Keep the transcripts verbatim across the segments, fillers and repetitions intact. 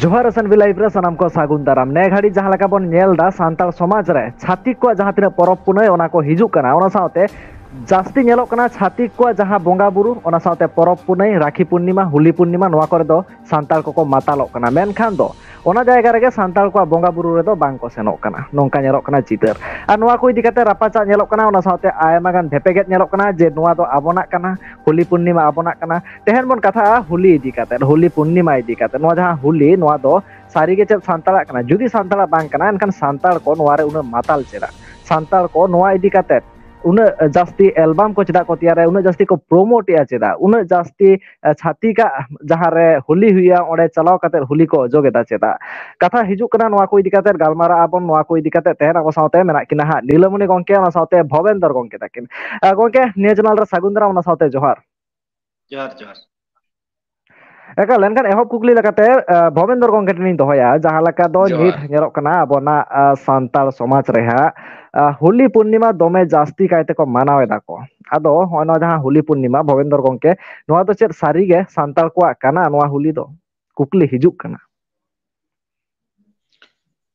ᱡᱚᱦᱟᱨ, S N V Live ᱨᱮ ᱥᱟᱱᱟᱢ ᱠᱚ ᱥᱟᱹᱜᱩᱱ ᱫᱟᱨᱟᱢ᱾ ᱱᱮ ᱜᱷᱟᱹᱲᱤᱡ ᱡᱟᱦᱟᱸ ᱞᱮᱠᱟ ᱵᱚᱱ ᱧᱮᱞ ᱮᱫᱟ, ᱥᱟᱱᱛᱟᱲ ᱥᱚᱢᱟᱡᱽ ᱨᱮ ᱪᱷᱟᱹᱛᱤᱠ ᱠᱚᱣᱟᱜ ᱡᱟᱦᱟᱸ ᱛᱤᱱᱟᱹᱜ ᱯᱚᱨᱚᱵᱽ ᱯᱩᱱᱟᱹᱭ, ᱚᱱᱟ ᱠᱚ ᱦᱤᱡᱩᱜ ᱠᱟᱱᱟ, ᱚᱱᱟ ᱥᱟᱶᱛᱮ ᱡᱟᱹᱥᱛᱤ ᱧᱮᱞᱚᱜ ᱠᱟᱱᱟ ᱪᱷᱟᱹᱛᱤᱠ ᱠᱚᱣᱟᱜ ᱡᱟᱦᱟᱸ ᱵᱚᱸᱜᱟ ᱵᱩᱨᱩ, ᱚᱱᱟ ᱥᱟᱶᱛᱮ ᱯᱚᱨᱚᱵᱽ ᱯᱩᱱᱟᱹᱭ, ᱨᱟᱠᱷᱤ ᱯᱩᱨᱱᱤᱢᱟ, ᱦᱳᱞᱤ ᱯᱩᱨᱱᱤᱢᱟ, ᱱᱚᱣᱟ ᱠᱚᱨᱮ ᱫᱚ ᱥᱟᱱᱛᱟᱲ ᱠᱚᱠᱚ ᱢᱟᱛᱟᱞᱚᱜ ᱠᱟᱱᱟ᱾ ᱢᱮᱱᱠᱷᱟᱱ ᱫᱚ ᱚᱱᱟ ᱡᱟᱭᱜᱟ ᱨᱮᱜᱮ ᱥᱟᱱᱛᱟᱲ ᱠᱚᱣᱟᱜ ᱵᱚᱸᱜᱟ ᱵᱩᱨᱩ ᱨᱮᱫᱚ ᱵᱟᱝ ᱠᱚ ᱥᱮᱱᱚᱜ ᱠᱟᱱᱟ, ᱱᱚᱝᱠᱟ ᱧᱮᱞᱚᱜ ᱠᱟᱱᱟ ᱪᱤᱛᱟᱹᱨ᱾ ᱟᱨ ᱱᱚᱣᱟ ᱠᱚ ᱤᱫᱤ ᱠᱟᱛᱮ ᱨᱟᱯᱟᱪᱟᱜ ᱧᱮᱞᱚᱜ ᱠᱟᱱᱟ, ᱚᱱᱟ ᱥᱟᱶᱛᱮ ᱟᱭᱢᱟ ᱜᱟᱱ ᱵᱷᱮᱯᱮᱜᱮᱫ ᱧᱮᱞᱚᱜ ᱠᱟᱱᱟ ᱡᱮ ᱱᱚᱣᱟ ᱫᱚ ᱟᱵᱚᱱᱟᱜ ᱠᱟᱱᱟ, ᱦᱳᱞᱤ ᱯᱩᱨᱱᱤᱢᱟ ᱟᱵᱚᱱᱟᱜ ᱠᱟᱱᱟ᱾ ᱛᱮᱦᱮᱧ ᱵᱚᱱ ᱠᱟᱛᱷᱟᱜᱼᱟ ᱦᱳᱞᱤ ᱤᱫᱤ ᱠᱟᱛᱮ, ᱦᱳᱞᱤ ᱯᱩᱨᱱᱤᱢᱟ ᱤᱫᱤ ᱠᱟᱛᱮ᱾ ᱱᱚᱣᱟ ᱡᱟᱦᱟᱸ ᱦᱳᱞᱤ, ᱱᱚᱣᱟ ᱫᱚ ᱥᱟᱹᱨᱤᱜᱮ ᱪᱮᱫ ᱥᱟᱱᱛᱟᱲᱟᱜ ᱠᱟᱱᱟ? ᱡᱩᱫᱤ ᱥᱟᱱᱛᱟᱲᱟᱜ ᱵᱟᱝ ᱠᱟᱱᱟ, ᱮᱱᱠᱷᱟᱱ ᱥᱟᱱᱛᱟᱲ ᱠᱚ ᱱᱚᱣᱟ ᱨᱮ ᱩᱱᱟᱹᱜ ᱢᱟᱛᱟᱞ ᱪᱮᱫᱟᱜ? ᱥᱟᱱᱛᱟᱲ ᱠᱚ ᱱᱚᱣᱟ ᱤᱫᱤ ᱠᱟᱛᱮ ᱩᱱᱟᱹᱜ ᱡᱟᱹᱥᱛᱤ ᱮᱞᱵᱟᱢ ᱠᱚ ᱪᱮᱫᱟᱜ ᱠᱚ ᱛᱮᱭᱟᱨᱟ, ᱩᱱᱟᱹᱜ ᱡᱟᱹᱥᱛᱤ ᱠᱚ ᱯᱨᱳᱢᱳᱴ ᱮᱜᱼᱟ ᱪᱮᱫᱟᱜ? ᱩᱱᱟᱹᱜ ᱡᱟᱹᱥᱛᱤ, ᱮ, ᱪᱷᱟᱹᱛᱤᱠᱟᱜ ᱡᱟᱦᱟᱸ ᱨᱮ ᱦᱳᱞᱤ ᱦᱩᱭᱩᱜᱼᱟ, ᱚᱸᱰᱮ ᱪᱟᱞᱟᱣ ᱠᱟᱛᱮ ᱦᱳᱞᱤ ᱠᱚ ᱚᱡᱚᱜ ᱮᱫᱟ ᱪᱮᱫᱟᱜ? ᱠᱟᱛᱷᱟ ᱦᱤᱡᱩᱜ ᱠᱟᱱᱟ ᱱᱚᱣᱟ ᱠᱚ ᱤᱫᱤ ᱠᱟᱛᱮ, ᱜᱟᱞᱢᱟᱨᱟᱜ ᱟᱵᱚᱱ ᱱᱚᱣᱟ ᱠᱚ ᱤᱫᱤ ᱠᱟᱛᱮ᱾ ᱛᱮᱦᱮᱧ ᱟᱵᱚ ᱥᱟᱶᱛᱮ ᱢᱮᱱᱟᱜ ᱠᱤᱱᱟ ᱦᱟᱸᱜ ᱱᱤᱞᱟᱢᱚᱱᱤ ᱜᱚᱝᱠᱮ, ᱚᱱᱟ ᱥᱟᱶᱛᱮ ᱵᱷᱚᱵᱮᱱᱫᱚᱨ ᱜᱚᱝᱠᱮ ᱛᱟᱹᱠᱤᱱ᱾ ᱮ, ᱜᱚᱝᱠᱮ, ᱱᱤᱭᱟᱹ ᱪᱮᱱᱮᱞ ᱨᱮ ᱥᱟᱹᱜᱩᱱ ᱫᱟᱨᱟᱢ, ᱚᱱᱟ ᱥᱟᱶᱛᱮ ᱡᱚᱦᱟᱨ᱾ ᱡᱚᱦᱟᱨ, ᱡᱚᱦᱟᱨ᱾ ᱮᱠᱟᱞ, ᱮᱱᱠᱷᱟᱱ ᱮᱦᱚᱵ ᱠᱩᱠᱞᱤ ᱞᱮᱠᱟᱛᱮ, ᱮ, ᱵᱷᱚᱵᱮᱱᱫᱚᱨ ᱜᱚᱝᱠᱮ ᱴᱷᱮᱱᱤᱧ ᱫᱚᱦᱚᱭᱟ, ᱡᱟᱦᱟᱸ ᱞᱮᱠᱟ ᱫᱚ ᱡᱚᱦᱟᱨ᱾ ᱱᱤᱛ ᱧᱮᱞᱚᱜ ᱠᱟᱱᱟ ᱟᱵᱚᱱᱟᱜ, ᱟ, ᱥᱟᱱᱛᱟᱲ ᱥᱚᱢᱟᱡᱽ ᱨᱮ ᱦᱟᱸᱜ, ᱟ, ᱦᱳᱞᱤ ᱯᱩᱨᱱᱤᱢᱟ ᱫᱚᱢᱮ ᱡᱟᱹᱥᱛᱤ ᱠᱟᱭ ᱛᱮᱠᱚ ᱢᱟᱱᱟᱣ ᱮᱫᱟ ᱠᱚ᱾ ᱟᱫᱚ ᱦᱚᱸᱜᱼᱚᱭ ᱱᱚᱣᱟ ᱡᱟᱦᱟᱸ ᱦᱳᱞᱤ ᱯᱩᱨᱱᱤᱢᱟ, ᱵᱷᱚᱵᱮᱱᱫᱚᱨ ᱜᱚᱝᱠᱮ, ᱱᱚᱣᱟ ᱫᱚ ᱪᱮᱫ ᱥᱟᱹᱨᱤ ᱜᱮ ᱥᱟᱱᱛᱟᱲ ᱠᱚᱣᱟᱜ ᱠᱟᱱᱟ ᱱᱚᱣᱟ ᱦᱳᱞᱤ ᱫᱚ? ᱠᱩᱠᱞᱤ ᱦᱤᱡᱩᱜ ᱠᱟᱱᱟ᱾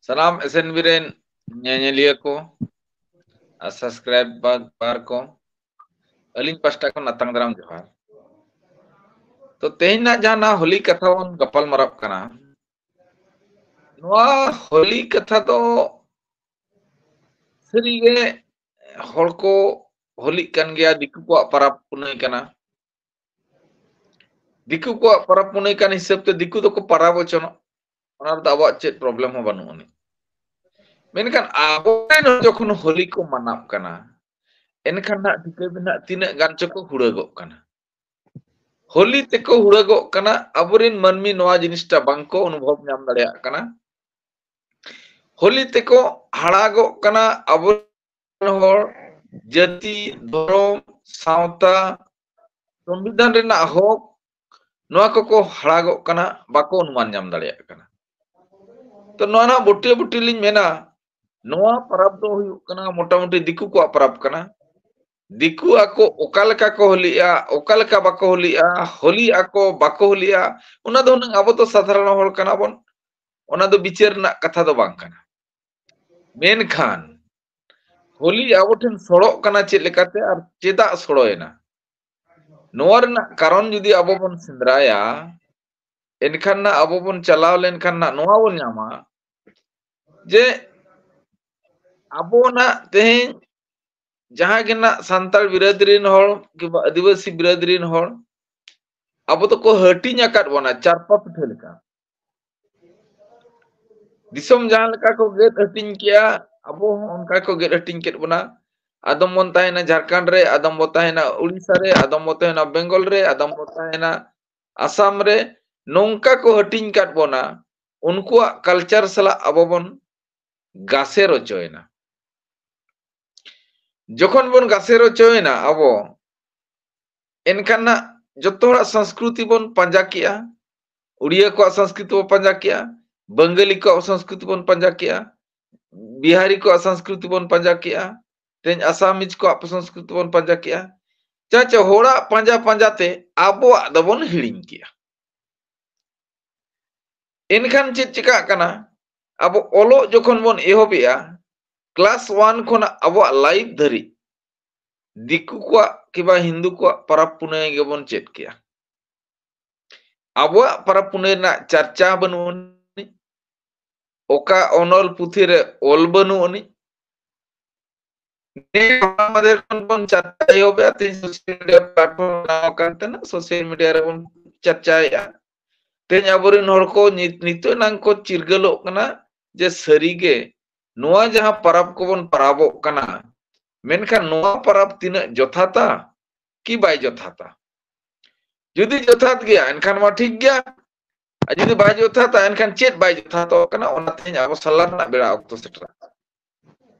ᱥᱟᱱᱟᱢ S N V ᱨᱮᱱ ᱧᱮᱧᱮᱞᱤᱭᱟᱹ ᱠᱚ ᱟᱨ subscriber ᱠᱚ, ᱟᱹᱞᱤᱧ ᱯᱟᱥᱴᱟ ᱠᱷᱚᱱ ᱟᱛᱟᱝ ᱫᱟᱨᱟᱢ ᱡᱚᱦᱟᱨ᱾ ᱛᱚ, ᱛᱮᱦᱮᱧ ᱱᱟᱜ ᱡᱟᱦᱟᱸ ᱱᱟᱜ ᱦᱳᱞᱤ ᱠᱟᱛᱷᱟ ᱵᱚᱱ ᱜᱟᱯᱟᱞ ᱢᱟᱨᱟᱣ ᱠᱟᱱᱟ, ᱱᱚᱣᱟ ᱦᱳᱞᱤ ᱠᱟᱛᱷᱟ ᱫᱚ ᱥᱟᱹᱨᱤᱜᱮ ᱦᱚᱲ ᱠᱚ ᱦᱳᱞᱤᱜ ᱠᱟᱱ ᱜᱮᱭᱟ, ᱫᱤᱠᱩ ᱠᱚᱣᱟᱜ ᱯᱟᱨᱟᱵᱽ ᱯᱩᱱᱟᱹᱭ ᱠᱟᱱᱟ᱾ ᱫᱤᱠᱩ ᱠᱚᱣᱟᱜ ᱯᱟᱨᱟᱵᱽ ᱯᱩᱱᱟᱹᱭ ᱠᱟᱱ ᱦᱤᱥᱟᱹᱵ ᱛᱮ ᱫᱤᱠᱩ ᱫᱚᱠᱚ ᱯᱟᱨᱟᱵᱽ ᱦᱚᱪᱚᱱᱚᱜ, ᱚᱱᱟ ᱨᱮᱫᱚ ᱟᱵᱚᱣᱟᱜ ᱪᱮᱫ problem ᱦᱚᱸ ᱵᱟᱹᱱᱩᱜ ᱟᱹᱱᱤᱡ᱾ ᱢᱮᱱᱠᱷᱟᱱ ᱟᱵᱚᱨᱮᱱ ᱦᱚᱸ ᱡᱚᱠᱷᱚᱱ ᱦᱳᱞᱤ ᱠᱚ ᱢᱟᱱᱟᱣ ᱠᱟᱱᱟ, ᱮᱱᱠᱷᱟᱱ ᱱᱟᱜ ᱴᱷᱤᱠᱟᱹ ᱵᱤᱱ ᱱᱟᱜ ᱛᱤᱱᱟᱹᱜ ᱜᱟᱱ ᱪᱚᱠᱚ ᱦᱩᱲᱟᱹᱜᱚᱜ ᱠᱟᱱᱟ᱾ ᱦᱳᱞᱤ ᱛᱮᱠᱚ ᱦᱩᱲᱟᱹᱜᱚᱜ ᱠᱟᱱᱟ, ᱟᱵᱚᱨᱮᱱ ᱢᱟᱹᱱᱢᱤ ᱱᱚᱣᱟ ᱡᱤᱱᱤᱥᱴᱟ ᱵᱟᱝᱠᱚ ᱚᱱᱩᱵᱷᱚᱵ ᱧᱟᱢ ᱫᱟᱲᱮᱭᱟᱜ ᱠᱟᱱᱟ᱾ ᱦᱳᱞᱤ ᱛᱮᱠᱚ ᱦᱟᱲᱟᱜᱚᱜ ᱠᱟᱱᱟ, ᱟᱵᱚ ᱦᱚᱲ, ᱡᱟᱹᱛᱤ, ᱫᱷᱚᱨᱚᱢ, ᱥᱟᱶᱛᱟ, ᱥᱚᱝᱵᱤᱫᱷᱟᱱ ᱨᱮᱱᱟᱜ ᱦᱚᱠ, ᱱᱚᱣᱟ ᱠᱚᱠᱚ ᱦᱟᱲᱟᱜᱚᱜ ᱠᱟᱱᱟ, ᱵᱟᱠᱚ ᱚᱱᱩᱢᱟᱱ ᱧᱟᱢ ᱫᱟᱲᱮᱭᱟᱜ ᱠᱟᱱᱟ᱾ ᱛᱚ, ᱱᱚᱣᱟ ᱨᱮᱱᱟᱜ ᱵᱩᱴᱟᱹ ᱵᱩᱴᱤ ᱞᱤᱧ ᱢᱮᱱᱟ, ᱱᱚᱣᱟ ᱯᱚᱨᱚᱵᱽ ᱫᱚ ᱦᱩᱭᱩᱜ ᱠᱟᱱᱟ ᱢᱚᱴᱟᱢᱩᱴᱤ ᱫᱤᱠᱩ ᱠᱚᱣᱟᱜ ᱯᱚᱨᱚᱵᱽ ᱠᱟᱱᱟ᱾ ᱫᱤᱠᱩ ᱟᱠᱚ ᱚᱠᱟ ᱞᱮᱠᱟ ᱠᱚ ᱦᱳᱞᱤᱜᱼᱟ, ᱚᱠᱟ ᱞᱮᱠᱟ ᱵᱟᱠᱚ ᱦᱳᱞᱤᱜᱼᱟ, ᱦᱳᱞᱤ ᱟᱠᱚ ᱵᱟᱠᱚ ᱦᱳᱞᱤᱜᱼᱟ, ᱚᱱᱟ ᱫᱚ ᱦᱩᱱᱟᱹᱝ ᱟᱵᱚ ᱫᱚ ᱥᱟᱫᱷᱟᱨᱚᱱ ᱦᱚᱲ ᱠᱟᱱᱟ ᱵᱚᱱ, ᱚᱱᱟ ᱫᱚ ᱵᱤᱪᱟᱹᱨ ᱨᱮᱱᱟᱜ ᱠᱟᱛᱷᱟ ᱫᱚ ᱵᱟᱝ ᱠᱟᱱᱟ᱾ ᱢᱮᱱᱠᱷᱟᱱ ᱦᱳᱞᱤ ᱟᱵᱚ ᱴᱷᱮᱱ ᱥᱚᱲᱚᱜ ᱠᱟᱱᱟ ᱪᱮᱫ ᱞᱮᱠᱟᱛᱮ ᱟᱨ ᱪᱮᱫᱟᱜ ᱥᱚᱲᱚᱭᱮᱱᱟ? ᱱᱚᱣᱟ ᱨᱮᱱᱟᱜ ᱠᱟᱨᱚᱱ ᱡᱩᱫᱤ ᱟᱵᱚ ᱵᱚᱱ ᱥᱮᱸᱫᱽᱨᱟᱭᱟ, ᱮᱱᱠᱷᱟᱱ ᱱᱟᱜ ᱟᱵᱚ ᱵᱚᱱ ᱪᱟᱞᱟᱣ ᱞᱮᱱᱠᱷᱟᱱ ᱱᱟᱜ ᱱᱚᱣᱟ ᱵᱚᱱ ᱧᱟᱢᱟ ᱡᱮ ᱟᱵᱚ ᱱᱟᱜ ᱛᱮᱦᱮᱧ ᱡᱟᱦᱟᱸ ᱜᱮ ᱱᱟᱜ ᱥᱟᱱᱛᱟᱲ ᱵᱤᱨᱟᱹᱫ ᱨᱤᱱ ᱦᱚᱲ ᱠᱤᱵᱟ ᱟᱹᱫᱤᱵᱟᱹᱥᱤ ᱵᱤᱨᱟᱹᱫ ᱨᱤᱱ ᱦᱚᱲ, ᱟᱵᱚ ᱫᱚᱠᱚ ᱦᱟᱹᱴᱤᱧ ᱟᱠᱟᱫ ᱵᱚᱱᱟ ᱪᱟᱨᱯᱟ ᱯᱤᱴᱷᱟᱹ ᱞᱮᱠᱟ᱾ ᱫᱤᱥᱚᱢ ᱡᱟᱦᱟᱸ ᱞᱮᱠᱟ ᱠᱚ ᱜᱮᱫ ᱦᱟᱹᱴᱤᱧ ᱠᱮᱜᱼᱟ, ᱟᱵᱚ ᱦᱚᱸ ᱚᱱᱠᱟ ᱠᱚ ᱜᱮᱫ ᱦᱟᱹᱴᱤᱧ ᱠᱮᱫ ᱵᱚᱱᱟ᱾ ᱟᱫᱚᱢ ᱵᱚᱱ ᱛᱟᱦᱮᱱᱟ ᱡᱷᱟᱲᱠᱷᱚᱸᱰ ᱨᱮ, ᱟᱫᱚᱢ ᱵᱚᱱ ᱛᱟᱦᱮᱱᱟ ᱩᱲᱤᱥᱥᱟ ᱨᱮ, ᱟᱫᱚᱢ ᱵᱚᱱ ᱛᱟᱦᱮᱱᱟ ᱵᱮᱝᱜᱚᱞ ᱨᱮ, ᱟᱫᱚᱢ ᱵᱚᱱ ᱛᱟᱦᱮᱱᱟ ᱟᱥᱟᱢ ᱨᱮ᱾ ᱱᱚᱝᱠᱟ ᱠᱚ ᱦᱟᱹᱴᱤᱧ ᱠᱟᱫ ᱵᱚᱱᱟ, ᱩᱱᱠᱩᱣᱟᱜ culture ᱥᱟᱞᱟᱜ ᱟᱵᱚ ᱵᱚᱱ ᱜᱟᱥᱮᱨ ᱦᱚᱪᱚᱭᱮᱱᱟ᱾ ᱡᱚᱠᱷᱚᱱ ᱵᱚᱱ ᱜᱟᱥᱮᱨ ᱦᱚᱪᱚᱭᱮᱱᱟ ᱟᱵᱚ, ᱮᱱᱠᱷᱟᱱ ᱱᱟᱜ ᱡᱚᱛᱚ ᱦᱚᱲᱟᱜ ᱥᱚᱝᱥᱠᱨᱤᱛᱤ ᱵᱚᱱ ᱯᱟᱸᱡᱟ ᱠᱮᱜᱼᱟ᱾ ᱩᱲᱤᱭᱟ ᱠᱚᱣᱟᱜ ᱥᱚᱝᱥᱠᱨᱤᱛᱤ ᱵᱚᱱ ᱯᱟᱸᱡᱟ ᱠᱮᱜᱼᱟ, ᱵᱟᱝᱜᱟᱞᱤ ᱠᱚᱣᱟᱜ ᱥᱚᱝᱥᱠᱨᱤᱛᱤ ᱵᱚᱱ ᱯᱟᱸᱡᱟ ᱠᱮᱜᱼᱟ, ᱵᱤᱦᱟᱨᱤ ᱠᱚᱣᱟᱜ ᱥᱚᱝᱥᱠᱨᱤᱛᱤ ᱵᱚᱱ ᱯᱟᱸᱡᱟ ᱠᱮᱜᱼᱟ, ᱛᱮᱦᱮᱧ ᱟᱥᱟᱢᱤᱡ ᱠᱚᱣᱟᱜ ᱥᱚᱝᱥᱠᱨᱤᱛᱤ ᱵᱚᱱ ᱯᱟᱸᱡᱟ ᱠᱮᱜᱼᱟ᱾ ᱪᱟᱪᱟ, ᱦᱚᱲᱟᱜ ᱯᱟᱸᱡᱟ ᱯᱟᱸᱡᱟ ᱛᱮ ᱟᱵᱚᱣᱟᱜ ᱫᱚᱵᱚᱱ ᱦᱤᱲᱤᱧ ᱠᱮᱜᱼᱟ᱾ ᱮᱱᱠᱷᱟᱱ ᱪᱮᱫ ᱪᱤᱠᱟᱜ ᱠᱟᱱᱟ? ᱟᱵᱚ ᱚᱞᱚᱜ ᱡᱚᱠᱷᱚᱱ ᱵᱚᱱ ᱮᱦᱚᱵᱮᱜᱼᱟ, class one ᱠᱷᱚᱱᱟᱜ ᱟᱵᱚᱣᱟᱜ life ᱫᱷᱟᱹᱨᱤᱡ ᱫᱤᱠᱩ ᱠᱚᱣᱟᱜ ᱠᱤᱵᱟ ᱦᱤᱱᱫᱩ ᱠᱚᱣᱟᱜ ᱯᱚᱨᱚᱵᱽ ᱯᱩᱱᱟᱹᱭ ᱜᱮᱵᱚᱱ ᱪᱮᱫ ᱠᱮᱜᱼᱟ᱾ ᱟᱵᱚᱣᱟᱜ ᱯᱚᱨᱚᱵᱽ ᱯᱩᱱᱟᱹᱭ ᱨᱮᱱᱟᱜ ᱪᱟᱨᱪᱟ ᱵᱟᱹᱱᱩᱜ ᱟᱹᱱᱤᱡ, ᱚᱠᱟ ᱚᱱᱚᱞ ᱯᱩᱛᱷᱤ ᱨᱮ ᱚᱞ ᱵᱟᱹᱱᱩᱜ ᱟᱹᱱᱤᱡ᱾ ᱱᱤᱭᱟᱹ ᱦᱚᱞᱟ ᱢᱟᱫᱷᱮᱨ ᱠᱷᱚᱱ ᱵᱚᱱ ᱪᱟᱨᱪᱟ ᱮᱦᱚᱵᱮᱜᱼᱟ, ᱛᱮᱦᱮᱧ social media platform ᱵᱮᱱᱟᱣ ᱟᱠᱟᱱ ᱛᱟᱦᱮᱱᱟ, social media ᱨᱮᱵᱚᱱ ᱪᱟᱨᱪᱟᱭᱮᱜᱼᱟ᱾ ᱛᱮᱦᱮᱧ ᱟᱵᱚᱨᱮᱱ ᱦᱚᱲ ᱠᱚ ᱱᱤᱛ, ᱱᱤᱛᱚᱜ ᱮᱱᱟᱝ ᱠᱚ ᱪᱤᱨᱜᱟᱹᱞᱚᱜ ᱠᱟᱱᱟ ᱡᱮ ᱥᱟᱹᱨᱤᱜᱮ ᱱᱚᱣᱟ ᱡᱟᱦᱟᱸ ᱯᱟᱨᱟᱵᱽ ᱠᱚᱵᱚᱱ ᱯᱟᱨᱟᱵᱚᱜ ᱠᱟᱱᱟ, ᱢᱮᱱᱠᱷᱟᱱ ᱱᱚᱣᱟ ᱯᱟᱨᱟᱵᱽ ᱛᱤᱱᱟᱹᱜ ᱡᱚᱛᱷᱟᱛᱟ ᱠᱤ ᱵᱟᱭ ᱡᱚᱛᱷᱟᱛᱟ? ᱡᱩᱫᱤ ᱡᱚᱛᱷᱟᱛ ᱜᱮᱭᱟ, ᱮᱱᱠᱷᱟᱱ ᱢᱟ ᱴᱷᱤᱠ ᱜᱮᱭᱟ, ᱟᱨ ᱡᱩᱫᱤ ᱵᱟᱭ ᱡᱚᱛᱷᱟᱛᱟ, ᱮᱱᱠᱷᱟᱱ ᱪᱮᱫ ᱵᱟᱭ ᱡᱚᱛᱷᱟᱛᱚᱜ ᱠᱟᱱᱟ, ᱚᱱᱟ ᱛᱮᱦᱮᱧ ᱟᱵᱚ ᱥᱟᱞᱟ ᱨᱮᱱᱟᱜ ᱵᱮᱲᱟ ᱚᱠᱛᱚ ᱥᱮᱴᱮᱨᱚᱜ ᱠᱟᱱᱟ᱾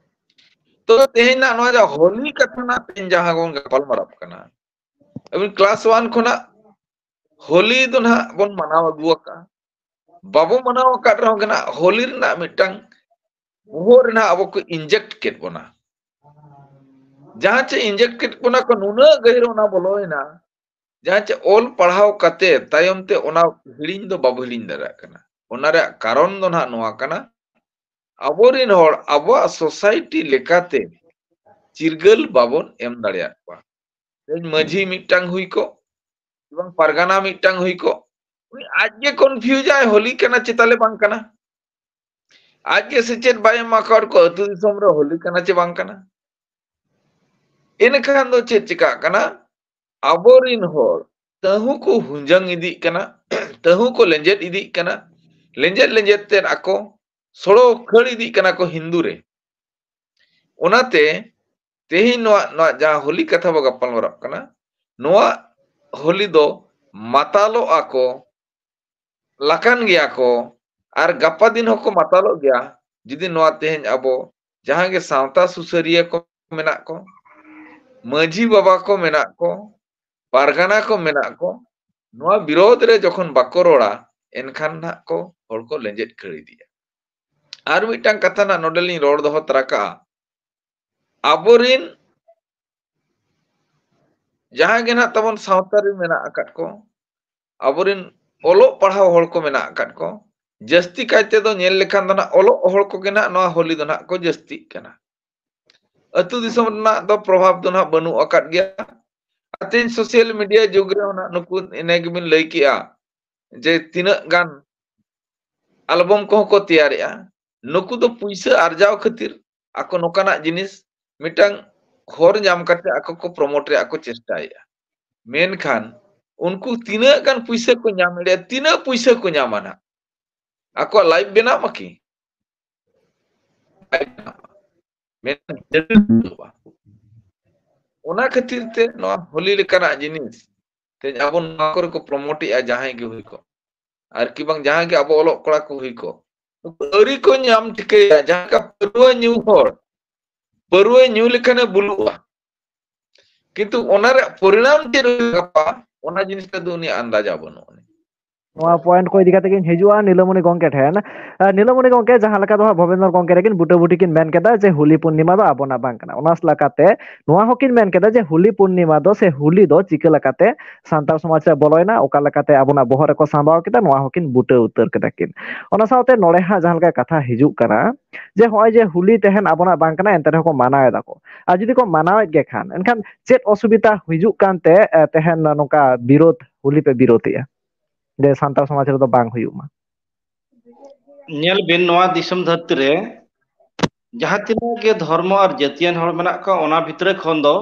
ᱛᱚᱵᱮ ᱛᱮᱦᱮᱧ ᱱᱟᱜ ᱱᱚᱣᱟ ᱡᱟᱦᱟᱸ ᱦᱳᱞᱤ ᱠᱟᱛᱷᱟ ᱱᱟᱜ ᱛᱮᱦᱮᱧ ᱡᱟᱦᱟᱸ ᱵᱚᱱ ᱜᱟᱯᱟᱞ ᱢᱟᱨᱟᱣ ᱠᱟᱱᱟ, ᱟᱹᱵᱤᱱ class one ᱠᱷᱚᱱᱟᱜ ᱦᱳᱞᱤ ᱫᱚ ᱱᱟᱜ ᱵᱚᱱ ᱢᱟᱱᱟᱣ ᱟᱹᱜᱩ ᱟᱠᱟᱫᱼᱟ, ᱵᱟᱵᱚ ᱢᱟᱱᱟᱣ ᱟᱠᱟᱫ ᱨᱮᱦᱚᱸ ᱜᱮ ᱱᱟᱜ ᱦᱳᱞᱤ ᱨᱮᱱᱟᱜ ᱢᱤᱫᱴᱟᱝ ᱵᱚᱦᱚᱜ ᱨᱮ ᱱᱟᱜ ᱟᱵᱚ ᱠᱚ inject ᱠᱮᱫ ᱵᱚᱱᱟ᱾ ᱡᱟᱦᱟᱸ ᱪᱮ inject ᱠᱮᱫ ᱵᱚᱱᱟ ᱠᱚ, ᱱᱩᱱᱟᱹᱜ ᱜᱟᱹᱦᱤᱨ ᱚᱱᱟ ᱵᱚᱞᱚᱭᱮᱱᱟ, ᱡᱟᱦᱟᱸ ᱪᱮ ᱚᱞ ᱯᱟᱲᱦᱟᱣ ᱠᱟᱛᱮ ᱛᱟᱭᱚᱢ ᱛᱮ ᱚᱱᱟ ᱦᱤᱲᱤᱧ ᱫᱚ ᱵᱟᱵᱚ ᱦᱤᱲᱤᱧ ᱫᱟᱲᱮᱭᱟᱜ ᱠᱟᱱᱟ᱾ ᱚᱱᱟ ᱨᱮᱭᱟᱜ ᱠᱟᱨᱚᱱ ᱫᱚ ᱱᱟᱦᱟᱜ ᱱᱚᱣᱟ ᱠᱟᱱᱟ, ᱟᱵᱚᱨᱮᱱ ᱦᱚᱲ ᱟᱵᱚᱣᱟᱜ society ᱞᱮᱠᱟᱛᱮ ᱪᱤᱨᱜᱟᱹᱞ ᱵᱟᱵᱚᱱ ᱮᱢ ᱫᱟᱲᱮᱭᱟᱜ ᱠᱚᱣᱟ᱾ ᱛᱮᱦᱮᱧ ᱢᱟᱹᱡᱷᱤ ᱢᱤᱫᱴᱟᱝ ᱦᱩᱭ ᱠᱚᱜ, ᱮᱵᱚᱝ ᱯᱟᱨᱜᱟᱱᱟ ᱢᱤᱫᱴᱟᱝ ᱦᱩᱭ ᱠᱚᱜ, ᱩᱱᱤ ᱟᱡ ᱜᱮ confuse ᱟᱭ, ᱦᱳᱞᱤ ᱠᱟᱱᱟ ᱪᱮ ᱛᱟᱞᱮ ᱵᱟᱝ ᱠᱟᱱᱟ᱾ ᱟᱡ ᱜᱮ ᱥᱮᱪᱮᱫ ᱵᱟᱭ ᱮᱢ ᱟᱠᱟᱫ ᱠᱚ ᱟᱹᱛᱩ ᱫᱤᱥᱚᱢ ᱨᱮ ᱦᱳᱞᱤ ᱠᱟᱱᱟ ᱪᱮ ᱵᱟᱝ ᱠᱟᱱᱟ᱾ ᱮᱱᱠᱷᱟᱱ ᱫᱚ ᱪᱮᱫ ᱪᱤᱠᱟᱜ ᱠᱟᱱᱟ? ᱟᱵᱚᱨᱤᱱ ᱦᱚᱲ ᱛᱟᱹᱦᱩ ᱠᱚ ᱦᱩᱸᱡᱟᱹᱝ ᱤᱫᱤᱜ ᱠᱟᱱᱟ, ᱛᱟᱹᱦᱩ ᱠᱚ ᱞᱮᱸᱡᱮᱫ ᱤᱫᱤᱜ ᱠᱟᱱᱟ, ᱞᱮᱸᱡᱮᱫ ᱞᱮᱸᱡᱮᱫ ᱛᱮ ᱟᱠᱚ ᱥᱚᱲᱚ ᱠᱷᱟᱹᱲ ᱤᱫᱤᱜ ᱠᱟᱱᱟ ᱠᱚ ᱦᱤᱱᱫᱩ ᱨᱮ᱾ ᱚᱱᱟᱛᱮ ᱛᱮᱦᱮᱧ ᱱᱚᱣᱟ, ᱱᱚᱣᱟ ᱡᱟᱦᱟᱸ ᱦᱳᱞᱤ ᱠᱟᱛᱷᱟ ᱵᱚ ᱜᱟᱯᱟᱞᱢᱟᱨᱟᱜ ᱠᱟᱱᱟ, ᱱᱚᱣᱟ ᱦᱳᱞᱤ ᱫᱚ ᱢᱟᱛᱟᱞᱚᱜ ᱟᱠᱚ, ᱞᱟᱠᱟᱱ ᱜᱮᱭᱟ ᱠᱚ, ᱟᱨ ᱜᱟᱯᱟ ᱫᱤᱱ ᱦᱚᱸᱠᱚ ᱢᱟᱛᱟᱞᱚᱜ ᱜᱮᱭᱟ᱾ ᱡᱩᱫᱤ ᱱᱚᱣᱟ ᱛᱮᱦᱮᱧ ᱟᱵᱚ ᱡᱟᱦᱟᱸ ᱜᱮ ᱥᱟᱶᱛᱟ ᱥᱩᱥᱟᱹᱨᱤᱭᱟᱹ ᱠᱚ ᱢᱮᱱᱟᱜ ᱠᱚ, ᱢᱟᱹᱡᱷᱤ ᱵᱟᱵᱟ ᱠᱚ ᱢᱮᱱᱟᱜ ᱠᱚ, ᱯᱟᱨᱜᱟᱱᱟ ᱠᱚ ᱢᱮᱱᱟᱜ ᱠᱚ, ᱱᱚᱣᱟ ᱵᱤᱨᱳᱫᱷ ᱨᱮ ᱡᱚᱠᱷᱚᱱ ᱵᱟᱠᱚ ᱨᱚᱲᱟ, ᱮᱱᱠᱷᱟᱱ ᱱᱟᱦᱟᱜ ᱠᱚ ᱦᱚᱲ ᱠᱚ ᱞᱮᱸᱡᱮᱫ ᱠᱷᱟᱹᱲ ᱤᱫᱤᱜᱼᱟ᱾ ᱟᱨ ᱢᱤᱫᱴᱟᱝ ᱠᱟᱛᱷᱟ ᱱᱟᱜ ᱱᱚᱰᱮ ᱞᱤᱧ ᱨᱚᱲ ᱫᱚᱦᱚ ᱛᱟᱨᱟ ᱠᱟᱜᱼᱟ, ᱟᱵᱚᱨᱤᱱ ᱡᱟᱦᱟᱸ ᱜᱮ ᱱᱟᱜ ᱛᱟᱵᱚᱱ ᱥᱟᱶᱛᱟ ᱨᱮ ᱢᱮᱱᱟᱜ ᱟᱠᱟᱫ ᱠᱚ, ᱟᱵᱚᱨᱤᱱ ᱚᱞᱚᱜ ᱯᱟᱲᱦᱟᱣ ᱦᱚᱲ ᱠᱚ ᱢᱮᱱᱟᱜ ᱟᱠᱟᱫ ᱠᱚ, ᱡᱟᱹᱥᱛᱤ ᱠᱟᱭ ᱛᱮᱫᱚ ᱧᱮᱞ ᱞᱮᱠᱷᱟᱱ ᱫᱚ ᱱᱟᱜ ᱚᱞᱚᱜ ᱦᱚᱲ ᱠᱚᱜᱮ ᱱᱟᱜ ᱱᱚᱣᱟ ᱦᱳᱞᱤ ᱫᱚ ᱱᱟᱜ ᱠᱚ ᱡᱟᱹᱥᱛᱤᱜ ᱠᱟᱱᱟ᱾ ᱟᱹᱛᱩ ᱫᱤᱥᱚᱢ ᱨᱮᱱᱟᱜ ᱫᱚ ᱯᱨᱚᱵᱷᱟᱵᱽ ᱫᱚ ᱱᱟᱜ ᱵᱟᱹᱱᱩᱜ ᱟᱠᱟᱫ ᱜᱮᱭᱟ᱾ ᱟᱨ ᱛᱮᱦᱮᱧ social media ᱡᱩᱜᱽ ᱨᱮᱦᱚᱸ ᱱᱟᱜ ᱱᱩᱠᱩ ᱮᱱᱮ ᱜᱮᱵᱤᱱ ᱞᱟᱹᱭ ᱠᱮᱜᱼᱟ ᱡᱮ ᱛᱤᱱᱟᱹᱜ ᱜᱟᱱ album ᱠᱚᱦᱚᱸ ᱠᱚ ᱛᱮᱭᱟᱨᱮᱜᱼᱟ᱾ ᱱᱩᱠᱩ ᱫᱚ ᱯᱩᱭᱥᱟᱹ ᱟᱨᱡᱟᱣ ᱠᱷᱟᱹᱛᱤᱨ ᱟᱠᱚ ᱱᱚᱝᱠᱟᱱᱟᱜ ᱡᱤᱱᱤᱥ ᱢᱤᱫᱴᱟᱝ ᱦᱚᱨ ᱧᱟᱢ ᱠᱟᱛᱮ ᱟᱠᱚ ᱠᱚ promote ᱨᱮᱭᱟᱜ ᱠᱚ ᱪᱮᱥᱴᱟᱭᱮᱜᱼᱟ᱾ ᱢᱮᱱᱠᱷᱟᱱ ᱩᱱᱠᱩ ᱛᱤᱱᱟᱹᱜ ᱜᱟᱱ ᱯᱩᱭᱥᱟᱹ ᱠᱚ ᱧᱟᱢ ᱫᱟᱲᱮᱭᱟᱜᱼᱟ, ᱛᱤᱱᱟᱹᱜ ᱯᱩᱭᱥᱟᱹ ᱠᱚ ᱧᱟᱢᱟ ᱱᱟᱜ, ᱟᱠᱚᱣᱟᱜ life ᱵᱮᱱᱟᱜ ᱢᱟ ᱠᱤ? ᱵᱟᱭ ᱵᱮᱱᱟᱜ ᱢᱟ᱾ ᱢᱮᱱᱠᱷᱟᱱ ᱡᱟᱹᱨᱩᱲ ᱵᱟᱹᱱᱩᱜᱼᱟ᱾ ᱚᱱᱟ ᱠᱷᱟᱹᱛᱤᱨ ᱛᱮ ᱱᱚᱣᱟ ᱦᱳᱞᱤ ᱞᱮᱠᱟᱱᱟᱜ ᱡᱤᱱᱤᱥ ᱛᱮᱦᱮᱧ ᱟᱵᱚ ᱱᱚᱣᱟ ᱠᱚᱨᱮ ᱠᱚ promote ᱮᱜᱼᱟ, ᱡᱟᱦᱟᱸᱭ ᱜᱮ ᱦᱩᱭ ᱠᱚᱜ, ᱟᱨ ᱠᱤ ᱵᱟᱝ ᱡᱟᱦᱟᱸᱭ ᱜᱮ ᱟᱵᱚ ᱚᱞᱚᱜ ᱠᱚᱲᱟ ᱠᱚ ᱦᱩᱭ ᱠᱚᱜ, ᱱᱩᱠᱩ ᱟᱹᱣᱨᱤ ᱠᱚ ᱧᱟᱢ ᱴᱷᱤᱠᱟᱹᱭᱟ᱾ ᱡᱟᱦᱟᱸ ᱞᱮᱠᱟ ᱯᱟᱹᱨᱣᱟᱹ ᱧᱩ ᱦᱚᱲ, ᱯᱟᱹᱨᱣᱟᱹ ᱧᱩ ᱞᱮᱠᱷᱟᱱᱮ ᱵᱩᱞᱩᱜᱼᱟ, ᱠᱤᱱᱛᱩ ᱚᱱᱟ ᱨᱮᱭᱟᱜ ᱯᱚᱨᱤᱬᱟᱢ ᱪᱮᱫ ᱦᱩᱭᱩᱜᱼᱟ ᱜᱟᱯᱟ, ᱚᱱᱟ ᱡᱤᱱᱤᱥ ᱨᱮ ᱫᱚ ᱩᱱᱤᱭᱟᱜ ᱟᱱᱫᱟᱡᱟ ᱵᱟᱹᱱᱩᱜ ᱟᱹᱱᱤᱡ᱾ ᱱᱚᱣᱟ ᱯᱚᱭᱮᱱᱴ ᱠᱚ ᱤᱫᱤ ᱠᱟᱛᱮ ᱜᱤᱧ ᱦᱤᱡᱩᱜᱼᱟ ᱱᱤᱞᱟᱢᱚᱱᱤ ᱜᱚᱝᱠᱮ ᱴᱷᱮᱱ᱾ ᱟᱨ ᱱᱤᱞᱟᱢᱚᱱᱤ ᱜᱚᱝᱠᱮ, ᱡᱟᱦᱟᱸ ᱞᱮᱠᱟ ᱫᱚ ᱦᱟᱸᱜ ᱵᱷᱚᱵᱮᱱᱫᱨᱚ ᱜᱚᱝᱠᱮ ᱨᱮᱠᱤᱱ ᱵᱩᱴᱟᱹᱵᱩᱴᱤ ᱠᱤᱱ ᱢᱮᱱ ᱠᱮᱫᱟ ᱡᱮ ᱦᱳᱞᱤ ᱯᱩᱨᱱᱤᱢᱟ ᱫᱚ ᱟᱵᱚᱱᱟᱜ ᱵᱟᱝ ᱠᱟᱱᱟ, ᱚᱱᱟ ᱞᱮᱠᱟᱛᱮ ᱱᱚᱣᱟ ᱦᱚᱸᱠᱤᱱ ᱢᱮᱱ ᱠᱮᱫᱟ ᱡᱮ ᱦᱳᱞᱤ ᱯᱩᱨᱱᱤᱢᱟ ᱫᱚ ᱥᱮ ᱦᱳᱞᱤ ᱫᱚ ᱪᱤᱠᱟᱹ ᱞᱮᱠᱟᱛᱮ ᱥᱟᱱᱛᱟᱲ ᱥᱚᱢᱟᱡᱽ ᱨᱮ ᱵᱚᱞᱚᱭᱮᱱᱟ, ᱚᱠᱟ ᱞᱮᱠᱟᱛᱮ ᱟᱵᱚᱱᱟᱜ ᱵᱚᱦᱚᱜ ᱨᱮᱠᱚ ᱥᱟᱢᱵᱟᱣ ᱠᱮᱫᱟ, ᱱᱚᱣᱟ ᱦᱚᱸᱠᱤᱱ ᱵᱩᱴᱟᱹ ᱩᱛᱟᱹᱨ ᱠᱮᱫᱟ ᱠᱤᱱ᱾ ᱚᱱᱟ ᱥᱟᱶᱛᱮ ᱱᱚᱰᱮ ᱦᱟᱸᱜ ᱡᱟᱦᱟᱸ ᱞᱮᱠᱟ ᱠᱟᱛᱷᱟ ᱦᱤᱡᱩᱜ ᱠᱟᱱᱟ ᱡᱮ ᱦᱚᱸᱜᱼᱚᱭ ᱡᱮ ᱦᱳᱞᱤ ᱛᱮᱦᱮᱧ ᱟᱵᱚᱱᱟᱜ ᱵᱟᱝ ᱠᱟᱱᱟ, ᱮᱱᱛᱮ ᱨᱮᱦᱚᱸ ᱠᱚ ᱢᱟᱱᱟᱣ ᱮᱫᱟ ᱠᱚ᱾ ᱟᱨ ᱡᱩᱫᱤ ᱠᱚ ᱢᱟᱱᱟᱣᱮᱫ ᱜᱮ ᱠᱷᱟᱱ, ᱮᱱᱠᱷᱟᱱ ᱪᱮᱫ ᱚᱥᱩᱵᱤᱫᱷᱟ ᱦᱤᱡᱩᱜ ᱠᱟᱱᱛᱮ, ᱮ, ᱛᱮᱦᱮᱧ ᱱᱚᱝᱠᱟ ᱵᱤᱨᱳᱫ, ᱦᱳᱞᱤ ᱯᱮ ᱵᱤᱨᱳᱫᱮᱜᱼᱟ ᱡᱮ ᱥᱟᱱᱛᱟᱲ ᱥᱚᱢᱟᱡᱽ ᱨᱮᱫᱚ ᱵᱟᱝ ᱦᱩᱭᱩᱜ ᱢᱟ? ᱧᱮᱞ ᱵᱤᱱ, ᱱᱚᱣᱟ ᱫᱤᱥᱚᱢ ᱫᱷᱟᱹᱨᱛᱤ ᱨᱮ ᱡᱟᱦᱟᱸ ᱛᱤᱱᱟᱹᱜ ᱜᱮ ᱫᱷᱚᱨᱢᱚ ᱟᱨ ᱡᱟᱹᱛᱤᱭᱟᱱ ᱦᱚᱲ ᱢᱮᱱᱟᱜ ᱠᱚᱣᱟ, ᱚᱱᱟ ᱵᱷᱤᱛᱨᱤ ᱠᱷᱚᱱ ᱫᱚ,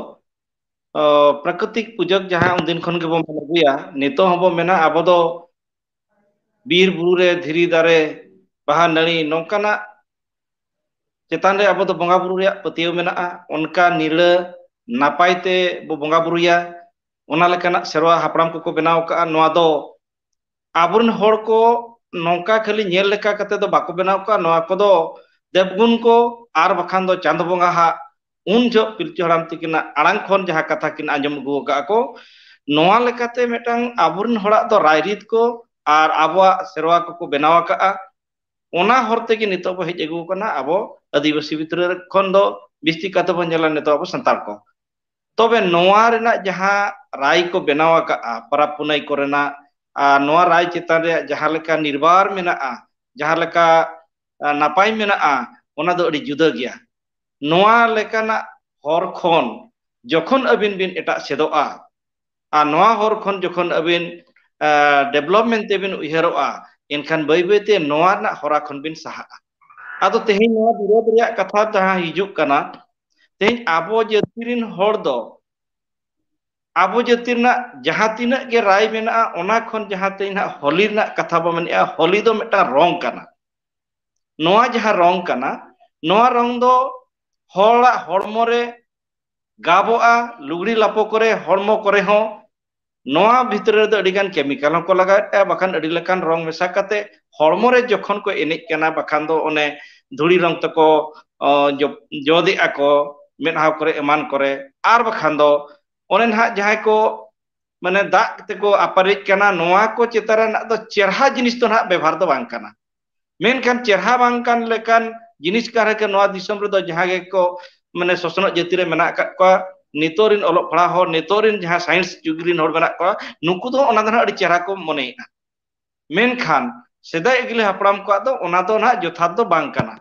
ᱚ, ᱯᱨᱟᱠᱨᱤᱛᱤᱠ ᱯᱩᱡᱟᱹ ᱡᱟᱦᱟᱸ ᱩᱱᱫᱤᱱ ᱠᱷᱚᱱ ᱜᱮᱵᱚᱱ ᱢᱮᱱ ᱟᱹᱜᱩᱭᱟ, ᱱᱤᱛᱚᱜ ᱦᱚᱸᱵᱚᱱ ᱢᱮᱱᱟ ᱟᱵᱚ ᱫᱚ ᱵᱤᱨ ᱵᱩᱨᱩ ᱨᱮ, ᱫᱷᱤᱨᱤ ᱫᱟᱨᱮ, ᱵᱟᱦᱟ ᱱᱟᱹᱲᱤ, ᱱᱚᱝᱠᱟᱱᱟᱜ ᱪᱮᱛᱟᱱ ᱨᱮ ᱟᱵᱚ ᱫᱚ ᱵᱚᱸᱜᱟ ᱵᱩᱨᱩ ᱨᱮᱭᱟᱜ ᱯᱟᱹᱛᱭᱟᱹᱣ ᱢᱮᱱᱟᱜᱼᱟ᱾ ᱚᱱᱠᱟ ᱱᱤᱨᱞᱟᱹ ᱱᱟᱯᱟᱭ ᱛᱮ ᱵᱚ ᱵᱚᱸᱜᱟ ᱵᱩᱨᱩᱭᱟ, ᱚᱱᱟ ᱞᱮᱠᱟᱱᱟᱜ ᱥᱮᱨᱣᱟ ᱦᱟᱯᱲᱟᱢ ᱠᱚᱠᱚ ᱵᱮᱱᱟᱣ ᱟᱠᱟᱫᱼᱟ᱾ ᱱᱚᱣᱟ ᱫᱚ ᱟᱵᱚᱨᱮᱱ ᱦᱚᱲ ᱠᱚ ᱱᱚᱝᱠᱟ ᱠᱷᱟᱹᱞᱤ ᱧᱮᱞ ᱞᱮᱠᱟ ᱠᱟᱛᱮ ᱫᱚ ᱵᱟᱠᱚ ᱵᱮᱱᱟᱣ ᱠᱟᱜᱼᱟ᱾ ᱱᱚᱣᱟ ᱠᱚᱫᱚ ᱫᱮᱵᱽᱜᱩᱱ ᱠᱚ ᱟᱨ ᱵᱟᱠᱷᱟᱱ ᱫᱚ ᱪᱟᱸᱫᱚ ᱵᱚᱸᱜᱟ ᱦᱟᱜ ᱩᱱ ᱡᱚᱦᱚᱜ ᱯᱤᱞᱪᱩ ᱦᱟᱲᱟᱢ ᱛᱤᱠᱤᱱᱟᱜ ᱟᱲᱟᱝ ᱠᱷᱚᱱ ᱡᱟᱦᱟᱸ ᱠᱟᱛᱷᱟ ᱠᱤᱱ ᱟᱸᱡᱚᱢ ᱟᱹᱜᱩ ᱟᱠᱟᱫᱼᱟ ᱠᱚ, ᱱᱚᱣᱟ ᱞᱮᱠᱟᱛᱮ ᱢᱤᱫᱴᱟᱝ ᱟᱵᱚᱨᱮᱱ ᱦᱚᱲᱟᱜ ᱫᱚ ᱨᱟᱭᱨᱤᱛ ᱠᱚ ᱟᱨ ᱟᱵᱚᱣᱟᱜ ᱥᱮᱨᱣᱟ ᱠᱚᱠᱚ ᱵᱮᱱᱟᱣ ᱟᱠᱟᱫᱼᱟ᱾ ᱚᱱᱟ ᱦᱚᱨ ᱛᱮᱜᱮ ᱱᱤᱛᱚᱜ ᱵᱚ ᱦᱮᱡ ᱟᱹᱜᱩ ᱟᱠᱟᱱᱟ᱾ ᱟᱵᱚ ᱟᱹᱫᱤᱵᱟᱹᱥᱤ ᱵᱷᱤᱛᱨᱤ ᱠᱷᱚᱱ ᱫᱚ ᱵᱤᱥᱛᱤ ᱠᱟᱛᱮ ᱵᱚᱱ ᱧᱮᱞᱟ ᱱᱤᱛᱚᱜ ᱟᱵᱚ ᱥᱟᱱᱛᱟᱲ ᱠᱚ᱾ ᱛᱚᱵᱮ ᱱᱚᱣᱟ ᱨᱮᱱᱟᱜ ᱡᱟᱦᱟᱸ ᱨᱟᱭ ᱠᱚ ᱵᱮᱱᱟᱣ ᱟᱠᱟᱫᱼᱟ ᱯᱚᱨᱚᱵᱽ ᱯᱩᱱᱟᱹᱭ ᱠᱚᱨᱮᱱᱟᱜ, ᱟᱨ ᱱᱚᱣᱟ ᱨᱟᱭ ᱪᱮᱛᱟᱱ ᱨᱮᱭᱟᱜ ᱡᱟᱦᱟᱸ ᱞᱮᱠᱟ ᱱᱤᱨᱵᱟᱨ ᱢᱮᱱᱟᱜᱼᱟ, ᱡᱟᱦᱟᱸ ᱞᱮᱠᱟ, ᱟ, ᱱᱟᱯᱟᱭ ᱢᱮᱱᱟᱜᱼᱟ, ᱚᱱᱟ ᱫᱚ ᱟᱹᱰᱤ ᱡᱩᱫᱟᱹ ᱜᱮᱭᱟ᱾ ᱱᱚᱣᱟ ᱞᱮᱠᱟᱱᱟᱜ ᱦᱚᱨ ᱠᱷᱚᱱ ᱡᱚᱠᱷᱚᱱ ᱟᱹᱵᱤᱱ ᱵᱤᱱ ᱮᱴᱟᱜ ᱥᱮᱫᱚᱜᱼᱟ, ᱟᱨ ᱱᱚᱣᱟ ᱦᱚᱨ ᱠᱷᱚᱱ ᱡᱚᱠᱷᱚᱱ ᱟᱹᱵᱤᱱ, ᱟ, ᱰᱮᱵᱷᱞᱚᱯᱢᱮᱱᱴ ᱛᱮᱵᱤᱱ ᱩᱭᱦᱟᱹᱨᱚᱜᱼᱟ, ᱮᱱᱠᱷᱟᱱ ᱵᱟᱹᱭ ᱵᱟᱹᱭᱛᱮ ᱱᱚᱣᱟ ᱨᱮᱱᱟᱜ ᱦᱚᱨᱟ ᱠᱷᱚᱱ ᱵᱤᱱ ᱥᱟᱦᱟᱜᱼᱟ᱾ ᱟᱫᱚ ᱛᱮᱦᱮᱧ ᱱᱚᱣᱟ ᱵᱤᱨᱳᱫᱷ ᱨᱮᱭᱟᱜ ᱠᱟᱛᱷᱟ ᱡᱟᱦᱟᱸ ᱦᱤᱡᱩᱜ ᱠᱟᱱᱟ, ᱛᱮᱦᱮᱧ ᱟᱵᱚ ᱡᱟᱹᱛᱤ ᱨᱮᱱ ᱦᱚᱲ ᱫᱚ ᱟᱵᱚ ᱡᱟᱹᱛᱤ ᱨᱮᱱᱟᱜ ᱡᱟᱦᱟᱸ ᱛᱤᱱᱟᱹᱜ ᱜᱮ ᱨᱟᱭ ᱢᱮᱱᱟᱜᱼᱟ, ᱚᱱᱟ ᱠᱷᱚᱱ ᱡᱟᱦᱟᱸ ᱛᱤᱱᱟᱹᱜ ᱦᱟᱸᱜ ᱦᱳᱞᱤ ᱨᱮᱱᱟᱜ ᱠᱟᱛᱷᱟ ᱵᱚ ᱢᱮᱱᱮᱫᱼᱟ, ᱦᱳᱞᱤ ᱫᱚ ᱢᱤᱫᱴᱟᱝ ᱨᱚᱝ ᱠᱟᱱᱟ᱾ ᱱᱚᱣᱟ ᱡᱟᱦᱟᱸ ᱨᱚᱝ ᱠᱟᱱᱟ, ᱱᱚᱣᱟ ᱨᱚᱝ ᱫᱚ ᱦᱚᱲᱟᱜ ᱦᱚᱲᱢᱚ ᱨᱮ ᱜᱟᱵᱚᱜᱼᱟ, ᱞᱩᱜᱽᱲᱤ ᱞᱟᱯᱚ ᱠᱚᱨᱮ, ᱦᱚᱲᱢᱚ ᱠᱚᱨᱮ ᱦᱚᱸ᱾ ᱱᱚᱣᱟ ᱵᱷᱤᱛᱨᱤ ᱨᱮᱫᱚ ᱟᱹᱰᱤ ᱜᱟᱱ ᱠᱮᱢᱤᱠᱮᱞ ᱦᱚᱸᱠᱚ ᱞᱟᱜᱟᱣᱮᱫᱼᱟ, ᱵᱟᱠᱷᱟᱱ ᱟᱹᱰᱤ ᱞᱮᱠᱟᱱ ᱨᱚᱝ ᱢᱮᱥᱟ ᱠᱟᱛᱮ ᱦᱚᱲᱢᱚ ᱨᱮ ᱡᱚᱠᱷᱚᱱ ᱠᱚ ᱮᱱᱮᱡ ᱠᱟᱱᱟ, ᱵᱟᱠᱷᱟᱱ ᱫᱚ ᱚᱱᱮ ᱫᱷᱩᱲᱤ ᱨᱚᱝ ᱛᱮᱠᱚ, ᱚ, ᱡᱚ-, ᱡᱚᱫᱮᱜᱼᱟ ᱠᱚ ᱢᱮᱫᱦᱟ ᱠᱚᱨᱮ ᱮᱢᱟᱱ ᱠᱚᱨᱮ, ᱟᱨ ᱵᱟᱠᱷᱟᱱ ᱫᱚ ᱚᱱᱮ ᱱᱟᱦᱟᱜ ᱡᱟᱦᱟᱸᱭ ᱠᱚ ᱢᱟᱱᱮ ᱫᱟᱜ ᱛᱮᱠᱚ ᱟᱯᱟᱨᱮᱡ ᱠᱟᱱᱟ, ᱱᱚᱣᱟ ᱠᱚ ᱪᱮᱛᱟᱱ ᱨᱮᱱᱟᱜ ᱫᱚ ᱪᱮᱨᱦᱟ ᱡᱤᱱᱤᱥ ᱫᱚ ᱱᱟᱦᱟᱜ ᱵᱮᱵᱷᱟᱨ ᱫᱚ ᱵᱟᱝ ᱠᱟᱱᱟ᱾ ᱢᱮᱱᱠᱷᱟᱱ ᱪᱮᱨᱦᱟ ᱵᱟᱝ ᱠᱟᱱ ᱞᱮᱠᱟᱱ ᱡᱤᱱᱤᱥ ᱠᱟᱱ ᱨᱮᱜᱮ ᱱᱚᱣᱟ ᱫᱤᱥᱚᱢ ᱨᱮᱫᱚ ᱡᱟᱦᱟᱸ ᱜᱮᱠᱚ ᱢᱟᱱᱮ ᱥᱚᱥᱱᱚᱜ ᱡᱟᱹᱛᱤ ᱨᱮ ᱢᱮᱱᱟᱜ ᱟᱠᱟᱫ ᱠᱚᱣᱟ, ᱱᱤᱛᱚᱜ ᱨᱮᱱ ᱚᱞᱚᱜ ᱯᱟᱲᱦᱟᱣ ᱦᱚᱲ, ᱱᱤᱛᱚᱜ ᱨᱮᱱ ᱡᱟᱦᱟᱸ ᱥᱟᱭᱮᱱᱥ ᱡᱩᱜᱽ ᱨᱮᱱ ᱦᱚᱲ ᱢᱮᱱᱟᱜ ᱠᱚᱣᱟ, ᱱᱩᱠᱩ ᱫᱚ ᱚᱱᱟ ᱫᱚ ᱱᱟᱦᱟᱜ ᱟᱹᱰᱤ ᱪᱮᱦᱨᱟ ᱠᱚ ᱢᱚᱱᱮᱭᱮᱫᱼᱟ᱾ ᱢᱮᱱᱠᱷᱟᱱ ᱥᱮᱫᱟᱭ ᱟᱹᱜᱤᱞ ᱦᱟᱯᱲᱟᱢ ᱠᱚᱣᱟᱜ ᱫᱚ ᱚᱱᱟ ᱫᱚ ᱱᱟᱦᱟᱜ ᱡᱚᱛᱷᱟᱛ ᱫᱚ ᱵᱟᱝ ᱠᱟᱱᱟ᱾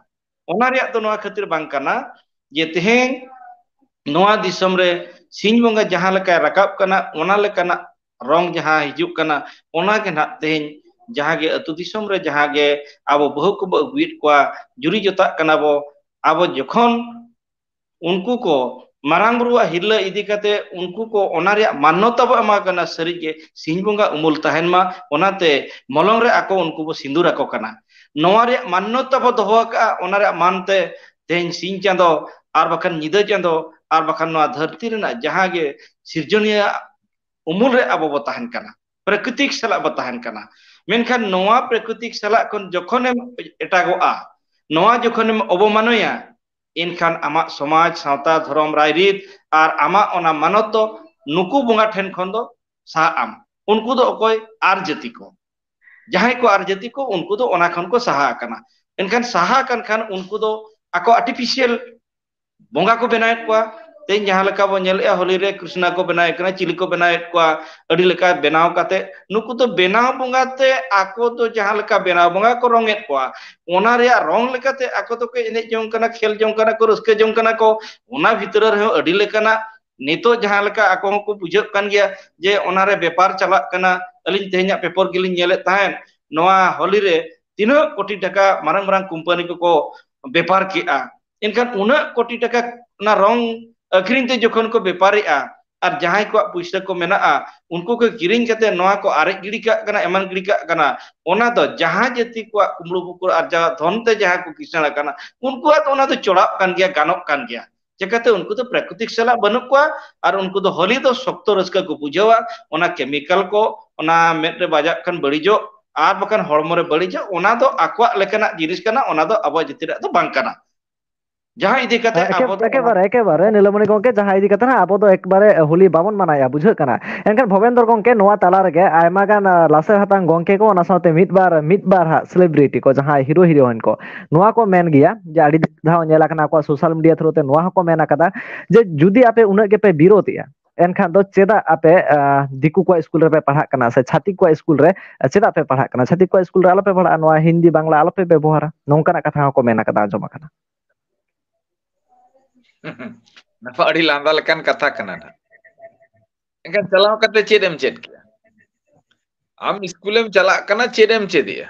ᱚᱱᱟ ᱨᱮᱭᱟᱜ ᱫᱚ ᱱᱚᱣᱟ ᱠᱷᱟᱹᱛᱤᱨ ᱵᱟᱝ ᱠᱟᱱᱟ ᱡᱮ ᱛᱮᱦᱮᱧ ᱱᱚᱣᱟ ᱫᱤᱥᱚᱢ ᱨᱮ ᱥᱤᱧ ᱵᱚᱸᱜᱟ ᱡᱟᱦᱟᱸ ᱞᱮᱠᱟᱭ ᱨᱟᱠᱟᱵ ᱠᱟᱱᱟ, ᱚᱱᱟ ᱞᱮᱠᱟᱱᱟᱜ ᱨᱚᱝ ᱡᱟᱦᱟᱸ ᱦᱤᱡᱩᱜ ᱠᱟᱱᱟ, ᱚᱱᱟ ᱜᱮ ᱱᱟᱦᱟᱜ ᱛᱮᱦᱮᱧ ᱡᱟᱦᱟᱸ ᱜᱮ ᱟᱹᱛᱩ ᱫᱤᱥᱚᱢ ᱨᱮ ᱡᱟᱦᱟᱸ ᱜᱮ ᱟᱵᱚ ᱵᱟᱹᱦᱩ ᱠᱚᱵᱚ ᱟᱹᱜᱩᱭᱮᱫ ᱠᱚᱣᱟ, ᱡᱩᱨᱤ ᱡᱚᱛᱟᱜ ᱠᱟᱱᱟ ᱵᱚ, ᱟᱵᱚ ᱡᱚᱠᱷᱚᱱ ᱩᱱᱠᱩ ᱠᱚ ᱢᱟᱨᱟᱝ ᱵᱩᱨᱩᱣᱟᱜ ᱦᱤᱨᱞᱟᱹ ᱤᱫᱤ ᱠᱟᱛᱮ ᱩᱱᱠᱩ ᱠᱚ ᱚᱱᱟ ᱨᱮᱭᱟᱜ ᱢᱟᱱᱱᱚᱛᱟ ᱵᱚ ᱮᱢᱟ ᱠᱟᱱᱟ, ᱥᱟᱹᱨᱤᱜᱮ ᱥᱤᱧ ᱵᱚᱸᱜᱟ ᱩᱢᱩᱞ ᱛᱟᱦᱮᱱ ᱢᱟ, ᱚᱱᱟᱛᱮ ᱢᱚᱞᱚᱝ ᱨᱮ ᱟᱠᱚ ᱩᱱᱠᱩ ᱵᱚ ᱥᱤᱸᱫᱩᱨ ᱟᱠᱚ ᱠᱟᱱᱟ᱾ ᱱᱚᱣᱟ ᱨᱮᱭᱟᱜ ᱢᱟᱱᱱᱚᱛᱟ ᱵᱚ ᱫᱚᱦᱚ ᱟᱠᱟᱫᱼᱟ, ᱚᱱᱟ ᱨᱮᱭᱟᱜ ᱢᱟᱱᱛᱮ ᱛᱮᱦᱮᱧ ᱥᱤᱧ ᱪᱟᱸᱫᱚ ᱟᱨ ᱵᱟᱠᱷᱟᱱ ᱧᱤᱫᱟᱹ ᱪᱟᱸᱫᱚ ᱟᱨ ᱵᱟᱠᱷᱟᱱ ᱱᱚᱣᱟ ᱫᱷᱟᱹᱨᱛᱤ ᱨᱮᱱᱟᱜ ᱡᱟᱦᱟᱸ ᱜᱮ ᱥᱤᱨᱡᱚᱱᱤᱭᱟᱹ ᱩᱢᱩᱞ ᱨᱮ ᱟᱵᱚ ᱵᱚ ᱛᱟᱦᱮᱱ ᱠᱟᱱᱟ, ᱯᱨᱟᱠᱨᱤᱛᱤᱠ ᱥᱟᱞᱟᱜ ᱵᱚ ᱛᱟᱦᱮᱱ ᱠᱟᱱᱟ᱾ ᱢᱮᱱᱠᱷᱟᱱ ᱱᱚᱣᱟ ᱯᱨᱟᱠᱨᱤᱛᱤᱠ ᱥᱟᱞᱟᱜ ᱠᱷᱚᱱ ᱡᱚᱠᱷᱚᱱᱮᱢ ᱮᱴᱟᱜᱚᱜᱼᱟ, ᱱᱚᱣᱟ ᱡᱚᱠᱷᱚᱱᱮᱢ ᱚᱵᱚᱢᱟᱱᱚᱭᱟ, ᱮᱱᱠᱷᱟᱱ ᱟᱢᱟᱜ ᱥᱚᱢᱟᱡᱽ, ᱥᱟᱶᱛᱟ, ᱫᱷᱚᱨᱚᱢ, ᱨᱟᱭᱨᱤᱛ ᱟᱨ ᱟᱢᱟᱜ ᱚᱱᱟ ᱢᱟᱱᱚᱛ ᱫᱚ ᱱᱩᱠᱩ ᱵᱚᱸᱜᱟ ᱴᱷᱮᱱ ᱠᱷᱚᱱ ᱫᱚ ᱥᱟᱦᱟᱜ ᱟᱢ᱾ ᱩᱱᱠᱩ ᱫᱚ ᱚᱠᱚᱭ? ᱟᱨ ᱡᱟᱹᱛᱤ ᱠᱚ᱾ ᱡᱟᱦᱟᱸᱭ ᱠᱚ ᱟᱨ ᱡᱟᱹᱛᱤ ᱠᱚ, ᱩᱱᱠᱩ ᱫᱚ ᱚᱱᱟ ᱠᱷᱚᱱ ᱠᱚ ᱥᱟᱦᱟ ᱟᱠᱟᱱᱟ᱾ ᱮᱱᱠᱷᱟᱱ ᱥᱟᱦᱟ ᱟᱠᱟᱱ ᱠᱷᱟᱱ ᱩᱱᱠᱩ ᱫᱚ ᱟᱠᱚ ᱟᱨᱴᱤᱯᱷᱤᱥᱤᱭᱟᱞ ᱵᱚᱸᱜᱟ ᱠᱚ ᱵᱮᱱᱟᱣᱮᱫ ᱠᱚᱣᱟ᱾ ᱛᱮᱦᱮᱧ ᱡᱟᱦᱟᱸ ᱞᱮᱠᱟ ᱵᱚᱱ ᱧᱮᱞᱮᱫᱼᱟ, ᱦᱳᱞᱤ ᱨᱮ ᱠᱨᱤᱥᱱᱟ ᱠᱚ ᱵᱮᱱᱟᱣᱮᱫ ᱠᱟᱱᱟ, ᱪᱤᱞᱤ ᱠᱚ ᱵᱮᱱᱟᱣᱮᱫ ᱠᱚᱣᱟ, ᱟᱹᱰᱤ ᱞᱮᱠᱟ ᱵᱮᱱᱟᱣ ᱠᱟᱛᱮ ᱱᱩᱠᱩ ᱫᱚ ᱵᱮᱱᱟᱣ ᱵᱚᱸᱜᱟ ᱛᱮ ᱟᱠᱚ ᱫᱚ ᱡᱟᱦᱟᱸ ᱞᱮᱠᱟ ᱵᱮᱱᱟᱣ ᱵᱚᱸᱜᱟ ᱠᱚ ᱨᱚᱝᱮᱫ ᱠᱚᱣᱟ, ᱚᱱᱟ ᱨᱮᱭᱟᱜ ᱨᱚᱝ ᱞᱮᱠᱟᱛᱮ ᱟᱠᱚ ᱫᱚᱠᱚ ᱮᱱᱮᱡ ᱡᱚᱝ ᱠᱟᱱᱟ, ᱠᱷᱮᱞ ᱡᱚᱝ ᱠᱟᱱᱟ ᱠᱚ, ᱨᱟᱹᱥᱠᱟᱹ ᱡᱚᱝ ᱠᱟᱱᱟ ᱠᱚ᱾ ᱚᱱᱟ ᱵᱷᱤᱛᱨᱤ ᱨᱮᱦᱚᱸ ᱟᱹᱰᱤ ᱞᱮᱠᱟᱱᱟᱜ ᱱᱤᱛᱚᱜ ᱡᱟᱦᱟᱸ ᱞᱮᱠᱟ ᱟᱠᱚ ᱦᱚᱸᱠᱚ ᱵᱩᱡᱷᱟᱹᱜ ᱠᱟᱱ ᱜᱮᱭᱟ ᱡᱮ ᱚᱱᱟᱨᱮ ᱵᱮᱯᱟᱨ ᱪᱟᱞᱟᱜ ᱠᱟᱱᱟ᱾ ᱟᱹᱞᱤᱧ ᱛᱮᱦᱮᱧᱟᱜ ᱯᱮᱯᱚᱨ ᱜᱮᱞᱤᱧ ᱧᱮᱞᱮᱫ ᱛᱟᱦᱮᱸᱫ, ᱱᱚᱣᱟ ᱦᱳᱞᱤ ᱨᱮ ᱛᱤᱱᱟᱹᱜ ᱠᱳᱴᱤ ᱴᱟᱠᱟ ᱢᱟᱨᱟᱝ ᱢᱟᱨᱟᱝ ᱠᱳᱢᱯᱟᱱᱤ ᱠᱚᱠᱚ ᱵᱮᱯᱟᱨ ᱠᱮᱜᱼᱟ᱾ ᱮᱱᱠᱷᱟᱱ ᱩᱱᱟᱹᱜ ᱠᱳᱴᱤ ᱴᱟᱠᱟ ᱚᱱᱟ ᱨᱚᱝ ᱟᱹᱠᱷᱨᱤᱧ ᱛᱮ ᱡᱚᱠᱷᱚᱱ ᱠᱚ ᱵᱮᱯᱟᱨᱮᱜᱼᱟ, ᱟᱨ ᱡᱟᱦᱟᱸᱭ ᱠᱚᱣᱟᱜ ᱯᱩᱭᱥᱟᱹ ᱠᱚ ᱢᱮᱱᱟᱜᱼᱟ, ᱩᱱᱠᱩ ᱠᱚ ᱠᱤᱨᱤᱧ ᱠᱟᱛᱮ ᱱᱚᱣᱟ ᱠᱚ ᱟᱨᱮᱡ ᱜᱤᱰᱤ ᱠᱟᱜ ᱠᱟᱱᱟ, ᱮᱢᱟᱱ ᱜᱤᱰᱤ ᱠᱟᱜ ᱠᱟᱱᱟ, ᱚᱱᱟ ᱫᱚ ᱡᱟᱦᱟᱸ ᱡᱟᱹᱛᱤ ᱠᱚᱣᱟᱜ ᱠᱩᱢᱵᱽᱲᱩ ᱵᱩᱠᱩᱲ ᱟᱨᱡᱟᱣ ᱫᱷᱚᱱ ᱛᱮ ᱡᱟᱦᱟᱸ ᱠᱚ ᱠᱤᱥᱟᱹᱬ ᱟᱠᱟᱱᱟ, ᱩᱱᱠᱩᱣᱟᱜ ᱫᱚ ᱚᱱᱟ ᱫᱚ ᱪᱚᱲᱟᱜ ᱠᱟᱱ ᱜᱮᱭᱟ, ᱜᱟᱱᱚᱜ ᱠᱟᱱ ᱜᱮᱭᱟ᱾ ᱪᱮᱠᱟᱛᱮ? ᱩᱱᱠᱩ ᱫᱚ ᱯᱨᱟᱠᱨᱤᱛᱤᱠ ᱥᱟᱞᱟᱜ ᱵᱟᱹᱱᱩᱜ ᱠᱚᱣᱟ, ᱟᱨ ᱩᱱᱠᱩ ᱫᱚ ᱦᱳᱞᱤ ᱫᱚ ᱥᱚᱠᱛᱚ ᱨᱟᱹᱥᱠᱟᱹ ᱠᱚ ᱵᱩᱡᱷᱟᱹᱣᱟ᱾ ᱚᱱᱟ ᱠᱮᱢᱤᱠᱟᱞ ᱠᱚ ᱚᱱᱟ ᱢᱮᱫ ᱨᱮ ᱵᱟᱡᱟᱜ ᱠᱷᱟᱱ ᱵᱟᱹᱲᱤᱡᱚᱜ, ᱟᱨ ᱵᱟᱠᱷᱟᱱ ᱦᱚᱲᱢᱚ ᱨᱮ ᱵᱟᱹᱲᱤᱡᱚᱜ, ᱚᱱᱟ ᱫᱚ ᱟᱠᱚᱣᱟᱜ ᱞᱮᱠᱟᱱᱟᱜ ᱡᱤᱱᱤᱥ ᱠᱟᱱᱟ, ᱚᱱᱟ ᱫᱚ ᱟᱵᱚᱣᱟᱜ ᱡᱟᱹᱛᱤ ᱨᱮᱭᱟᱜ ᱫᱚ ᱵᱟᱝ ᱠᱟᱱᱟ᱾ ᱡᱟᱦᱟᱸ ᱤᱫᱤ ᱠᱟᱛᱮ ᱮᱠᱮ- ᱟᱵᱚ ᱫᱚ ᱮᱠᱮᱵᱟᱨᱮ ᱮᱠᱮᱵᱟᱨᱮ ᱱᱤᱞᱚᱢᱚᱱᱤ ᱜᱚᱝᱠᱮ, ᱡᱟᱦᱟᱸ ᱤᱫᱤ ᱠᱟᱛᱮ ᱦᱟᱸᱜ ᱟᱵᱚ ᱫᱚ ᱮᱠᱵᱟᱨᱮ ᱦᱳᱞᱤ ᱵᱟᱵᱚᱱ ᱢᱟᱱᱟᱣᱮᱫᱼᱟ, ᱵᱩᱡᱷᱟᱹᱜ ᱠᱟᱱᱟ᱾ ᱮᱱᱠᱷᱟᱱ ᱵᱷᱚᱵᱮᱱᱫᱨᱚ ᱜᱚᱝᱠᱮ, ᱱᱚᱣᱟ ᱛᱟᱞᱟ ᱨᱮᱜᱮ ᱟᱭᱢᱟ ᱜᱟᱱ ᱟᱸ, ᱞᱟᱥᱮᱨ ᱦᱟᱛᱟᱝ ᱜᱚᱝᱠᱮ ᱠᱚ, ᱚᱱᱟ ᱥᱟᱶᱛᱮ ᱢᱤᱫ ᱵᱟᱨ ᱢᱤᱫ ᱵᱟᱨ ᱦᱟᱸᱜ ᱥᱮᱞᱤᱵᱨᱤᱴᱤ ᱠᱚ, ᱡᱟᱦᱟᱸᱭ ᱦᱤᱨᱳ ᱦᱤᱨᱳᱭᱤᱱ ᱠᱚ, ᱱᱚᱣᱟ ᱠᱚ ᱢᱮᱱ ᱜᱮᱭᱟ ᱡᱮ ᱟᱹᱰᱤ ᱫᱷᱟᱣ ᱧᱮᱞ ᱟᱠᱟᱱᱟ ᱟᱠᱚᱣᱟᱜ ᱥᱳᱥᱟᱞ ᱢᱤᱰᱤᱭᱟ ᱛᱷᱨᱩ ᱛᱮ ᱱᱚᱣᱟ ᱦᱚᱸᱠᱚ ᱢᱮᱱ ᱟᱠᱟᱫᱟ ᱡᱮ ᱡᱩᱫᱤ ᱟᱯᱮ ᱩᱱᱟᱹᱜ ᱜᱮᱯᱮ ᱵᱤᱨᱳᱫᱮᱜᱼᱟ, ᱮᱱᱠᱷᱟᱱ ᱫᱚ ᱪᱮᱫᱟᱜ ᱟᱯᱮ ᱟᱸ, ᱫᱤᱠᱩ ᱠᱚᱣᱟᱜ ᱥᱠᱩᱞ ᱨᱮᱯᱮ ᱯᱟᱲᱦᱟᱜ ᱠᱟᱱᱟ ᱥᱮ ᱪᱷᱟᱹᱛᱤᱠ ᱠᱚᱣᱟᱜ ᱥᱠᱩᱞ ᱨᱮ ᱪᱮᱫᱟᱜ ᱯᱮ ᱯᱟᱲᱦᱟᱜ ᱠᱟᱱᱟ? ᱪᱷᱟᱹᱛᱤᱠ ᱠᱚᱣᱟᱜ ᱥᱠᱩᱞ ᱨᱮ ᱟᱞᱚᱯᱮ ᱯᱟᱲᱦᱟᱜᱼᱟ, ᱱᱚᱣᱟ ᱦᱤᱱᱫᱤ ᱵᱟᱝᱞᱟ ᱟᱞᱚᱯᱮ ᱵᱮᱵᱚᱦᱟᱨᱟ, ᱱᱚᱝᱠᱟᱱᱟᱜ ᱠᱟᱛᱷᱟ ᱦᱚᱸᱠᱚ ᱢᱮᱱ ᱟᱠᱟᱫᱟ, ᱟᱸᱡᱚᱢ ᱟᱠᱟᱱᱟ᱾ ᱱᱚᱣᱟ ᱟᱹᱰᱤ ᱞᱟᱸᱫᱟ ᱞᱮᱠᱟᱱ ᱠᱟᱛᱷᱟ ᱠᱟᱱᱟ ᱱᱟᱜ᱾ ᱮᱱᱠᱷᱟᱱ ᱪᱟᱞᱟᱣ ᱠᱟᱛᱮ ᱪᱮᱫ ᱮᱢ ᱪᱮᱫ ᱠᱮᱜᱼᱟ? ᱟᱢ ᱥᱠᱩᱞᱮᱢ ᱪᱟᱞᱟᱜ ᱠᱟᱱᱟ, ᱪᱮᱫ ᱮᱢ ᱪᱮᱫᱮᱜᱼᱟ?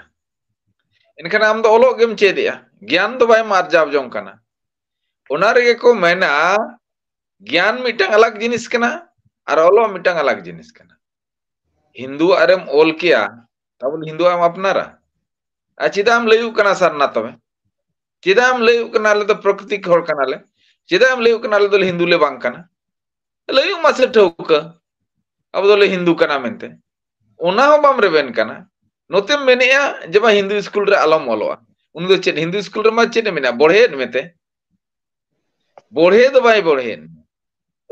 ᱮᱱᱠᱷᱟᱱ ᱟᱢ ᱫᱚ ᱚᱞᱚᱜ ᱜᱮᱢ ᱪᱮᱫᱮᱜᱼᱟ, ᱜᱮᱭᱟᱱ ᱫᱚ ᱵᱟᱭ ᱟᱨᱡᱟᱣ ᱡᱚᱝ ᱠᱟᱱᱟ᱾ ᱚᱱᱟ ᱨᱮᱜᱮ ᱠᱚ ᱢᱮᱱᱟ, ᱜᱮᱭᱟᱱ ᱢᱤᱫᱴᱟᱝ ᱟᱞᱟᱜᱽ ᱡᱤᱱᱤᱥ ᱠᱟᱱᱟ ᱟᱨ ᱚᱞᱚᱜ ᱢᱤᱫᱴᱟᱝ ᱟᱞᱟᱜᱽ ᱡᱤᱱᱤᱥ ᱠᱟᱱᱟ᱾ ᱦᱤᱱᱫᱩᱣᱟᱜ ᱨᱮᱢ ᱚᱞ ᱠᱮᱭᱟ, ᱛᱟᱵᱚᱞᱮ ᱦᱤᱱᱫᱩᱣᱟᱜ ᱮᱢ ᱟᱯᱱᱟᱨᱟ? ᱟᱨ ᱪᱮᱫᱟᱜ ᱮᱢ ᱞᱟᱹᱭᱩᱜ ᱠᱟᱱᱟ ᱥᱟᱨᱱᱟ ᱛᱚᱵᱮ? ᱪᱮᱫᱟᱜ ᱮᱢ ᱞᱟᱹᱭᱩᱜ ᱠᱟᱱᱟ ᱟᱞᱮ ᱫᱚ ᱯᱨᱚᱠᱨᱤᱛᱤᱠ ᱦᱚᱲ ᱠᱟᱱᱟᱞᱮ? ᱪᱮᱫᱟᱜ ᱮᱢ ᱞᱟᱹᱭᱩᱜ ᱠᱟᱱᱟ ᱟᱞᱮ ᱫᱚ ᱦᱤᱱᱫᱩ ᱞᱮ ᱵᱟᱝ ᱠᱟᱱᱟ? ᱞᱟᱹᱭᱩᱜ ᱢᱟᱥᱮ ᱴᱷᱟᱹᱣᱠᱟᱹ, ᱟᱵᱚ ᱫᱚᱞᱮ ᱦᱤᱱᱫᱩ ᱠᱟᱱᱟ ᱢᱮᱱᱛᱮ᱾ ᱚᱱᱟ ᱦᱚᱸ ᱵᱟᱢ ᱨᱮᱵᱮᱱ ᱠᱟᱱᱟ᱾ ᱱᱚᱛᱮᱢ ᱢᱮᱱᱮᱜᱼᱟ ᱡᱮ ᱵᱟᱝ ᱦᱤᱱᱫᱩ ᱥᱠᱩᱞ ᱨᱮ ᱟᱞᱚᱢ ᱚᱞᱚᱜᱼᱟ᱾ ᱩᱱᱤ ᱫᱚ ᱪᱮᱫ ᱦᱤᱱᱫᱩ ᱥᱠᱩᱞ ᱨᱮᱢᱟ ᱪᱮᱫ ᱮ ᱢᱮᱱᱟ, ᱵᱚᱲᱦᱮᱭᱮᱫ ᱢᱮᱛᱮ? ᱵᱚᱲᱦᱮ ᱫᱚ ᱵᱟᱭ ᱵᱚᱲᱦᱮᱭᱮᱫ ᱢᱮ᱾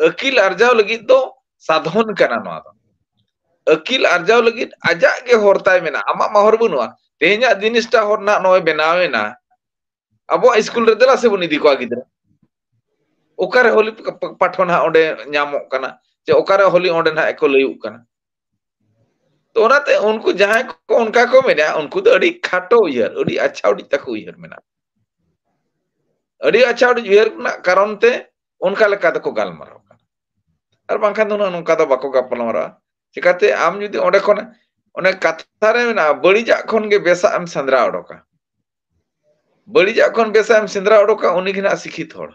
ᱟᱹᱠᱤᱞ ᱟᱨᱡᱟᱣ ᱞᱟᱹᱜᱤᱫ ᱫᱚ ᱥᱟᱫᱷᱚᱱ ᱠᱟᱱᱟ ᱱᱚᱣᱟ ᱫᱚ᱾ ᱟᱹᱠᱤᱞ ᱟᱨᱡᱟᱣ ᱞᱟᱹᱜᱤᱫ ᱟᱡᱟᱜ ᱜᱮ ᱦᱚᱨ ᱛᱟᱭ ᱢᱮᱱᱟᱜᱼᱟ, ᱟᱢᱟᱜ ᱢᱟ ᱦᱚᱨ ᱵᱟᱹᱱᱩᱜᱼᱟ᱾ ᱛᱮᱦᱮᱧᱟᱜ ᱡᱤᱱᱤᱥᱴᱟ ᱦᱚᱨ ᱱᱟᱜ ᱱᱚᱜᱼᱚᱭ ᱵᱮᱱᱟᱣ ᱮᱱᱟ, ᱟᱵᱚᱣᱟᱜ ᱥᱠᱩᱞ ᱨᱮ ᱫᱮᱞᱟ ᱥᱮ ᱵᱚᱱ ᱤᱫᱤ ᱠᱚᱣᱟ ᱜᱤᱫᱽᱨᱟᱹ᱾ ᱚᱠᱟᱨᱮ ᱦᱳᱞᱤ ᱯᱟᱴᱷᱚᱱ ᱦᱟᱸᱜ ᱚᱸᱰᱮ ᱧᱟᱢᱚᱜ ᱠᱟᱱᱟ, ᱥᱮ ᱚᱠᱟᱨᱮ ᱦᱳᱞᱤ ᱚᱸᱰᱮ ᱱᱟᱜ ᱠᱚ ᱞᱟᱹᱭᱩᱜ ᱠᱟᱱᱟ? ᱛᱚ ᱚᱱᱟᱛᱮ ᱩᱱᱠᱩ ᱡᱟᱦᱟᱸᱭ ᱠᱚ ᱚᱱᱠᱟ ᱠᱚ ᱢᱮᱱᱟ, ᱩᱱᱠᱩ ᱫᱚ ᱟᱹᱰᱤ ᱠᱷᱟᱴᱚ ᱩᱭᱦᱟᱹᱨ, ᱟᱹᱰᱤ ᱟᱪᱷᱟ ᱩᱰᱤᱡ ᱛᱟᱠᱚ ᱩᱭᱦᱟᱹᱨ ᱢᱮᱱᱟᱜᱼᱟ᱾ ᱟᱹᱰᱤ ᱟᱪᱷᱟ ᱩᱰᱤᱡ ᱩᱭᱦᱟᱹᱨ ᱨᱮᱱᱟᱜ ᱠᱟᱨᱚᱱ ᱛᱮ ᱚᱱᱠᱟ ᱞᱮᱠᱟ ᱫᱚᱠᱚ ᱜᱟᱞᱢᱟᱨᱟᱣ ᱠᱟᱱᱟ, ᱟᱨ ᱵᱟᱝᱠᱷᱟᱱ ᱫᱚ ᱩᱱᱟᱹᱜ ᱱᱚᱝᱠᱟ ᱫᱚ ᱵᱟᱠᱚ ᱜᱟᱯᱟᱞᱢᱟᱨᱟᱣᱟ᱾ ᱪᱤᱠᱟᱛᱮ ᱟᱢ ᱡᱩᱫᱤ ᱚᱸᱰᱮ ᱠᱷᱚᱱ, ᱚᱱᱮ ᱠᱟᱛᱷᱟ ᱨᱮ ᱢᱮᱱᱟᱜᱼᱟ, ᱵᱟᱹᱲᱤᱡᱟᱜ ᱠᱷᱚᱱ ᱜᱮ ᱵᱮᱥᱟᱜ ᱮᱢ ᱥᱮᱸᱫᱽᱨᱟ ᱚᱰᱚᱠᱟ᱾ ᱵᱟᱹᱲᱤᱡᱟᱜ ᱠᱷᱚᱱ ᱵᱮᱥᱟᱜ ᱮᱢ ᱥᱮᱸᱫᱽᱨᱟ ᱚᱰᱚᱠᱟ, ᱩᱱᱤ ᱜᱮ ᱱᱟᱜ ᱥᱤᱠᱷᱤᱛ ᱦᱚᱲ,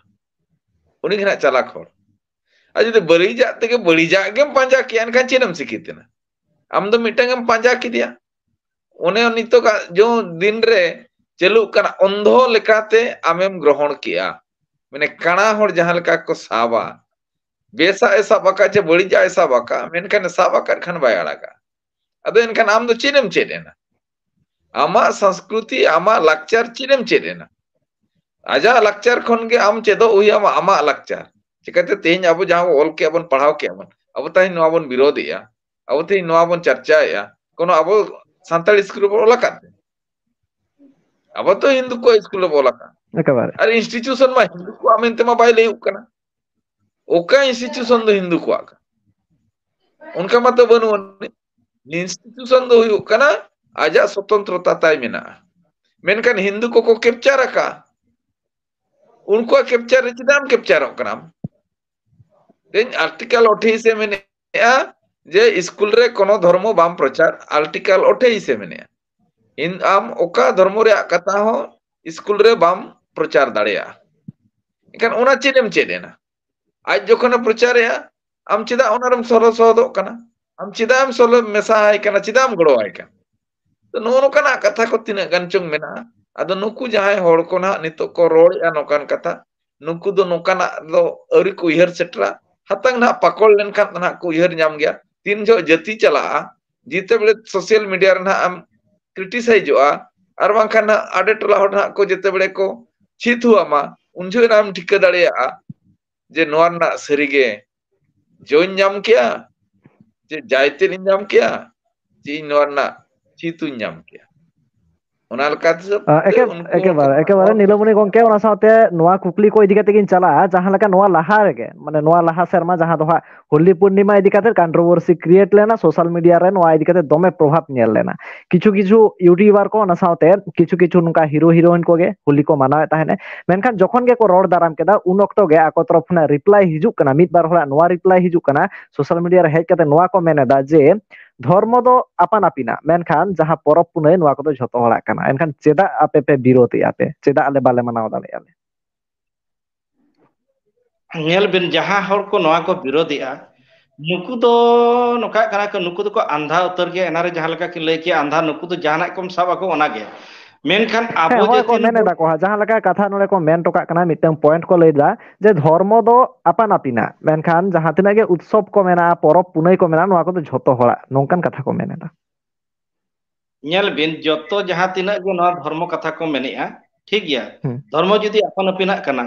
ᱩᱱᱤ ᱜᱮ ᱱᱟᱜ ᱪᱟᱞᱟᱠ ᱦᱚᱲ᱾ ᱟᱨ ᱡᱩᱫᱤ ᱵᱟᱹᱲᱤᱡᱟᱜ ᱛᱮᱜᱮ ᱵᱟᱹᱲᱤᱡᱟᱜ ᱜᱮᱢ ᱯᱟᱸᱡᱟ ᱠᱮᱭᱟ, ᱮᱱᱠᱷᱟᱱ ᱪᱮᱫ ᱮᱢ ᱥᱤᱠᱷᱤᱛ ᱮᱱᱟ? ᱟᱢ ᱫᱚ ᱢᱤᱫᱴᱟᱝ ᱮᱢ ᱯᱟᱸᱡᱟ ᱠᱮᱫᱮᱭᱟ, ᱚᱱᱮ ᱱᱤᱛᱚᱜᱟᱜ ᱡᱚ ᱫᱤᱱ ᱨᱮ ᱪᱟᱹᱞᱩᱜ ᱠᱟᱱᱟ ᱚᱱᱫᱷᱚ ᱞᱮᱠᱟᱛᱮ ᱟᱢᱮᱢ ᱜᱨᱚᱦᱚᱬ ᱠᱮᱜᱼᱟ᱾ ᱢᱟᱱᱮ ᱠᱟᱬᱟ ᱦᱚᱲ ᱡᱟᱦᱟᱸ ᱞᱮᱠᱟ ᱠᱚ ᱥᱟᱵᱟ, ᱵᱮᱥᱟᱜ ᱮ ᱥᱟᱵ ᱟᱠᱟᱫ ᱪᱮ ᱵᱟᱹᱲᱤᱡᱟᱜ ᱮ ᱥᱟᱵ ᱟᱠᱟᱫ, ᱢᱮᱱᱠᱷᱟᱱ ᱥᱟᱵ ᱟᱠᱟᱫ ᱠᱷᱟᱱ ᱵᱟᱭ ᱟᱲᱟᱜᱟ᱾ ᱟᱫᱚ ᱮᱱᱠᱷᱟᱱ ᱟᱢ ᱫᱚ ᱪᱮᱫ ᱮᱢ ᱪᱮᱫ ᱮᱱᱟ? ᱟᱢᱟᱜ ᱥᱚᱝᱥᱠᱨᱤᱛᱤ, ᱟᱢᱟᱜ ᱞᱟᱠᱪᱟᱨ ᱪᱮᱫ ᱮᱢ ᱪᱮᱫ ᱮᱱᱟ? ᱟᱡᱟᱜ ᱞᱟᱠᱪᱟᱨ ᱠᱷᱚᱱ ᱜᱮ ᱟᱢ ᱪᱮᱫᱚᱜ ᱦᱩᱭ ᱟᱢᱟ, ᱟᱢᱟᱜ ᱞᱟᱠᱪᱟᱨ᱾ ᱪᱤᱠᱟᱹᱛᱮ ᱛᱮᱦᱮᱧ ᱟᱵᱚ ᱡᱟᱦᱟᱸ ᱵᱚ ᱚᱞ ᱠᱮᱜᱼᱟ ᱵᱚᱱ, ᱯᱟᱲᱦᱟᱣ ᱠᱮᱜᱼᱟ ᱵᱚᱱ, ᱟᱵᱚ ᱛᱮᱦᱮᱧ ᱱᱚᱣᱟ ᱵᱚᱱ ᱵᱤᱨᱳᱫᱷᱮᱜᱼᱟ, ᱟᱵᱚ ᱛᱮᱦᱮᱧ ᱱᱚᱣᱟ ᱵᱚᱱ ᱪᱟᱨᱪᱟᱭᱮᱜᱼᱟ, ᱠᱳᱱᱳ ᱟᱵᱚ ᱥᱟᱱᱛᱟᱲ ᱥᱠᱩᱞ ᱨᱮᱵᱚ ᱚᱞ ᱟᱠᱟᱫ ᱛᱮ? ᱟᱵᱚ ᱛᱚ ᱦᱤᱱᱫᱩ ᱠᱚᱣᱟᱜ ᱥᱠᱩᱞ ᱨᱮᱵᱚ ᱚᱞ ᱟᱠᱟᱫ᱾ ᱮᱠᱮᱵᱟᱨᱮ᱾ ᱟᱨ institution ᱢᱟ ᱦᱤᱱᱫᱩ ᱠᱚᱣᱟᱜ ᱢᱮᱱᱛᱮ ᱢᱟ ᱵᱟᱭ ᱞᱟᱹᱭᱚᱜ ᱠᱟᱱᱟ᱾ ᱚᱠᱟ institution ᱫᱚ ᱦᱤᱱᱫᱩ ᱠᱚᱣᱟᱜ ᱠᱟᱱᱟ? ᱚᱱᱠᱟ ᱢᱟᱛᱚ ᱵᱟᱹᱱᱩᱜ ᱟᱹᱱᱤᱡ᱾ Institution ᱫᱚ ᱦᱩᱭᱩᱜ ᱠᱟᱱᱟ ᱟᱡᱟᱜ ᱥᱚᱛᱚᱱᱛᱨᱚᱛᱟ ᱛᱟᱭ ᱢᱮᱱᱟᱜᱼᱟ᱾ ᱢᱮᱱᱠᱷᱟᱱ ᱦᱤᱱᱫᱩ ᱠᱚᱠᱚ capture ᱟᱠᱟᱫ, ᱩᱱᱠᱩᱣᱟᱜ capture ᱨᱮ ᱪᱮᱫᱟᱜ ᱮᱢ captureᱚᱜ ᱠᱟᱱᱟ? ᱛᱮᱦᱮᱧ Article ᱟᱴᱷᱟᱭᱤᱥ ᱮ ᱢᱮᱱᱮᱫᱼᱟ ᱡᱮ ᱥᱠᱩᱞ ᱨᱮ ᱠᱳᱱᱳ ᱫᱷᱚᱨᱢᱚ ᱵᱟᱢ ᱯᱨᱚᱪᱟᱨ, Article ᱟᱴᱷᱟᱭᱤᱥ ᱮ ᱢᱮᱱᱮᱫᱼᱟ᱾ ᱤᱧ, ᱟᱢ ᱚᱠᱟ ᱫᱷᱚᱨᱢᱚ ᱨᱮᱭᱟᱜ ᱠᱟᱛᱷᱟ ᱦᱚᱸ ᱥᱠᱩᱞ ᱨᱮ ᱵᱟᱢ ᱯᱨᱚᱪᱟᱨ ᱫᱟᱲᱮᱭᱟᱜᱼᱟ᱾ ᱮᱱᱠᱷᱟᱱ ᱚᱱᱟ ᱪᱮᱫ ᱮᱢ ᱪᱮᱫ ᱮᱱᱟ? ᱟᱡ ᱡᱚᱠᱷᱚᱱᱮ ᱯᱨᱚᱪᱟᱨᱮᱜᱼᱟ, ᱟᱢ ᱪᱮᱫᱟᱜ ᱚᱱᱟ ᱨᱮᱢ ᱥᱚᱞᱚ ᱥᱚᱦᱚᱫᱚᱜ ᱠᱟᱱᱟ? ᱟᱢ ᱪᱮᱫᱟᱜ ᱮᱢ ᱥᱚᱞᱚ ᱢᱮᱥᱟ ᱟᱭ ᱠᱟᱱᱟ? ᱪᱮᱫᱟᱜ ᱮᱢ ᱜᱚᱲᱚ ᱟᱭ ᱠᱟᱱᱟ? ᱛᱚ, ᱱᱚᱜᱼᱚ ᱱᱚᱝᱠᱟᱱᱟᱜ ᱠᱟᱛᱷᱟ ᱠᱚ ᱛᱤᱱᱟᱹᱜ ᱜᱟᱱ ᱪᱚᱝ ᱢᱮᱱᱟᱜᱼᱟ᱾ ᱟᱫᱚ ᱱᱩᱠᱩ ᱡᱟᱦᱟᱸᱭ ᱦᱚᱲ ᱠᱚ ᱱᱟᱦᱟᱜ ᱱᱤᱛᱚᱜ ᱠᱚ ᱨᱚᱲᱮᱜᱼᱟ ᱱᱚᱝᱠᱟᱱ ᱠᱟᱛᱷᱟ, ᱱᱩᱠᱩ ᱫᱚ ᱱᱚᱝᱠᱟᱱᱟᱜ ᱫᱚ ᱟᱹᱣᱨᱤ ᱠᱚ ᱩᱭᱦᱟᱹᱨ ᱥᱮᱴᱮᱨᱟ᱾ ᱦᱟᱛᱟᱝ ᱱᱟᱦᱟᱜ ᱯᱟᱠᱚᱲ ᱞᱮᱱᱠᱷᱟᱱ ᱱᱟᱦᱟᱜ ᱠᱚ ᱩᱭᱦᱟᱹᱨ ᱧᱟᱢ ᱜᱮᱭᱟ᱾ ᱛᱤᱱ ᱡᱚᱦᱚᱜ ᱡᱟᱹᱛᱤ ᱪᱟᱞᱟᱜᱼᱟ, ᱡᱮᱛᱮ ᱵᱮᱲᱮ social media ᱨᱮ ᱱᱟᱦᱟᱜ ᱮᱢ criticizeᱚᱜᱼᱟ, ᱟᱨ ᱵᱟᱝᱠᱷᱟᱱ ᱱᱟᱦᱟᱜ ᱟᱰᱮ ᱴᱚᱞᱟ ᱦᱚᱲ ᱱᱟᱦᱟᱜ ᱠᱚ ᱡᱮᱛᱮ ᱵᱮᱲᱮ ᱠᱚ ᱪᱷᱤ ᱛᱷᱩ ᱟᱢᱟ, ᱩᱱ ᱡᱚᱦᱚᱜ ᱱᱟᱦᱟᱜ ᱮᱢ ᱴᱷᱤᱠᱟᱹ ᱫᱟᱲᱮᱭᱟᱜᱼᱟ ᱡᱮ ᱱᱚᱣᱟ ᱨᱮᱱᱟᱜ ᱥᱟᱹᱨᱤᱜᱮ ᱡᱚᱧ ᱧᱟᱢ ᱠᱮᱜᱼᱟ, ᱡᱮ ᱡᱟᱭᱛᱮᱫ ᱤᱧ ᱧᱟᱢ ᱠᱮᱜᱼᱟ, ᱡᱮ ᱤᱧ ᱱᱚᱣᱟ ᱨᱮᱱᱟᱜ ᱪᱷᱤ ᱛᱷᱩᱧ ᱧᱟᱢ ᱠᱮᱜᱼᱟ᱾ ᱚᱱᱟ ᱞᱮᱠᱟᱛᱮ ᱟ, ᱮᱠᱮ-, ᱩᱱᱠᱩ ᱮᱠᱮᱵᱟᱨᱮ, ᱦᱚᱸ ᱮᱠᱮᱵᱟᱨᱮ ᱱᱤᱞᱚᱢᱚᱱᱤ ᱜᱚᱢᱠᱮ, ᱚᱱᱟ ᱥᱟᱶᱛᱮ ᱱᱚᱣᱟ ᱠᱩᱠᱞᱤ ᱠᱚ ᱤᱫᱤ ᱠᱟᱛᱮ ᱜᱤᱧ ᱪᱟᱞᱟᱜᱼᱟ, ᱡᱟᱦᱟᱸ ᱞᱮᱠᱟ ᱱᱚᱣᱟ ᱞᱟᱦᱟ ᱨᱮᱜᱮ, ᱢᱟᱱᱮ ᱱᱚᱣᱟ ᱞᱟᱦᱟ ᱥᱮᱨᱢᱟ ᱡᱟᱦᱟᱸ ᱫᱚ ᱦᱟᱸᱜ ᱦᱳᱞᱤ ᱯᱩᱨᱱᱤᱢᱟ ᱤᱫᱤ ᱠᱟᱛᱮ controversy create ᱞᱮᱱᱟ, social media ᱨᱮ ᱱᱚᱣᱟ ᱤᱫᱤ ᱠᱟᱛᱮ ᱫᱚᱢᱮ ᱯᱨᱚᱵᱷᱟᱵ ᱧᱮᱞ ᱞᱮᱱᱟ᱾ ᱠᱤᱪᱷᱩ ᱠᱤᱪᱷᱩ YouTuber ᱠᱚ, ᱚᱱᱟ ᱥᱟᱶᱛᱮ ᱠᱤᱪᱷᱩ ᱠᱤᱪᱷᱩ ᱱᱚᱝᱠᱟ hero heroine ᱠᱚᱜᱮ ᱦᱳᱞᱤ ᱠᱚ ᱢᱟᱱᱟᱣᱮᱫ ᱛᱟᱦᱮᱱᱟ᱾ ᱢᱮᱱᱠᱷᱟᱱ ᱡᱚᱠᱷᱚᱱ ᱜᱮᱠᱚ ᱨᱚᱲ ᱫᱟᱨᱟᱢ ᱠᱮᱫᱟ, ᱩᱱ ᱚᱠᱛᱚ ᱜᱮ ᱟᱠᱚ ᱛᱚᱨᱚᱯ ᱠᱷᱚᱱᱟᱜ reply ᱦᱤᱡᱩᱜ ᱠᱟᱱᱟ, ᱢᱤᱫ ᱵᱟᱨ ᱦᱚᱲᱟᱜ ᱱᱚᱣᱟ reply ᱦᱤᱡᱩᱜ ᱠᱟᱱᱟ, social media ᱨᱮ ᱦᱮᱡ ᱠᱟᱛᱮ ᱱᱚᱣᱟ ᱠᱚ ᱢᱮᱱ ᱮᱫᱟ ᱡᱮ ᱫᱷᱚᱨᱢᱚ ᱫᱚ ᱟᱯᱟᱱ ᱟᱹᱯᱤᱱᱟᱜ, ᱢᱮᱱᱠᱷᱟᱱ ᱡᱟᱦᱟᱸ ᱯᱚᱨᱚᱵᱽ ᱯᱩᱱᱟᱹᱭ, ᱱᱚᱣᱟ ᱠᱚᱫᱚ ᱡᱷᱚᱛᱚ ᱦᱚᱲᱟᱜ ᱠᱟᱱᱟ᱾ ᱮᱱᱠᱷᱟᱱ ᱪᱮᱫᱟᱜ ᱟᱯᱮ ᱯᱮ ᱵᱤᱨᱳᱫᱷᱮᱜᱼᱟ ᱯᱮ? ᱪᱮᱫᱟᱜ ᱟᱞᱮ ᱵᱟᱞᱮ ᱢᱟᱱᱟᱣ ᱫᱟᱲᱮᱭᱟᱜᱼᱟ ᱞᱮ? ᱧᱮᱞ ᱵᱤᱱ, ᱡᱟᱦᱟᱸ ᱦᱚᱲ ᱠᱚ ᱱᱚᱣᱟ ᱠᱚ ᱵᱤᱨᱳᱫᱷᱮᱜᱼᱟ, ᱱᱩᱠᱩ ᱫᱚ ᱱᱚᱝᱠᱟᱜ ᱠᱟᱱᱟ ᱠᱚ, ᱱᱩᱠᱩ ᱫᱚᱠᱚ ᱟᱸᱫᱷᱟ ᱩᱛᱟᱹᱨ ᱜᱮᱭᱟ᱾ ᱮᱱᱟᱨᱮ ᱡᱟᱦᱟᱸ ᱞᱮᱠᱟ ᱠᱤᱱ ᱞᱟᱹᱭ ᱠᱮᱜᱼᱟ, ᱟᱸᱫᱷᱟ, ᱱᱩᱠᱩ ᱫᱚ ᱡᱟᱦᱟᱱᱟᱜ ᱠᱚᱢ ᱥᱟᱵ ᱟᱠᱚ, ᱚᱱᱟᱜᱮ᱾ ᱢᱮᱱᱠᱷᱟᱱ ᱦᱮᱸ, ᱟᱵᱚ ᱦᱚᱸᱜᱼᱚᱭ ᱡᱟᱹᱛᱤ ᱠᱚ ᱢᱮᱱ ᱮᱫᱟ ᱠᱚ ᱦᱟᱸᱜ, ᱡᱟᱦᱟᱸ ᱞᱮᱠᱟ ᱠᱟᱛᱷᱟ ᱱᱚᱰᱮ ᱠᱚ ᱢᱮᱱ ᱦᱚᱴᱚ ᱠᱟᱜ ᱠᱟᱱᱟ, ᱢᱤᱫᱴᱟᱝ point ᱠᱚ ᱞᱟᱹᱭ ᱮᱫᱟ ᱡᱮ ᱫᱷᱚᱨᱢᱚ ᱫᱚ ᱟᱯᱟᱱ ᱟᱹᱯᱤᱱᱟᱜ, ᱢᱮᱱᱠᱷᱟᱱ ᱡᱟᱦᱟᱸ ᱛᱤᱱᱟᱹᱜ ᱜᱮ ᱩᱛᱥᱚᱵ ᱠᱚ ᱢᱮᱱᱟᱜᱼᱟ, ᱯᱚᱨᱚᱵᱽ ᱯᱩᱱᱟᱹᱭ ᱠᱚ ᱢᱮᱱᱟᱜᱼᱟ, ᱱᱚᱣᱟ ᱠᱚᱫᱚ ᱡᱷᱚᱛᱚ ᱦᱚᱲᱟᱜ, ᱱᱚᱝᱠᱟᱱ ᱠᱟᱛᱷᱟ ᱠᱚ ᱢᱮᱱ ᱮᱫᱟ᱾ ᱧᱮᱞ ᱵᱤᱱ, ᱡᱚᱛᱚ ᱡᱟᱦᱟᱸ ᱛᱤᱱᱟᱹᱜ ᱜᱮ ᱱᱚᱣᱟ ᱫᱷᱚᱨᱢᱚ ᱠᱟᱛᱷᱟ ᱠᱚ ᱢᱮᱱᱮᱜᱼᱟ, ᱴᱷᱤᱠ ᱜᱮᱭᱟ᱾ ᱦᱩᱸ᱾ ᱫᱷᱚᱨᱢᱚ ᱡᱩᱫᱤ ᱟᱯᱟᱱ ᱟᱹᱯᱤᱱᱟᱜ ᱠᱟᱱᱟ,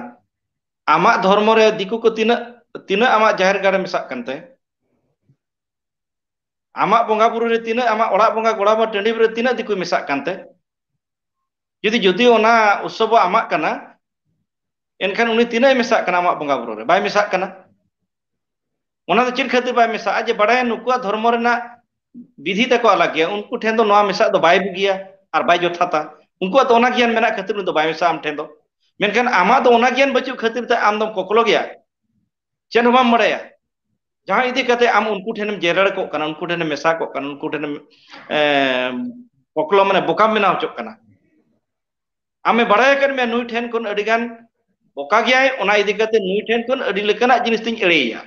ᱟᱢᱟᱜ ᱫᱷᱚᱨᱢᱚ ᱨᱮ ᱫᱤᱠᱩ ᱠᱚ ᱛᱤᱱᱟᱹᱜ, ᱛᱤᱱᱟᱹᱜ ᱟᱢᱟᱜ ᱡᱟᱦᱮᱨ ᱜᱟᱲ ᱨᱮ ᱢᱮᱥᱟᱜ ᱠᱟᱱᱛᱮ? ᱟᱢᱟᱜ ᱵᱚᱸᱜᱟ ᱵᱩᱨᱩ ᱨᱮ ᱛᱤᱱᱟᱹᱜ, ᱟᱢᱟᱜ ᱚᱲᱟᱜ ᱵᱚᱸᱜᱟ ᱜᱚᱲᱟ ᱵᱚᱸᱜᱟ ᱴᱟᱺᱰᱤ ᱨᱮ ᱛᱤᱱᱟᱹᱜ ᱫᱤᱠᱩᱭ ᱢᱮᱥᱟᱜ ᱠᱟᱱᱛᱮ? ᱡᱩᱫᱤ, ᱡᱩᱫᱤ ᱚᱱᱟ ᱩᱛᱥᱚᱵ ᱟᱢᱟᱜ ᱠᱟᱱᱟ, ᱮᱱᱠᱷᱟᱱ ᱩᱱᱤ ᱛᱤᱱᱟᱹᱜ ᱮ ᱢᱮᱥᱟᱜ ᱠᱟᱱᱟ ᱟᱢᱟᱜ ᱵᱚᱸᱜᱟ ᱵᱩᱨᱩ ᱨᱮ? ᱵᱟᱭ ᱢᱮᱥᱟᱜ ᱠᱟᱱᱟ᱾ ᱚᱱᱟ ᱫᱚ ᱪᱮᱫ ᱠᱷᱟᱹᱛᱤᱨ ᱵᱟᱭ ᱢᱮᱥᱟᱜᱼᱟ? ᱡᱮ ᱵᱟᱲᱟᱭᱟ ᱱᱩᱠᱩᱣᱟᱜ ᱫᱷᱚᱨᱢᱚ ᱨᱮᱱᱟᱜ ᱵᱤᱫᱷᱤ ᱛᱟᱠᱚ ᱟᱞᱟᱜ ᱜᱮᱭᱟ, ᱩᱱᱠᱩ ᱴᱷᱮᱱ ᱫᱚ ᱱᱚᱣᱟ ᱢᱮᱥᱟᱜ ᱫᱚ ᱵᱟᱭ ᱵᱩᱜᱤᱭᱟ ᱟᱨ ᱵᱟᱭ ᱡᱚᱛᱷᱟᱛᱟ᱾ ᱩᱱᱠᱩᱣᱟᱜ ᱫᱚ ᱚᱱᱟ ᱜᱮᱭᱟᱱ ᱢᱮᱱᱟᱜ ᱠᱷᱟᱹᱛᱤᱨ ᱩᱱᱤ ᱫᱚ ᱵᱟᱭ ᱢᱮᱥᱟᱜᱼᱟ ᱟᱢ ᱴᱷᱮᱱ ᱫᱚ᱾ ᱢᱮᱱᱠᱷᱟᱱ ᱟᱢᱟᱜ ᱫᱚ ᱚᱱᱟ ᱜᱮᱭᱟᱱ ᱵᱟᱹᱪᱩᱜ ᱠᱷᱟᱹᱛᱤᱨ ᱛᱮ ᱟᱢ ᱫᱚᱢ ᱠᱚᱠᱞᱚ ᱜᱮᱭᱟ, ᱪᱮᱫ ᱦᱚᱸ ᱵᱟᱢ ᱵᱟᱲᱟᱭᱟ᱾ ᱡᱟᱦᱟᱸ ᱤᱫᱤ ᱠᱟᱛᱮ ᱟᱢ ᱩᱱᱠᱩ ᱴᱷᱮᱱᱮᱢ ᱡᱮᱨᱮᱲ ᱠᱚᱜ ᱠᱟᱱᱟ, ᱩᱱᱠᱩ ᱴᱷᱮᱱᱮᱢ ᱢᱮᱥᱟ ᱠᱚᱜ ᱠᱟᱱᱟ, ᱩᱱᱠᱩ ᱴᱷᱮᱱᱮᱢ, ᱮ, ᱠᱚᱠᱞᱚ ᱢᱟᱱᱮ ᱵᱚᱠᱟᱢ ᱵᱮᱱᱟᱣ ᱦᱚᱪᱚᱜ ᱠᱟᱱᱟ᱾ ᱟᱢᱮ ᱵᱟᱲᱟᱭ ᱟᱠᱟᱫ ᱢᱮᱭᱟ ᱱᱩᱭ ᱴᱷᱮᱱ ᱠᱷᱚᱱ ᱟᱹᱰᱤ ᱜᱟᱱ ᱵᱚᱠᱟ ᱜᱮᱭᱟᱭ, ᱚᱱᱟ ᱤᱫᱤ ᱠᱟᱛᱮ ᱱᱩᱭ ᱴᱷᱮᱱ ᱠᱷᱚᱱ ᱟᱹᱰᱤ ᱞᱮᱠᱟᱱᱟᱜ ᱡᱤᱱᱤᱥ ᱛᱤᱧ ᱮᱲᱮᱭᱮᱭᱟ,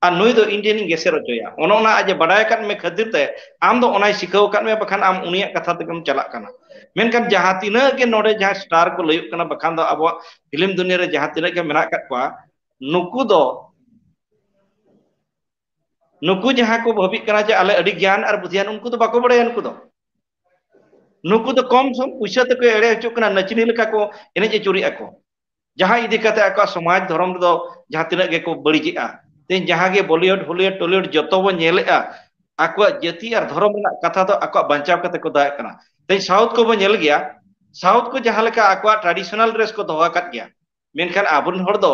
ᱟᱨ ᱱᱩᱭ ᱫᱚ ᱤᱧ ᱴᱷᱮᱱᱤᱧ ᱜᱮᱥᱮᱨ ᱦᱚᱪᱚᱭᱟ᱾ ᱚᱱᱮ ᱚᱱᱟ ᱟᱡ ᱮ ᱵᱟᱰᱟᱭ ᱟᱠᱟᱫ ᱢᱮ ᱠᱷᱟᱹᱛᱤᱨ ᱛᱮ ᱟᱢ ᱫᱚ ᱚᱱᱟᱭ ᱥᱤᱠᱷᱟᱹᱣ ᱟᱠᱟᱫ ᱢᱮᱭᱟ, ᱵᱟᱠᱷᱟᱱ ᱟᱢ ᱩᱱᱤᱭᱟᱜ ᱠᱟᱛᱷᱟ ᱛᱮᱜᱮᱢ ᱪᱟᱞᱟᱜ ᱠᱟᱱᱟ᱾ ᱢᱮᱱᱠᱷᱟᱱ ᱡᱟᱦᱟᱸ ᱛᱤᱱᱟᱹᱜ ᱜᱮ ᱱᱚᱰᱮ ᱡᱟᱦᱟᱸ ᱥᱴᱟᱨ ᱠᱚ ᱞᱟᱹᱭᱚᱜ ᱠᱟᱱᱟ, ᱵᱟᱠᱷᱟᱱ ᱫᱚ ᱟᱵᱚᱣᱟᱜ ᱯᱷᱤᱞᱢ ᱫᱩᱱᱤᱭᱟᱹ ᱨᱮ ᱡᱟᱦᱟᱸ ᱛᱤᱱᱟᱹᱜ ᱜᱮ ᱢᱮᱱᱟᱜ ᱟᱠᱟᱫ ᱠᱚᱣᱟ, ᱱᱩᱠᱩ ᱫᱚ, ᱱᱩᱠᱩ ᱡᱟᱦᱟᱸ ᱠᱚ ᱵᱷᱟᱹᱵᱤᱜ ᱠᱟᱱᱟ ᱡᱮ ᱟᱞᱮ ᱟᱹᱰᱤ ᱜᱮᱭᱟᱱ ᱟᱨ ᱵᱩᱫᱷᱤᱭᱟᱱ, ᱩᱱᱠᱩ ᱫᱚ ᱵᱟᱠᱚ ᱵᱟᱲᱟᱭᱟ᱾ ᱱᱩᱠᱩ ᱫᱚ, ᱱᱩᱠᱩ ᱫᱚ ᱠᱚᱢ ᱥᱚᱢ ᱯᱩᱭᱥᱟᱹ ᱛᱮᱠᱚ ᱮᱲᱮ ᱦᱚᱪᱚᱜ ᱠᱟᱱᱟ, ᱱᱟᱪᱱᱤ ᱞᱮᱠᱟ ᱠᱚ ᱮᱱᱮᱡ ᱟᱹᱪᱩᱨᱮᱜᱼᱟ ᱠᱚ᱾ ᱡᱟᱦᱟᱸ ᱤᱫᱤ ᱠᱟᱛᱮ ᱟᱠᱚᱣᱟᱜ ᱥᱚᱢᱟᱡᱽ ᱫᱷᱚᱨᱚᱢ ᱨᱮᱫᱚ ᱡᱟᱦᱟᱸ ᱛᱤᱱᱟᱹᱜ ᱜᱮᱠᱚ ᱵᱟᱹᱲᱤᱡᱮᱜᱼᱟ, ᱛᱮᱦᱮᱧ ᱡᱟᱦᱟᱸ ᱜᱮ ᱵᱚᱞᱤᱣᱩᱰ, ᱦᱚᱞᱤᱣᱩᱰ, ᱴᱚᱞᱤᱣᱩᱰ ᱡᱚᱛᱚ ᱵᱚᱱ ᱧᱮᱞᱮᱜᱼᱟ, ᱟᱠᱚᱣᱟᱜ ᱡᱟᱹᱛᱤ ᱟᱨ ᱫᱷᱚᱨᱚᱢ ᱨᱮᱱᱟᱜ ᱠᱟᱛᱷᱟ ᱫᱚ ᱟᱠᱚᱣᱟᱜ ᱵᱟᱧᱪᱟᱣ ᱠᱟᱛᱮ ᱠᱚ ᱫᱚᱦᱚᱭᱮᱫ ᱠᱟᱱᱟ᱾ ᱛᱮᱦᱮᱧ ᱥᱟᱣᱩᱛᱷ ᱠᱚᱵᱚᱱ ᱧᱮᱞ ᱜᱮᱭᱟ, ᱥᱟᱣᱩᱛᱷ ᱠᱚ ᱡᱟᱦᱟᱸ ᱞᱮᱠᱟ ᱟᱠᱚᱣᱟᱜ ᱴᱨᱟᱰᱤᱥᱚᱱᱟᱞ ᱰᱨᱮᱥ ᱠᱚ ᱫᱚᱦᱚ ᱟᱠᱟᱫ ᱜᱮᱭᱟ, ᱢᱮᱱᱠᱷᱟᱱ ᱟᱵᱚᱨᱮᱱ ᱦᱚᱲ ᱫᱚ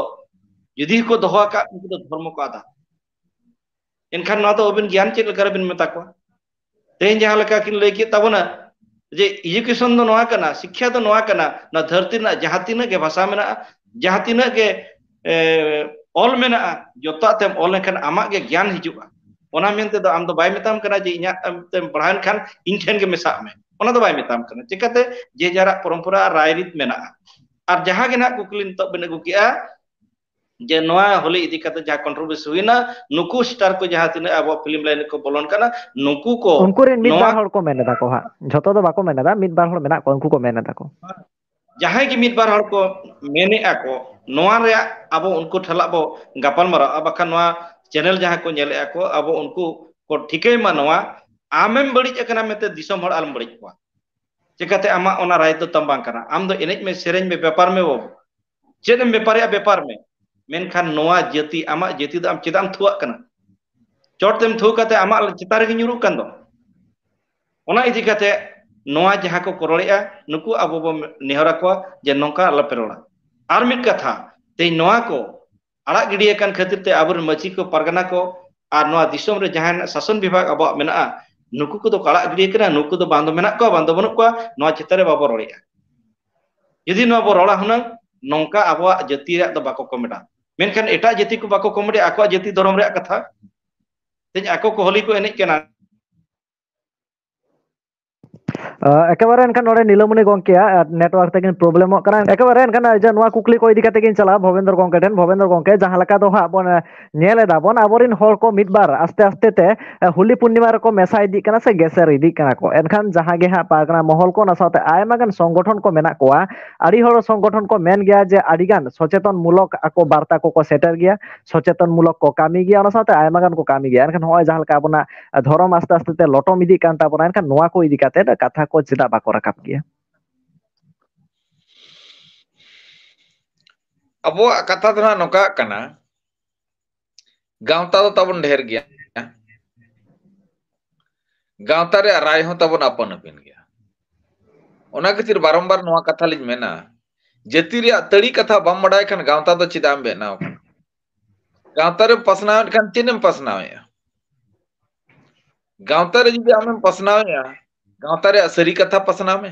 ᱡᱩᱫᱤ ᱠᱚ ᱫᱚᱦᱚ ᱟᱠᱟᱫ, ᱩᱱᱠᱩ ᱫᱚ ᱫᱷᱚᱨᱢᱚ ᱠᱚ ᱟᱫᱟ᱾ ᱮᱱᱠᱷᱟᱱ ᱱᱚᱣᱟ ᱫᱚ ᱟᱹᱵᱤᱱ ᱜᱮᱭᱟᱱ ᱪᱮᱫ ᱞᱮᱠᱟ ᱨᱮᱵᱤᱱ ᱢᱮᱛᱟ ᱠᱚᱣᱟ? ᱛᱮᱦᱮᱧ ᱡᱟᱦᱟᱸ ᱞᱮᱠᱟ ᱠᱤᱱ ᱞᱟᱹᱭ ᱠᱮᱫ ᱛᱟᱵᱚᱱᱟ ᱡᱮ education ᱫᱚ ᱱᱚᱣᱟ ᱠᱟᱱᱟ, ᱥᱤᱠᱠᱷᱟ ᱫᱚ ᱱᱚᱣᱟ ᱠᱟᱱᱟ, ᱱᱚᱣᱟ ᱫᱷᱟᱹᱨᱛᱤ ᱨᱮᱱᱟᱜ ᱡᱟᱦᱟᱸ ᱛᱤᱱᱟᱹᱜ ᱜᱮ ᱵᱷᱟᱥᱟ ᱢᱮᱱᱟᱜᱼᱟ, ᱡᱟᱦᱟᱸ ᱛᱤᱱᱟᱹᱜ ᱜᱮ, ᱮ, ᱚᱞ ᱢᱮᱱᱟᱜᱼᱟ, ᱡᱚᱛᱚᱣᱟᱜ ᱛᱮᱢ ᱚᱞ ᱞᱮᱱᱠᱷᱟᱱ ᱟᱢᱟᱜ ᱜᱮ ᱜᱮᱭᱟᱱ ᱦᱤᱡᱩᱜᱼᱟ᱾ ᱚᱱᱟ ᱢᱮᱱᱛᱮ ᱫᱚ ᱟᱢ ᱫᱚ ᱵᱟᱭ ᱢᱮᱛᱟᱢ ᱠᱟᱱᱟ ᱡᱮ ᱤᱧᱟᱹᱜ ᱛᱮᱢ ᱯᱟᱲᱦᱟᱣ ᱮᱱ ᱠᱷᱟᱱ ᱤᱧ ᱴᱷᱮᱱ ᱜᱮ ᱢᱮᱥᱟᱜ ᱢᱮ, ᱚᱱᱟ ᱫᱚ ᱵᱟᱭ ᱢᱮᱛᱟᱢ ᱠᱟᱱᱟ᱾ ᱪᱤᱠᱟᱹᱛᱮ? ᱡᱮ ᱡᱟᱨᱟᱜ ᱯᱚᱨᱚᱢᱯᱚᱨᱟ ᱟᱨ ᱨᱟᱭ ᱨᱤᱛ ᱢᱮᱱᱟᱜᱼᱟ᱾ ᱟᱨ ᱡᱟᱦᱟᱸ ᱜᱮ ᱱᱟᱦᱟᱜ ᱠᱩᱠᱞᱤ ᱱᱤᱛᱚᱜ ᱵᱤᱱ ᱟᱹᱜᱩ ᱠᱮᱜᱼᱟ, ᱡᱮ ᱱᱚᱣᱟ ᱦᱳᱞᱤ ᱤᱫᱤ ᱠᱟᱛᱮ ᱡᱟᱦᱟᱸ controversy ᱦᱩᱭᱱᱟ, ᱱᱩᱠᱩ ᱥᱴᱟᱨ ᱠᱚ ᱡᱟᱦᱟᱸ ᱛᱤᱱᱟᱹᱜ ᱟᱵᱚ ᱯᱷᱤᱞᱢ ᱞᱟᱭᱤᱱ ᱨᱮᱠᱚ ᱵᱚᱞᱚᱱ ᱠᱟᱱᱟ, ᱱᱩᱠᱩ ᱠᱚ ᱩᱱᱠᱩ ᱨᱮᱱ ᱢᱤᱫ ᱱᱚᱣᱟ ᱵᱟᱨ ᱦᱚᱲ ᱠᱚ ᱢᱮᱱ ᱮᱫᱟ ᱠᱚ ᱦᱟᱸᱜ, ᱡᱷᱚᱛᱚ ᱫᱚ ᱵᱟᱠᱚ ᱢᱮᱱ ᱮᱫᱟ, ᱢᱤᱫ ᱵᱟᱨ ᱦᱚᱲ ᱢᱮᱱᱟᱜ ᱠᱚᱣᱟ, ᱩᱱᱠᱩ ᱠᱚ ᱢᱮᱱ ᱮᱫᱟ ᱠᱚ᱾ ᱡᱟᱦᱟᱸᱭ ᱜᱮ ᱢᱤᱫ ᱵᱟᱨ ᱦᱚᱲ ᱠᱚ ᱢᱮᱱᱮᱫᱼᱟ ᱠᱚ, ᱱᱚᱣᱟ ᱨᱮᱭᱟᱜ ᱟᱵᱚ ᱩᱱᱠᱩ ᱴᱷᱮᱱ ᱵᱚ ᱜᱟᱯᱟᱞ ᱢᱟᱨᱟᱣᱟ, ᱵᱟᱠᱷᱟᱱ ᱱᱚᱣᱟ ᱪᱮᱱᱮᱞ ᱡᱟᱦᱟᱸ ᱠᱚ ᱧᱮᱞᱮᱫᱼᱟ ᱠᱚ, ᱟᱵᱚ ᱩᱱᱠᱩ ᱠᱚ ᱴᱷᱤᱠᱟᱹᱭ ᱢᱟ ᱱᱚᱣᱟ, ᱟᱢᱮᱢ ᱵᱟᱹᱲᱤᱡ ᱟᱠᱟᱱᱟ ᱢᱮᱱᱛᱮ ᱫᱤᱥᱚᱢ ᱦᱚᱲ ᱟᱞᱚᱢ ᱵᱟᱹᱲᱤᱡ ᱠᱚᱣᱟ᱾ ᱪᱮᱠᱟᱛᱮ ᱟᱢᱟᱜ ᱚᱱᱟ ᱨᱟᱭ ᱫᱚ ᱛᱟᱢ ᱵᱟᱝ ᱠᱟᱱᱟ? ᱟᱢ ᱫᱚ ᱮᱱᱮᱡ ᱢᱮ, ᱥᱮᱨᱮᱧ ᱢᱮ, ᱵᱮᱯᱟᱨ ᱢᱮ ᱵᱟᱹᱵᱩ, ᱪᱮᱫ ᱮᱢ ᱵᱮᱯᱟᱨᱮᱜᱼᱟ ᱵᱮᱯᱟᱨ ᱢᱮ, ᱢᱮᱱᱠᱷᱟᱱ ᱱᱚᱣᱟ ᱡᱟᱹᱛᱤ, ᱟᱢᱟᱜ ᱡᱟᱹᱛᱤ ᱫᱚ ᱟᱢ ᱪᱮᱫᱟᱜ ᱮᱢ ᱛᱷᱩᱣᱟᱜ ᱠᱟᱱᱟ? ᱪᱚᱴ ᱛᱮᱢ ᱛᱷᱩ ᱠᱟᱛᱮ ᱟᱢᱟᱜ ᱪᱮᱛᱟᱱ ᱨᱮᱜᱮ ᱧᱩᱨᱩᱜ ᱠᱟᱱ ᱫᱚ᱾ ᱚᱱᱟ ᱤᱫᱤ ᱠᱟᱛᱮ ᱱᱚᱣᱟ ᱡᱟᱦᱟᱸ ᱠᱚ ᱠᱚ ᱨᱚᱲᱮᱜᱼᱟ, ᱱᱩᱠᱩ ᱟᱵᱚ ᱵᱚ ᱱᱮᱦᱚᱨ ᱟᱠᱚᱣᱟ ᱡᱮ ᱱᱚᱝᱠᱟ ᱟᱞᱚᱯᱮ ᱨᱚᱲᱟ᱾ ᱟᱨ ᱢᱤᱫ ᱠᱟᱛᱷᱟ, ᱛᱮᱦᱮᱧ ᱱᱚᱣᱟ ᱠᱚ ᱟᱲᱟᱜ ᱜᱤᱰᱤ ᱟᱠᱟᱱ ᱠᱷᱟᱹᱛᱤᱨ ᱛᱮ ᱟᱵᱚᱨᱮᱱ ᱢᱟᱹᱡᱷᱤ ᱠᱚ, ᱯᱟᱨᱜᱟᱱᱟ ᱠᱚ ᱟᱨ ᱱᱚᱣᱟ ᱫᱤᱥᱚᱢ ᱨᱮ ᱡᱟᱦᱟᱸ ᱥᱟᱥᱚᱱ ᱵᱤᱵᱷᱟᱜᱽ ᱟᱵᱚᱣᱟᱜ ᱢᱮᱱᱟᱜᱼᱟ, ᱱᱩᱠᱩ ᱠᱚᱫᱚ ᱠᱚ ᱟᱲᱟᱜ ᱜᱤᱰᱤ ᱟᱠᱟᱱᱟ᱾ ᱱᱩᱠᱩ ᱫᱚ ᱵᱟᱝ ᱫᱚ ᱢᱮᱱᱟᱜ ᱠᱚᱣᱟ, ᱵᱟᱝ ᱫᱚ ᱵᱟᱹᱱᱩᱜ ᱠᱚᱣᱟ, ᱱᱚᱣᱟ ᱪᱮᱛᱟᱱ ᱨᱮ ᱵᱟᱵᱚ ᱨᱚᱲᱮᱜᱼᱟ᱾ ᱡᱩᱫᱤ ᱱᱚᱣᱟ ᱵᱚ ᱨᱚᱲᱟ ᱦᱩᱱᱟᱹᱝ, ᱱᱚᱝᱠᱟ ᱟᱵᱚᱣᱟᱜ ᱡᱟᱹᱛᱤ ᱨᱮᱭᱟᱜ ᱫᱚ ᱵᱟᱠᱚ ᱠᱚᱢᱮᱰᱟ, ᱢᱮᱱᱠᱷᱟᱱ ᱮᱴᱟᱜ ᱡᱟᱹᱛᱤ ᱠᱚ ᱵᱟᱠᱚ ᱠᱚᱢᱮᱰᱤᱭᱟ ᱟᱠᱚᱣᱟᱜ ᱡᱟᱹᱛᱤ ᱫᱷᱚᱨᱚᱢ ᱨᱮᱭᱟᱜ ᱠᱟᱛᱷᱟ᱾ ᱛᱮᱦᱮᱧ ᱟᱠᱚ ᱠᱚ ᱦᱳᱞᱤ ᱠᱚ ᱮᱱᱮᱡ ᱠᱟᱱᱟ᱾ ᱮᱠᱮᱵᱟᱨᱮ ᱮᱱᱠᱷᱟᱱ ᱱᱚᱰᱮ ᱱᱤᱞᱟᱢᱚᱱᱤ ᱜᱚᱝᱠᱮᱭᱟᱜ ᱱᱮᱴᱣᱟᱨᱠ ᱛᱮᱠᱤᱱ ᱯᱨᱚᱵᱞᱮᱢᱚᱜ ᱠᱟᱱᱟ᱾ ᱮᱠᱮᱵᱟᱨᱮ ᱮᱱᱠᱷᱟᱱ ᱡᱮ ᱱᱚᱣᱟ ᱠᱩᱠᱞᱤ ᱠᱚ ᱤᱫᱤ ᱠᱟᱛᱮ ᱜᱤᱧ ᱪᱟᱞᱟᱜᱼᱟ ᱵᱷᱚᱵᱮᱱᱫᱨ ᱜᱚᱝᱠᱮ ᱴᱷᱮᱱ᱾ ᱵᱷᱚᱵᱮᱱᱫᱨ ᱜᱚᱝᱠᱮ, ᱡᱟᱦᱟᱸ ᱞᱮᱠᱟ ᱫᱚ ᱦᱟᱸᱜ ᱵᱚᱱ ᱧᱮᱞ ᱮᱫᱟ ᱵᱚᱱ, ᱟᱵᱚᱨᱮᱱ ᱦᱚᱲ ᱠᱚ ᱢᱤᱫ ᱵᱟᱨ ᱟᱥᱛᱮ ᱟᱥᱛᱮ ᱛᱮ ᱦᱳᱞᱤ ᱯᱩᱨᱱᱤᱢᱟ ᱨᱮᱠᱚ ᱢᱮᱥᱟ ᱤᱫᱤᱜ ᱠᱟᱱᱟ ᱥᱮ ᱜᱮᱥᱮᱨ ᱤᱫᱤᱜ ᱠᱟᱱᱟ ᱠᱚ᱾ ᱮᱱᱠᱷᱟᱱ ᱡᱟᱦᱟᱸ ᱜᱮ ᱦᱟᱸᱜ ᱯᱟᱨᱜᱟᱱᱟ ᱢᱚᱦᱚᱞ ᱠᱚ, ᱚᱱᱟ ᱥᱟᱶᱛᱮ ᱟᱭᱢᱟ ᱜᱟᱱ ᱥᱚᱝᱜᱚᱴᱷᱚᱱ ᱠᱚ ᱢᱮᱱᱟᱜ ᱠᱚᱣᱟ, ᱟᱹᱰᱤ ᱦᱚᱲ ᱥᱚᱝᱜᱚᱴᱷᱚᱱ ᱠᱚ ᱢᱮᱱ ᱜᱮᱭᱟ ᱡᱮ ᱟᱹᱰᱤ ᱜᱟᱱ ᱥᱚᱪᱮᱛᱚᱱ ᱢᱩᱞᱚᱠ ᱟᱠᱚ ᱵᱟᱨᱛᱟ ᱠᱚᱠᱚ ᱥᱮᱴᱮᱨ ᱜᱮᱭᱟ, ᱥᱚᱪᱮᱛᱚᱱ ᱢᱩᱞᱚᱠ ᱠᱚ ᱠᱟᱹᱢᱤ ᱜᱮᱭᱟ, ᱚᱱᱟ ᱥᱟᱶᱛᱮ ᱟᱭᱢᱟ ᱜᱟᱱ ᱠᱚ ᱠᱟᱹᱢᱤ ᱜᱮᱭᱟ᱾ ᱮᱱᱠᱷᱟᱱ ᱱᱚᱜᱼᱚᱭ ᱡᱟᱦᱟᱸ ᱞᱮᱠᱟ ᱟᱵᱚᱱᱟᱜ ᱫᱷᱚᱨᱚᱢ ᱟᱥᱛᱮ ᱟᱥᱛᱮ ᱛᱮ ᱞᱚᱴᱚᱢ ᱤᱫᱤᱜ ᱠᱟᱱ ᱛᱟᱵᱚᱱᱟ, ᱮᱱᱠᱷᱟᱱ ᱱᱚᱣᱟ ᱠᱚ ᱤᱫᱤ ᱠᱟᱛᱮ ᱠᱟᱛᱷᱟ ᱠᱚ ᱪᱮᱫᱟᱜ ᱵᱟᱠᱚ ᱨᱟᱠᱟᱵ ᱜᱮᱭᱟ? ᱟᱵᱚᱣᱟᱜ ᱠᱟᱛᱷᱟ ᱫᱚ ᱦᱟᱸᱜ ᱱᱚᱝᱠᱟ ᱠᱟᱱᱟ, ᱜᱟᱶᱛᱟ ᱫᱚ ᱛᱟᱵᱚᱱ ᱰᱷᱮᱨ ᱜᱮᱭᱟ, ᱜᱟᱶᱛᱟ ᱨᱮᱭᱟᱜ ᱨᱟᱭ ᱦᱚᱸ ᱛᱟᱵᱚᱱ ᱟᱯᱟᱱ ᱟᱹᱯᱤᱱ ᱜᱮᱭᱟ᱾ ᱚᱱᱟ ᱠᱷᱟᱹᱛᱤᱨ ᱵᱟᱨᱚᱢᱵᱟᱨ ᱱᱚᱣᱟ ᱠᱟᱛᱷᱟ ᱞᱤᱧ ᱢᱮᱱᱟ, ᱡᱟᱹᱛᱤ ᱨᱮᱭᱟᱜ ᱛᱟᱹᱲᱤ ᱠᱟᱛᱷᱟ ᱵᱟᱢ ᱵᱟᱰᱟᱭ ᱠᱷᱟᱱ ᱜᱟᱶᱛᱟ ᱫᱚ ᱪᱮᱫᱟᱜ ᱮᱢ ᱵᱮᱱᱟᱣ ᱠᱟᱱᱟ? ᱜᱟᱶᱛᱟ ᱨᱮᱢ ᱯᱟᱥᱱᱟᱣᱮᱫ ᱠᱷᱟᱱ ᱪᱮᱫ ᱮᱢ ᱯᱟᱥᱱᱟᱣᱮᱫᱼᱟ? ᱜᱟᱶᱛᱟ ᱨᱮ ᱡᱩᱫᱤ ᱟᱢᱮᱢ ᱯᱟᱥᱱᱟᱣᱮᱫᱼᱟ, ᱜᱟᱶᱛᱟ ᱨᱮᱭᱟᱜ ᱥᱟᱹᱨᱤ ᱠᱟᱛᱷᱟ ᱯᱟᱥᱱᱟᱣ ᱢᱮ᱾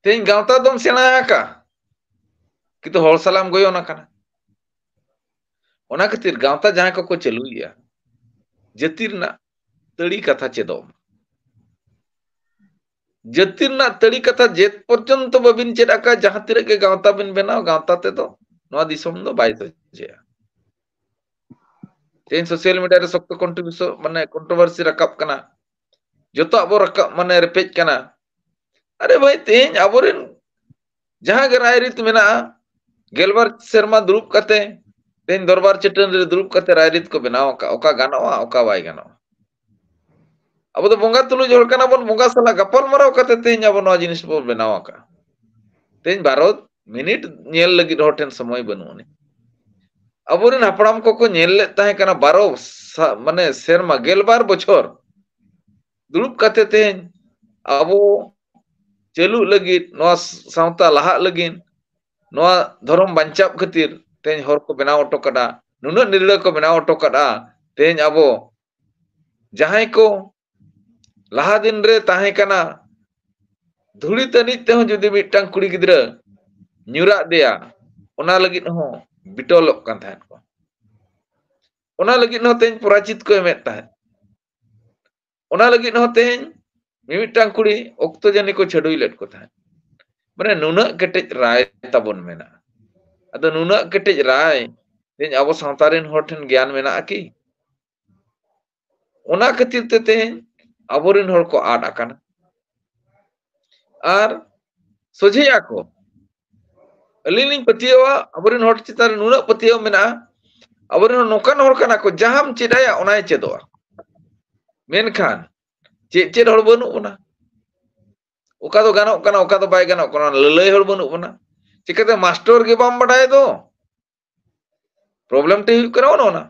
ᱛᱮᱦᱮᱧ ᱜᱟᱶᱛᱟ ᱫᱚᱢ ᱥᱮᱬᱟ ᱟᱠᱟᱫ, ᱠᱤᱱᱛᱩ ᱦᱚᱲ ᱥᱟᱞᱟᱜ ᱮᱢ ᱜᱚᱭᱚᱱ ᱟᱠᱟᱱᱟ᱾ ᱚᱱᱟ ᱠᱷᱟᱹᱛᱤᱨ ᱜᱟᱶᱛᱟ ᱡᱟᱦᱟᱸᱭ ᱠᱚᱠᱚ ᱪᱟᱹᱞᱩᱭᱮᱫᱼᱟ, ᱡᱟᱹᱛᱤ ᱨᱮᱱᱟᱜ ᱛᱟᱹᱲᱤ ᱠᱟᱛᱷᱟ ᱪᱮᱫᱚᱜ ᱢᱟ᱾ ᱡᱟᱹᱛᱤ ᱨᱮᱱᱟᱜ ᱛᱟᱹᱲᱤ ᱠᱟᱛᱷᱟ ᱡᱮ ᱯᱚᱨᱡᱚᱱᱛᱚ ᱵᱟᱹᱵᱤᱱ ᱪᱮᱫ ᱟᱠᱟᱫ, ᱡᱟᱦᱟᱸ ᱛᱤᱱᱟᱹᱜ ᱜᱮ ᱜᱟᱶᱛᱟ ᱵᱤᱱ ᱵᱮᱱᱟᱣ, ᱜᱟᱶᱛᱟ ᱛᱮᱫᱚ ᱱᱚᱣᱟ ᱫᱤᱥᱚᱢ ᱫᱚ ᱵᱟᱭ ᱥᱚᱡᱷᱮᱜᱼᱟ᱾ ᱛᱮᱦᱮᱧ ᱥᱳᱥᱟᱞ ᱢᱤᱰᱤᱭᱟ ᱨᱮ ᱥᱚᱠᱛᱚ ᱠᱚᱱᱴᱨᱤᱵᱤᱭᱩᱥᱚᱱ, ᱢᱟᱱᱮ ᱠᱚᱱᱴᱨᱳᱵᱷᱟᱨᱥᱤ ᱨᱟᱠᱟᱵ ᱠᱟᱱᱟ, ᱡᱚᱛᱚᱣᱟᱜ ᱵᱚ ᱨᱟᱠᱟᱵ, ᱢᱟᱱᱮ ᱨᱮᱯᱮᱡ ᱠᱟᱱᱟ᱾ ᱟᱨᱮ ᱵᱷᱟᱹᱭ, ᱛᱮᱦᱮᱧ ᱟᱵᱚᱨᱮᱱ ᱡᱟᱦᱟᱸ ᱜᱮ ᱨᱟᱭᱨᱤᱛ ᱢᱮᱱᱟᱜᱼᱟ, ᱜᱮᱞᱵᱟᱨ ᱥᱮᱨᱢᱟ ᱫᱩᱲᱩᱵ ᱠᱟᱛᱮ, ᱛᱮᱦᱮᱧ ᱫᱚᱨᱵᱟᱨ ᱪᱟᱹᱴᱟᱹᱱᱤ ᱨᱮ ᱫᱩᱲᱩᱵ ᱠᱟᱛᱮ ᱨᱟᱭᱨᱤᱛ ᱠᱚ ᱵᱮᱱᱟᱣ ᱟᱠᱟᱫ, ᱚᱠᱟ ᱜᱟᱱᱚᱜᱼᱟ, ᱚᱠᱟ ᱵᱟᱭ ᱜᱟᱱᱚᱜᱼᱟ᱾ ᱟᱵᱚ ᱫᱚ ᱵᱚᱸᱜᱟ ᱛᱩᱞᱩᱡ ᱦᱚᱲ ᱠᱟᱱᱟ ᱵᱚᱱ, ᱵᱚᱸᱜᱟ ᱥᱟᱞᱟᱜ ᱜᱟᱯᱟᱞ ᱢᱟᱨᱟᱣ ᱠᱟᱛᱮ ᱛᱮᱦᱮᱧ ᱟᱵᱚ ᱱᱚᱣᱟ ᱡᱤᱱᱤᱥ ᱵᱚᱱ ᱵᱮᱱᱟᱣ ᱟᱠᱟᱫᱼᱟ᱾ ᱛᱮᱦᱮᱧ ᱵᱟᱨᱚ ᱢᱤᱱᱤᱴ ᱧᱮᱞ ᱞᱟᱹᱜᱤᱫ ᱦᱚᱲ ᱴᱷᱮᱱ ᱥᱚᱢᱚᱭ ᱵᱟᱹᱱᱩᱜ ᱟᱹᱱᱤᱡ᱾ ᱟᱵᱚᱨᱮᱱ ᱦᱟᱯᱲᱟᱢ ᱠᱚᱠᱚ ᱧᱮᱞ ᱞᱮᱫ ᱛᱟᱦᱮᱸ ᱠᱟᱱᱟ ᱵᱟᱨᱚ ᱥᱟ-, ᱢᱟᱱᱮ ᱥᱮᱨᱢᱟ, ᱜᱮᱞᱵᱟᱨ ᱵᱚᱪᱷᱚᱨ ᱫᱩᱲᱩᱵ ᱠᱟᱛᱮ ᱛᱮᱦᱮᱧ ᱟᱵᱚ ᱪᱟᱹᱞᱩᱜ ᱞᱟᱹᱜᱤᱫ, ᱱᱚᱣᱟ ᱥᱟᱶᱛᱟ ᱞᱟᱦᱟᱜ ᱞᱟᱹᱜᱤᱫ, ᱱᱚᱣᱟ ᱫᱷᱚᱨᱚᱢ ᱵᱟᱧᱪᱟᱣ ᱠᱷᱟᱹᱛᱤᱨ ᱛᱮᱦᱮᱧ ᱦᱚᱨ ᱠᱚ ᱵᱮᱱᱟᱣ ᱦᱚᱴᱚ ᱠᱟᱫᱟ, ᱱᱩᱱᱟᱹᱜ ᱱᱤᱨᱲᱟᱹ ᱠᱚ ᱵᱮᱱᱟᱣ ᱦᱚᱴᱚ ᱠᱟᱫᱟ᱾ ᱛᱮᱦᱮᱧ ᱟᱵᱚ ᱡᱟᱦᱟᱸᱭ ᱠᱚ ᱞᱟᱦᱟ ᱫᱤᱱ ᱨᱮ ᱛᱟᱦᱮᱸ ᱠᱟᱱᱟ, ᱫᱷᱩᱲᱤ ᱛᱟᱹᱱᱤᱡ ᱛᱮᱦᱚᱸ ᱡᱩᱫᱤ ᱢᱤᱫᱴᱟᱝ ᱠᱩᱲᱤ ᱜᱤᱫᱽᱨᱟᱹ ᱧᱩᱨᱟᱜ ᱫᱮᱭᱟ, ᱚᱱᱟ ᱞᱟᱹᱜᱤᱫ ᱦᱚᱸ ᱵᱤᱴᱚᱞᱚᱜ ᱠᱟᱱ ᱛᱟᱦᱮᱸᱫ ᱠᱚ᱾ ᱚᱱᱟ ᱞᱟᱹᱜᱤᱫ ᱦᱚᱸ ᱛᱮᱦᱮᱧ ᱯᱚᱨᱟᱪᱤᱛ ᱠᱚ ᱮᱢᱮᱫ ᱛᱟᱦᱮᱸᱫ᱾ ᱚᱱᱟ ᱞᱟᱹᱜᱤᱫ ᱦᱚᱸ ᱛᱮᱦᱮᱧ ᱢᱤᱢᱤᱫᱴᱟᱝ ᱠᱩᱲᱤ ᱚᱠᱛᱚ ᱡᱟᱹᱱᱤ ᱠᱚ ᱪᱷᱟᱹᱰᱩᱭ ᱞᱮᱫ ᱠᱚ ᱛᱟᱦᱮᱸᱫ᱾ ᱢᱟᱱᱮ ᱱᱩᱱᱟᱹᱜ ᱠᱮᱴᱮᱡ ᱨᱟᱭ ᱛᱟᱵᱚᱱ ᱢᱮᱱᱟᱜᱼᱟ᱾ ᱟᱫᱚ ᱱᱩᱱᱟᱹᱜ ᱠᱮᱴᱮᱡ ᱨᱟᱭ ᱛᱮᱦᱮᱧ ᱟᱵᱚ ᱥᱟᱶᱛᱟ ᱨᱮᱱ ᱦᱚᱲ ᱴᱷᱮᱱ ᱜᱮᱭᱟᱱ ᱢᱮᱱᱟᱜᱼᱟ ᱠᱤ? ᱚᱱᱟ ᱠᱷᱟᱹᱛᱤᱨ ᱛᱮ ᱛᱮᱦᱮᱧ ᱟᱵᱚᱨᱮᱱ ᱦᱚᱲ ᱠᱚ ᱟᱫ ᱟᱠᱟᱱᱟ᱾ ᱟᱨ ᱥᱚᱡᱷᱮᱭᱟ ᱠᱚ᱾ ᱟᱹᱞᱤᱧ ᱞᱤᱧ ᱯᱟᱹᱛᱭᱟᱹᱣᱟ, ᱟᱵᱚᱨᱮᱱ ᱦᱚᱲ ᱪᱮᱛᱟᱱ ᱨᱮ ᱱᱩᱱᱟᱹᱜ ᱯᱟᱹᱛᱭᱟᱹᱣ ᱢᱮᱱᱟᱜᱼᱟ, ᱟᱵᱚᱨᱮᱱ ᱦᱚᱲ ᱱᱚᱝᱠᱟᱱ ᱦᱚᱲ ᱠᱟᱱᱟ ᱠᱚ, ᱡᱟᱦᱟᱸᱢ ᱪᱮᱫ ᱟᱭᱟ ᱚᱱᱟᱭ ᱪᱮᱫᱚᱜᱼᱟ᱾ ᱢᱮᱱᱠᱷᱟᱱ ᱪᱮᱫ ᱪᱮᱫ ᱦᱚᱲ ᱵᱟᱹᱱᱩᱜ ᱵᱚᱱᱟ, ᱚᱠᱟ ᱫᱚ ᱜᱟᱱᱚᱜ ᱠᱟᱱᱟ, ᱚᱠᱟ ᱫᱚ ᱵᱟᱭ ᱜᱟᱱᱚᱜ ᱠᱟᱱᱟ, ᱞᱟᱹᱞᱟᱹᱭ ᱦᱚᱲ ᱵᱟᱹᱱᱩᱜ ᱵᱚᱱᱟ᱾ ᱪᱤᱠᱟᱹᱛᱮ ᱢᱟᱥᱴᱚᱨ ᱜᱮ ᱵᱟᱢ ᱵᱟᱰᱟᱭ ᱫᱚ? ᱯᱨᱚᱵᱞᱮᱢ ᱴᱷᱤᱠ ᱦᱩᱭᱩᱜ ᱠᱟᱱᱟ ᱚᱱᱮ ᱚᱱᱟ᱾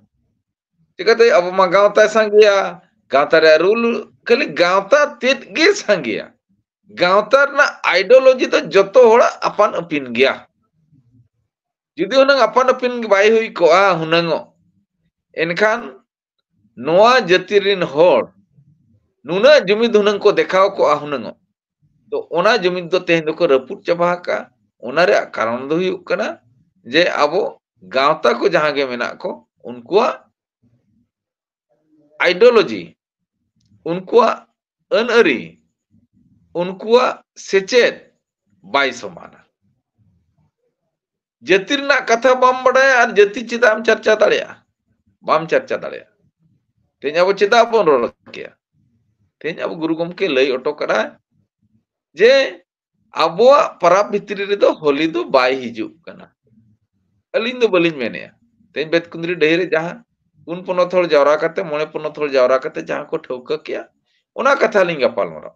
ᱪᱤᱠᱟᱹᱛᱮ ᱟᱵᱚ ᱢᱟ ᱜᱟᱶᱛᱟ ᱥᱟᱸᱜᱮᱭᱟ, ᱜᱟᱶᱛᱟ ᱨᱮᱭᱟᱜ ᱨᱩᱞ, ᱠᱷᱟᱹᱞᱤ ᱜᱟᱶᱛᱟ ᱛᱮᱫ ᱜᱮ ᱥᱟᱸᱜᱮᱭᱟ᱾ ᱜᱟᱶᱛᱟ ᱨᱮᱱᱟᱜ ᱟᱭᱰᱤᱭᱳᱞᱚᱡᱤ ᱫᱚ ᱡᱚᱛᱚ ᱦᱚᱲᱟᱜ ᱟᱯᱟᱱ ᱟᱹᱯᱤᱱ ᱜᱮᱭᱟ᱾ ᱡᱩᱫᱤ ᱦᱩᱱᱟᱹᱝ ᱟᱯᱟᱱ ᱟᱹᱯᱤᱱ ᱜᱮ ᱵᱟᱭ ᱦᱩᱭ ᱠᱚᱜᱼᱟ ᱦᱩᱱᱟᱹᱝᱚᱜ, ᱮᱱᱠᱷᱟᱱ ᱱᱚᱣᱟ ᱡᱟᱹᱛᱤ ᱨᱤᱱ ᱦᱚᱲ ᱱᱩᱱᱟᱹᱜ ᱡᱩᱢᱤᱫ ᱦᱩᱱᱟᱹᱝ ᱠᱚ ᱫᱮᱠᱷᱟᱣ ᱠᱚᱜᱼᱟ ᱦᱩᱱᱟᱹᱝᱚᱜ᱾ ᱛᱚ ᱚᱱᱟ ᱡᱩᱢᱤᱫ ᱫᱚ ᱛᱮᱦᱮᱧ ᱫᱚᱠᱚ ᱨᱟᱹᱯᱩᱫ ᱪᱟᱵᱟ ᱟᱠᱟᱫᱼᱟ᱾ ᱚᱱᱟ ᱨᱮᱭᱟᱜ ᱠᱟᱨᱚᱱ ᱫᱚ ᱦᱩᱭᱩᱜ ᱠᱟᱱᱟ ᱡᱮ ᱟᱵᱚ ᱜᱟᱶᱛᱟ ᱠᱚ ᱡᱟᱦᱟᱸ ᱜᱮ ᱢᱮᱱᱟᱜ ᱠᱚ, ᱩᱱᱠᱩᱣᱟᱜ ᱟᱭᱰᱤᱭᱳᱞᱚᱡᱤ, ᱩᱱᱠᱩᱣᱟᱜ ᱟᱹᱱ ᱟᱹᱨᱤ, ᱩᱱᱠᱩᱣᱟᱜ ᱥᱮᱪᱮᱫ ᱵᱟᱭ ᱥᱚᱢᱟᱱᱟ᱾ ᱡᱟᱹᱛᱤ ᱨᱮᱱᱟᱜ ᱠᱟᱛᱷᱟ ᱵᱟᱢ ᱵᱟᱰᱟᱭᱟ ᱟᱨ ᱡᱟᱹᱛᱤ ᱪᱮᱫᱟᱜ ᱮᱢ ᱪᱟᱨᱪᱟ ᱫᱟᱲᱮᱭᱟᱜᱼᱟ? ᱵᱟᱢ ᱪᱟᱨᱪᱟ ᱫᱟᱲᱮᱭᱟᱜᱼᱟ᱾ ᱛᱮᱦᱮᱧ ᱟᱵᱚ ᱪᱮᱫᱟᱜ ᱵᱚᱱ ᱨᱚᱲ ᱠᱮᱭᱟ? ᱛᱮᱦᱮᱧ ᱟᱵᱚ ᱜᱩᱨᱩ ᱜᱚᱢᱠᱮ ᱞᱟᱹᱭ ᱦᱚᱴᱚ ᱠᱟᱫᱟᱭ ᱡᱮ ᱟᱵᱚᱣᱟᱜ ᱯᱟᱨᱟᱵᱽ ᱵᱷᱤᱛᱨᱤ ᱨᱮᱫᱚ ᱦᱳᱞᱤ ᱫᱚ ᱵᱟᱭ ᱦᱤᱡᱩᱜ ᱠᱟᱱᱟ᱾ ᱟᱹᱞᱤᱧ ᱫᱚ ᱵᱟᱹᱞᱤᱧ ᱢᱮᱱᱮᱜᱼᱟ᱾ ᱛᱮᱦᱮᱧ ᱵᱮᱛᱠᱩᱸᱫᱽᱨᱤ ᱰᱟᱹᱦᱤ ᱨᱮ ᱡᱟᱦᱟᱸ ᱯᱩᱱ ᱯᱚᱱᱚᱛ ᱦᱚᱲ ᱡᱟᱣᱨᱟ ᱠᱟᱛᱮ, ᱢᱚᱬᱮ ᱯᱚᱱᱚᱛ ᱦᱚᱲ ᱡᱟᱣᱨᱟ ᱠᱟᱛᱮ ᱡᱟᱦᱟᱸ ᱠᱚ ᱴᱷᱟᱹᱣᱠᱟᱹ ᱠᱮᱜᱼᱟ, ᱚᱱᱟ ᱠᱟᱛᱷᱟ ᱞᱤᱧ ᱜᱟᱯᱟᱞ ᱢᱟᱨᱟᱣ᱾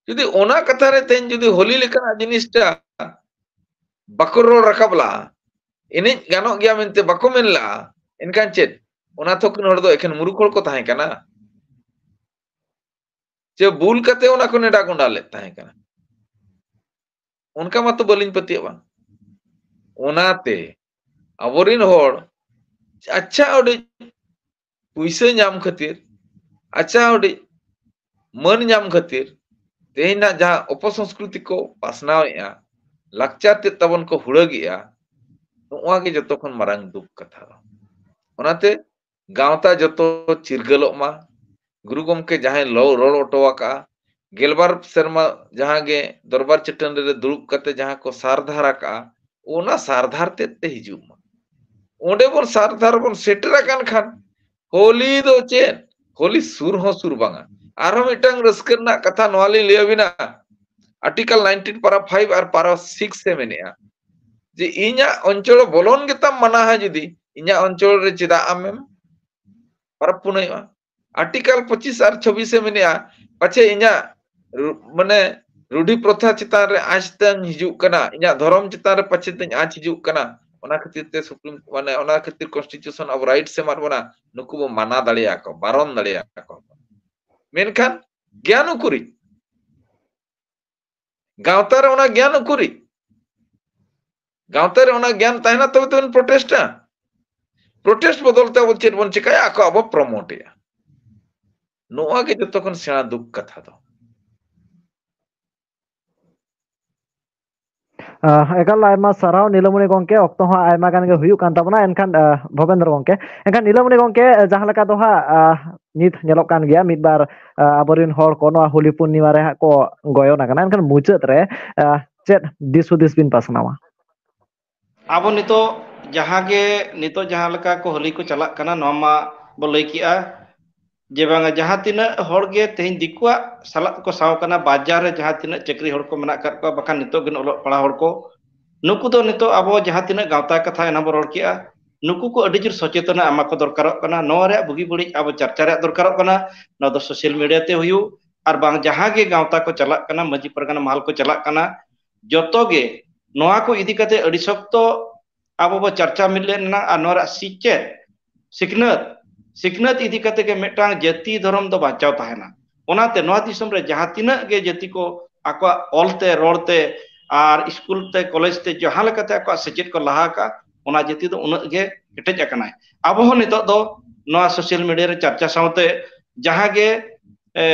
ᱡᱩᱫᱤ ᱚᱱᱟ ᱠᱟᱛᱷᱟ ᱨᱮ ᱛᱮᱦᱮᱧ ᱡᱩᱫᱤ ᱦᱳᱞᱤ ᱞᱮᱠᱟᱱᱟᱜ ᱡᱤᱱᱤᱥᱴᱟ ᱵᱟᱠᱚ ᱨᱚᱲ ᱨᱟᱠᱟᱵ ᱞᱟᱜᱼᱟ, ᱮᱱᱮᱡ ᱜᱟᱱᱚᱜ ᱜᱮᱭᱟ ᱢᱮᱱᱛᱮ ᱵᱟᱠᱚ ᱢᱮᱱ ᱞᱟᱜᱼᱟ, ᱮᱱᱠᱷᱟᱱ ᱪᱮᱫ ᱚᱱᱟ ᱛᱷᱚᱠᱤᱱ ᱦᱚᱲ ᱫᱚ ᱮᱠᱷᱮᱱ ᱢᱩᱨᱩᱠᱷ ᱦᱚᱲ ᱠᱚ ᱛᱟᱦᱮᱸ ᱠᱟᱱᱟ? ᱪᱮ ᱵᱩᱞ ᱠᱟᱛᱮ ᱚᱱᱟ ᱠᱚ ᱱᱮᱰᱟ ᱜᱚᱸᱰᱟ ᱞᱮᱫ ᱛᱟᱦᱮᱸ ᱠᱟᱱᱟ? ᱚᱱᱠᱟ ᱢᱟᱛᱚ ᱵᱟᱹᱞᱤᱧ ᱯᱟᱹᱛᱭᱟᱹᱜᱼᱟ᱾ ᱚᱱᱟᱛᱮ ᱟᱵᱚᱨᱤᱱ ᱦᱚᱲ ᱟᱪᱪᱷᱟ ᱟᱹᱰᱤ ᱯᱩᱭᱥᱟᱹ ᱧᱟᱢ ᱠᱷᱟᱹᱛᱤᱨ, ᱟᱪᱪᱷᱟ ᱟᱹᱰᱤ ᱢᱟᱹᱱ ᱧᱟᱢ ᱠᱷᱟᱹᱛᱤᱨ ᱛᱮᱦᱮᱧᱟᱜ ᱡᱟᱦᱟᱸ ᱚᱯᱚᱥᱚᱝᱥᱠᱨᱤᱛᱤ ᱠᱚ ᱯᱟᱥᱱᱟᱣᱮᱫᱼᱟ, ᱞᱟᱠᱪᱟᱨ ᱛᱮᱫ ᱛᱟᱵᱚᱱ ᱠᱚ ᱦᱩᱲᱟᱹᱜᱮᱜᱼᱟ, ᱱᱚᱣᱟ ᱜᱮ ᱡᱚᱛᱚ ᱠᱷᱚᱱ ᱢᱟᱨᱟᱝ ᱫᱩᱠ ᱠᱟᱛᱷᱟ ᱫᱚ᱾ ᱚᱱᱟᱛᱮ ᱜᱟᱶᱛᱟ ᱡᱚᱛᱚ ᱪᱤᱨᱜᱟᱹᱞᱚᱜ ᱢᱟ᱾ ᱜᱩᱨᱩ ᱜᱚᱢᱠᱮ ᱡᱟᱦᱟᱸᱭ ᱞᱚ-, ᱨᱚᱲ ᱦᱚᱴᱚ ᱟᱠᱟᱫᱼᱟ, ᱜᱮᱞᱵᱟᱨ ᱥᱮᱨᱢᱟ ᱡᱟᱦᱟᱸ ᱜᱮ ᱫᱚᱨᱵᱟᱨ ᱪᱟᱹᱴᱟᱹᱱᱤ ᱨᱮ ᱫᱩᱲᱩᱵ ᱠᱟᱛᱮ ᱡᱟᱦᱟᱸ ᱠᱚ ᱥᱟᱨ ᱫᱷᱟᱨ ᱟᱠᱟᱫᱼᱟ, ᱚᱱᱟ ᱥᱟᱨ ᱫᱷᱟᱨ ᱛᱮᱫ ᱛᱮ ᱦᱤᱡᱩᱜ ᱢᱟ᱾ ᱚᱸᱰᱮ ᱵᱚᱱ ᱥᱟᱨ ᱫᱷᱟᱨ ᱵᱚᱱ ᱥᱮᱴᱮᱨ ᱟᱠᱟᱱ ᱠᱷᱟᱱ ᱦᱳᱞᱤ ᱫᱚ ᱪᱮᱫ? ᱦᱳᱞᱤ ᱥᱩᱨ ᱦᱚᱸ ᱥᱩᱨ ᱵᱟᱝᱟ᱾ ᱟᱨᱦᱚᱸ ᱢᱤᱫᱴᱟᱝ ᱨᱟᱹᱥᱠᱟᱹ ᱨᱮᱱᱟᱜ ᱠᱟᱛᱷᱟ ᱱᱚᱣᱟ ᱞᱤᱧ ᱞᱟᱹᱭ ᱟᱹᱵᱤᱱᱟ, ᱟᱨᱴᱤᱠᱟᱞ ᱱᱟᱭᱤᱱᱴᱤᱱ ᱯᱟᱨᱟ ᱯᱷᱟᱭᱤᱵᱷ ᱟᱨ ᱯᱟᱨᱟ ᱥᱤᱠᱥ ᱮ ᱢᱮᱱᱮᱜᱼᱟ ᱡᱮ ᱤᱧᱟᱜ ᱚᱧᱪᱚᱞ ᱵᱚᱞᱚᱱ ᱜᱮᱛᱟᱢ ᱢᱟᱱᱟ ᱦᱟ, ᱡᱩᱫᱤ ᱤᱧᱟᱜ ᱚᱧᱪᱚᱞ ᱨᱮ ᱪᱮᱫᱟᱜ ᱟᱢᱮᱢ ᱯᱟᱨᱟᱵᱽ ᱯᱩᱱᱟᱹᱭᱚᱜᱼᱟ? ᱟᱨᱴᱤᱠᱟᱞ ᱯᱚᱸᱪᱤᱥ ᱟᱨ ᱪᱷᱚᱵᱵᱤᱥ ᱮ ᱢᱮᱱᱮᱜᱼᱟ, ᱯᱟᱪᱷᱮ ᱤᱧᱟᱜ ᱨᱩ-, ᱢᱟᱱᱮ ᱨᱩᱰᱷᱤ ᱯᱨᱚᱛᱷᱟ ᱪᱮᱛᱟᱱ ᱨᱮ ᱟᱸᱪ ᱛᱟᱝ ᱦᱤᱡᱩᱜ ᱠᱟᱱᱟ, ᱤᱧᱟᱜ ᱫᱷᱚᱨᱚᱢ ᱪᱮᱛᱟᱱ ᱨᱮ ᱯᱟᱪᱷᱮ ᱛᱤᱧ ᱟᱸᱪ ᱦᱤᱡᱩᱜ ᱠᱟᱱᱟ, ᱚᱱᱟ ᱠᱷᱟᱹᱛᱤᱨ ᱛᱮ ᱥᱩᱯᱨᱤᱢ, ᱢᱟᱱᱮ ᱚᱱᱟ ᱠᱷᱟᱹᱛᱤᱨ ᱠᱚᱱᱥᱴᱤᱴᱤᱭᱩᱥᱚᱱ ᱟᱵᱚ ᱨᱟᱭᱤᱴᱥ ᱮ ᱮᱢᱟᱫ ᱵᱚᱱᱟ, ᱱᱩᱠᱩ ᱵᱚ ᱢᱟᱱᱟ ᱫᱟᱲᱮᱭᱟᱠᱚᱣᱟ, ᱵᱟᱨᱚᱱ ᱫᱟᱲᱮᱭᱟᱠᱚᱣᱟ᱾ ᱢᱮᱱᱠᱷᱟᱱ ᱜᱮᱭᱟᱱ ᱩᱠᱩᱨᱤᱡ? ᱜᱟᱶᱛᱟ ᱨᱮ ᱚᱱᱟ ᱜᱮᱭᱟᱱ ᱩᱠᱩᱨᱤᱡ? ᱜᱟᱶᱛᱟ ᱨᱮ ᱚᱱᱟ ᱜᱮᱭᱟᱱ ᱛᱟᱦᱮᱱᱟ ᱛᱚᱵᱮ ᱛᱚᱵᱮᱱ ᱯᱨᱚᱴᱮᱥᱴᱟ᱾ ᱯᱨᱚᱴᱮᱥᱴ ᱵᱚᱫᱚᱞ ᱛᱮ ᱟᱵᱚ ᱪᱮᱫ ᱵᱚᱱ ᱪᱮᱠᱟᱭᱟ? ᱟᱠᱚ ᱟᱵᱚ ᱯᱨᱚᱢᱳᱴ ᱮᱜᱼᱟ᱾ ᱱᱚᱣᱟ ᱜᱮ ᱡᱚᱛᱚ ᱠᱷᱚᱱ ᱥᱮᱬᱟ ᱫᱩᱠ ᱠᱟᱛᱷᱟ ᱫᱚ᱾ ᱟᱦ, ᱮᱠᱟᱞ ᱟᱭᱢᱟ ᱥᱟᱨᱦᱟᱣ ᱱᱤᱞᱟᱢᱚᱱᱤ ᱜᱚᱢᱠᱮ, ᱚᱠᱛᱚ ᱦᱚᱸ ᱟᱭᱢᱟ ᱜᱟᱱ ᱜᱮ ᱦᱩᱭᱩᱜ ᱠᱟᱱ ᱛᱟᱵᱚᱱᱟ, ᱮᱱᱠᱷᱟᱱ, ᱟᱦ, ᱵᱷᱚᱵᱮᱱᱫᱨᱚ ᱜᱚᱢᱠᱮ, ᱮᱱᱠᱷᱟᱱ ᱱᱤᱞᱟᱢᱚᱱᱤ ᱜᱚᱢᱠᱮ, ᱡᱟᱦᱟᱸ ᱞᱮᱠᱟ ᱫᱚ ᱦᱟᱸᱜ, ᱟᱦ, ᱱᱤᱛ ᱧᱮᱞᱚᱜ ᱠᱟᱱ ᱜᱮᱭᱟ ᱢᱤᱫ ᱵᱟᱨ, ᱟᱦ, ᱟᱵᱚᱨᱮᱱ ᱦᱚᱲ ᱠᱚ ᱱᱚᱣᱟ ᱦᱳᱞᱤ ᱯᱩᱨᱱᱤᱢᱟ ᱨᱮ ᱦᱟᱸᱜ ᱠᱚ ᱜᱚᱭᱚᱱ ᱟᱠᱟᱱᱟ, ᱮᱱᱠᱷᱟᱱ ᱢᱩᱪᱟᱹᱫ ᱨᱮ, ᱟᱦ, ᱪᱮᱫ ᱫᱤᱥ ᱦᱩᱫᱤᱥ ᱵᱤᱱ ᱯᱟᱥᱱᱟᱣᱟ? ᱟᱵᱚ ᱱᱤᱛᱚᱜ ᱡᱟᱦᱟᱸ ᱜᱮ, ᱱᱤᱛᱚᱜ ᱡᱟᱦᱟᱸ ᱞᱮᱠᱟ ᱠᱚ ᱦᱳᱞᱤ ᱠᱚ ᱪᱟᱞᱟᱜ ᱠᱟᱱᱟ, ᱱᱚᱣᱟ ᱢᱟ ᱵᱚ ᱞᱟᱹᱭ ᱠᱮᱜᱼᱟ ᱡᱮ ᱵᱟᱝᱟ ᱡᱟᱦᱟᱸ ᱛᱤᱱᱟᱹᱜ ᱦᱚᱲ ᱜᱮ ᱛᱮᱦᱮᱧ ᱫᱤᱠᱩᱣᱟᱜ ᱥᱟᱞᱟᱜ ᱠᱚ ᱥᱟᱶ ᱠᱟᱱᱟ, ᱵᱟᱡᱟᱨ ᱨᱮ ᱡᱟᱦᱟᱸ ᱛᱤᱱᱟᱹᱜ ᱪᱟᱹᱠᱨᱤ ᱦᱚᱲ ᱠᱚ ᱢᱮᱱᱟᱜ ᱟᱠᱟᱫ ᱠᱚᱣᱟ, ᱵᱟᱠᱷᱟᱱ ᱱᱤᱛᱚᱜ ᱜᱮ ᱚᱞᱚᱜ ᱯᱟᱲᱦᱟᱣ ᱦᱚᱲ ᱠᱚ, ᱱᱩᱠᱩ ᱫᱚ ᱱᱤᱛᱚᱜ ᱟᱵᱚ ᱡᱟᱦᱟᱸ ᱛᱤᱱᱟᱹᱜ ᱜᱟᱶᱛᱟ ᱠᱟᱛᱷᱟ ᱮᱱᱟᱝ ᱵᱚ ᱨᱚᱲ ᱠᱮᱜᱼᱟ, ᱱᱩᱠᱩ ᱠᱚ ᱟᱹᱰᱤ ᱡᱳᱨ ᱥᱚᱪᱮᱛᱚᱱᱟ ᱮᱢᱟ ᱠᱚ ᱫᱚᱨᱠᱟᱨᱚᱜ ᱠᱟᱱᱟ᱾ ᱱᱚᱣᱟ ᱨᱮᱭᱟᱜ ᱵᱩᱜᱤ ᱵᱟᱹᱲᱤᱡ ᱟᱵᱚ ᱪᱟᱨᱪᱟ ᱨᱮᱭᱟᱜ ᱫᱚᱨᱠᱟᱨᱚᱜ ᱠᱟᱱᱟ᱾ ᱱᱚᱣᱟ ᱫᱚ ᱥᱳᱥᱟᱞ ᱢᱤᱰᱤᱭᱟ ᱛᱮ ᱦᱩᱭᱩᱜ, ᱟᱨ ᱵᱟᱝ ᱡᱟᱦᱟᱸ ᱜᱮ ᱜᱟᱶᱛᱟ ᱠᱚ ᱪᱟᱞᱟᱜ ᱠᱟᱱᱟ, ᱢᱟᱹᱡᱷᱤ ᱯᱟᱨᱜᱟᱱᱟ ᱢᱟᱦᱟᱞ ᱠᱚ ᱪᱟᱞᱟᱜ ᱠᱟᱱᱟ, ᱡᱚᱛᱚ ᱜᱮ ᱱᱚᱣᱟ ᱠᱚ ᱤᱫᱤ ᱠᱟᱛᱮ ᱟᱹᱰᱤ ᱥᱚᱠᱛᱚ ᱟᱵᱚ ᱵᱚ ᱪᱟᱨᱪᱟ ᱢᱤᱫ ᱞᱮᱱᱟ᱾ ᱟᱨ ᱱᱚᱣᱟ ᱨᱮᱭᱟᱜ ᱥᱤᱪᱮᱫ, ᱥᱤᱠᱷᱱᱟᱹᱛ, ᱥᱤᱠᱷᱱᱟᱹᱛ ᱤᱫᱤ ᱠᱟᱛᱮ ᱜᱮ ᱢᱤᱫᱴᱟᱝ ᱡᱟᱹᱛᱤ ᱫᱷᱚᱨᱚᱢ ᱫᱚ ᱵᱟᱧᱪᱟᱣ ᱛᱟᱦᱮᱱᱟ᱾ ᱚᱱᱟᱛᱮ ᱱᱚᱣᱟ ᱫᱤᱥᱚᱢ ᱨᱮ ᱡᱟᱦᱟᱸ ᱛᱤᱱᱟᱹᱜ ᱜᱮ ᱡᱟᱹᱛᱤ ᱠᱚ ᱟᱠᱚᱣᱟᱜ ᱚᱞ ᱛᱮ, ᱨᱚᱲ ᱛᱮ ᱟᱨ ᱥᱠᱩᱞ ᱛᱮ, ᱠᱚᱞᱮᱡᱽ ᱛᱮ ᱡᱟᱦᱟᱸ ᱞᱮᱠᱟᱛᱮ ᱟᱠᱚᱣᱟᱜ ᱥᱮᱪᱮᱫ ᱠᱚ ᱞᱟᱦᱟ ᱟᱠᱟᱫ, ᱚᱱᱟ ᱡᱟᱹᱛᱤ ᱫᱚ ᱩᱱᱟᱹᱜ ᱜᱮ ᱠᱮᱴᱮᱡ ᱟᱠᱟᱱᱟᱭ᱾ ᱟᱵᱚ ᱦᱚᱸ ᱱᱤᱛᱚᱜ ᱫᱚ ᱱᱚᱣᱟ ᱥᱳᱥᱟᱞ ᱢᱤᱰᱤᱭᱟ ᱨᱮ ᱪᱟᱨᱪᱟ ᱥᱟᱶᱛᱮ ᱡᱟᱦᱟᱸ ᱜᱮ, ᱮ,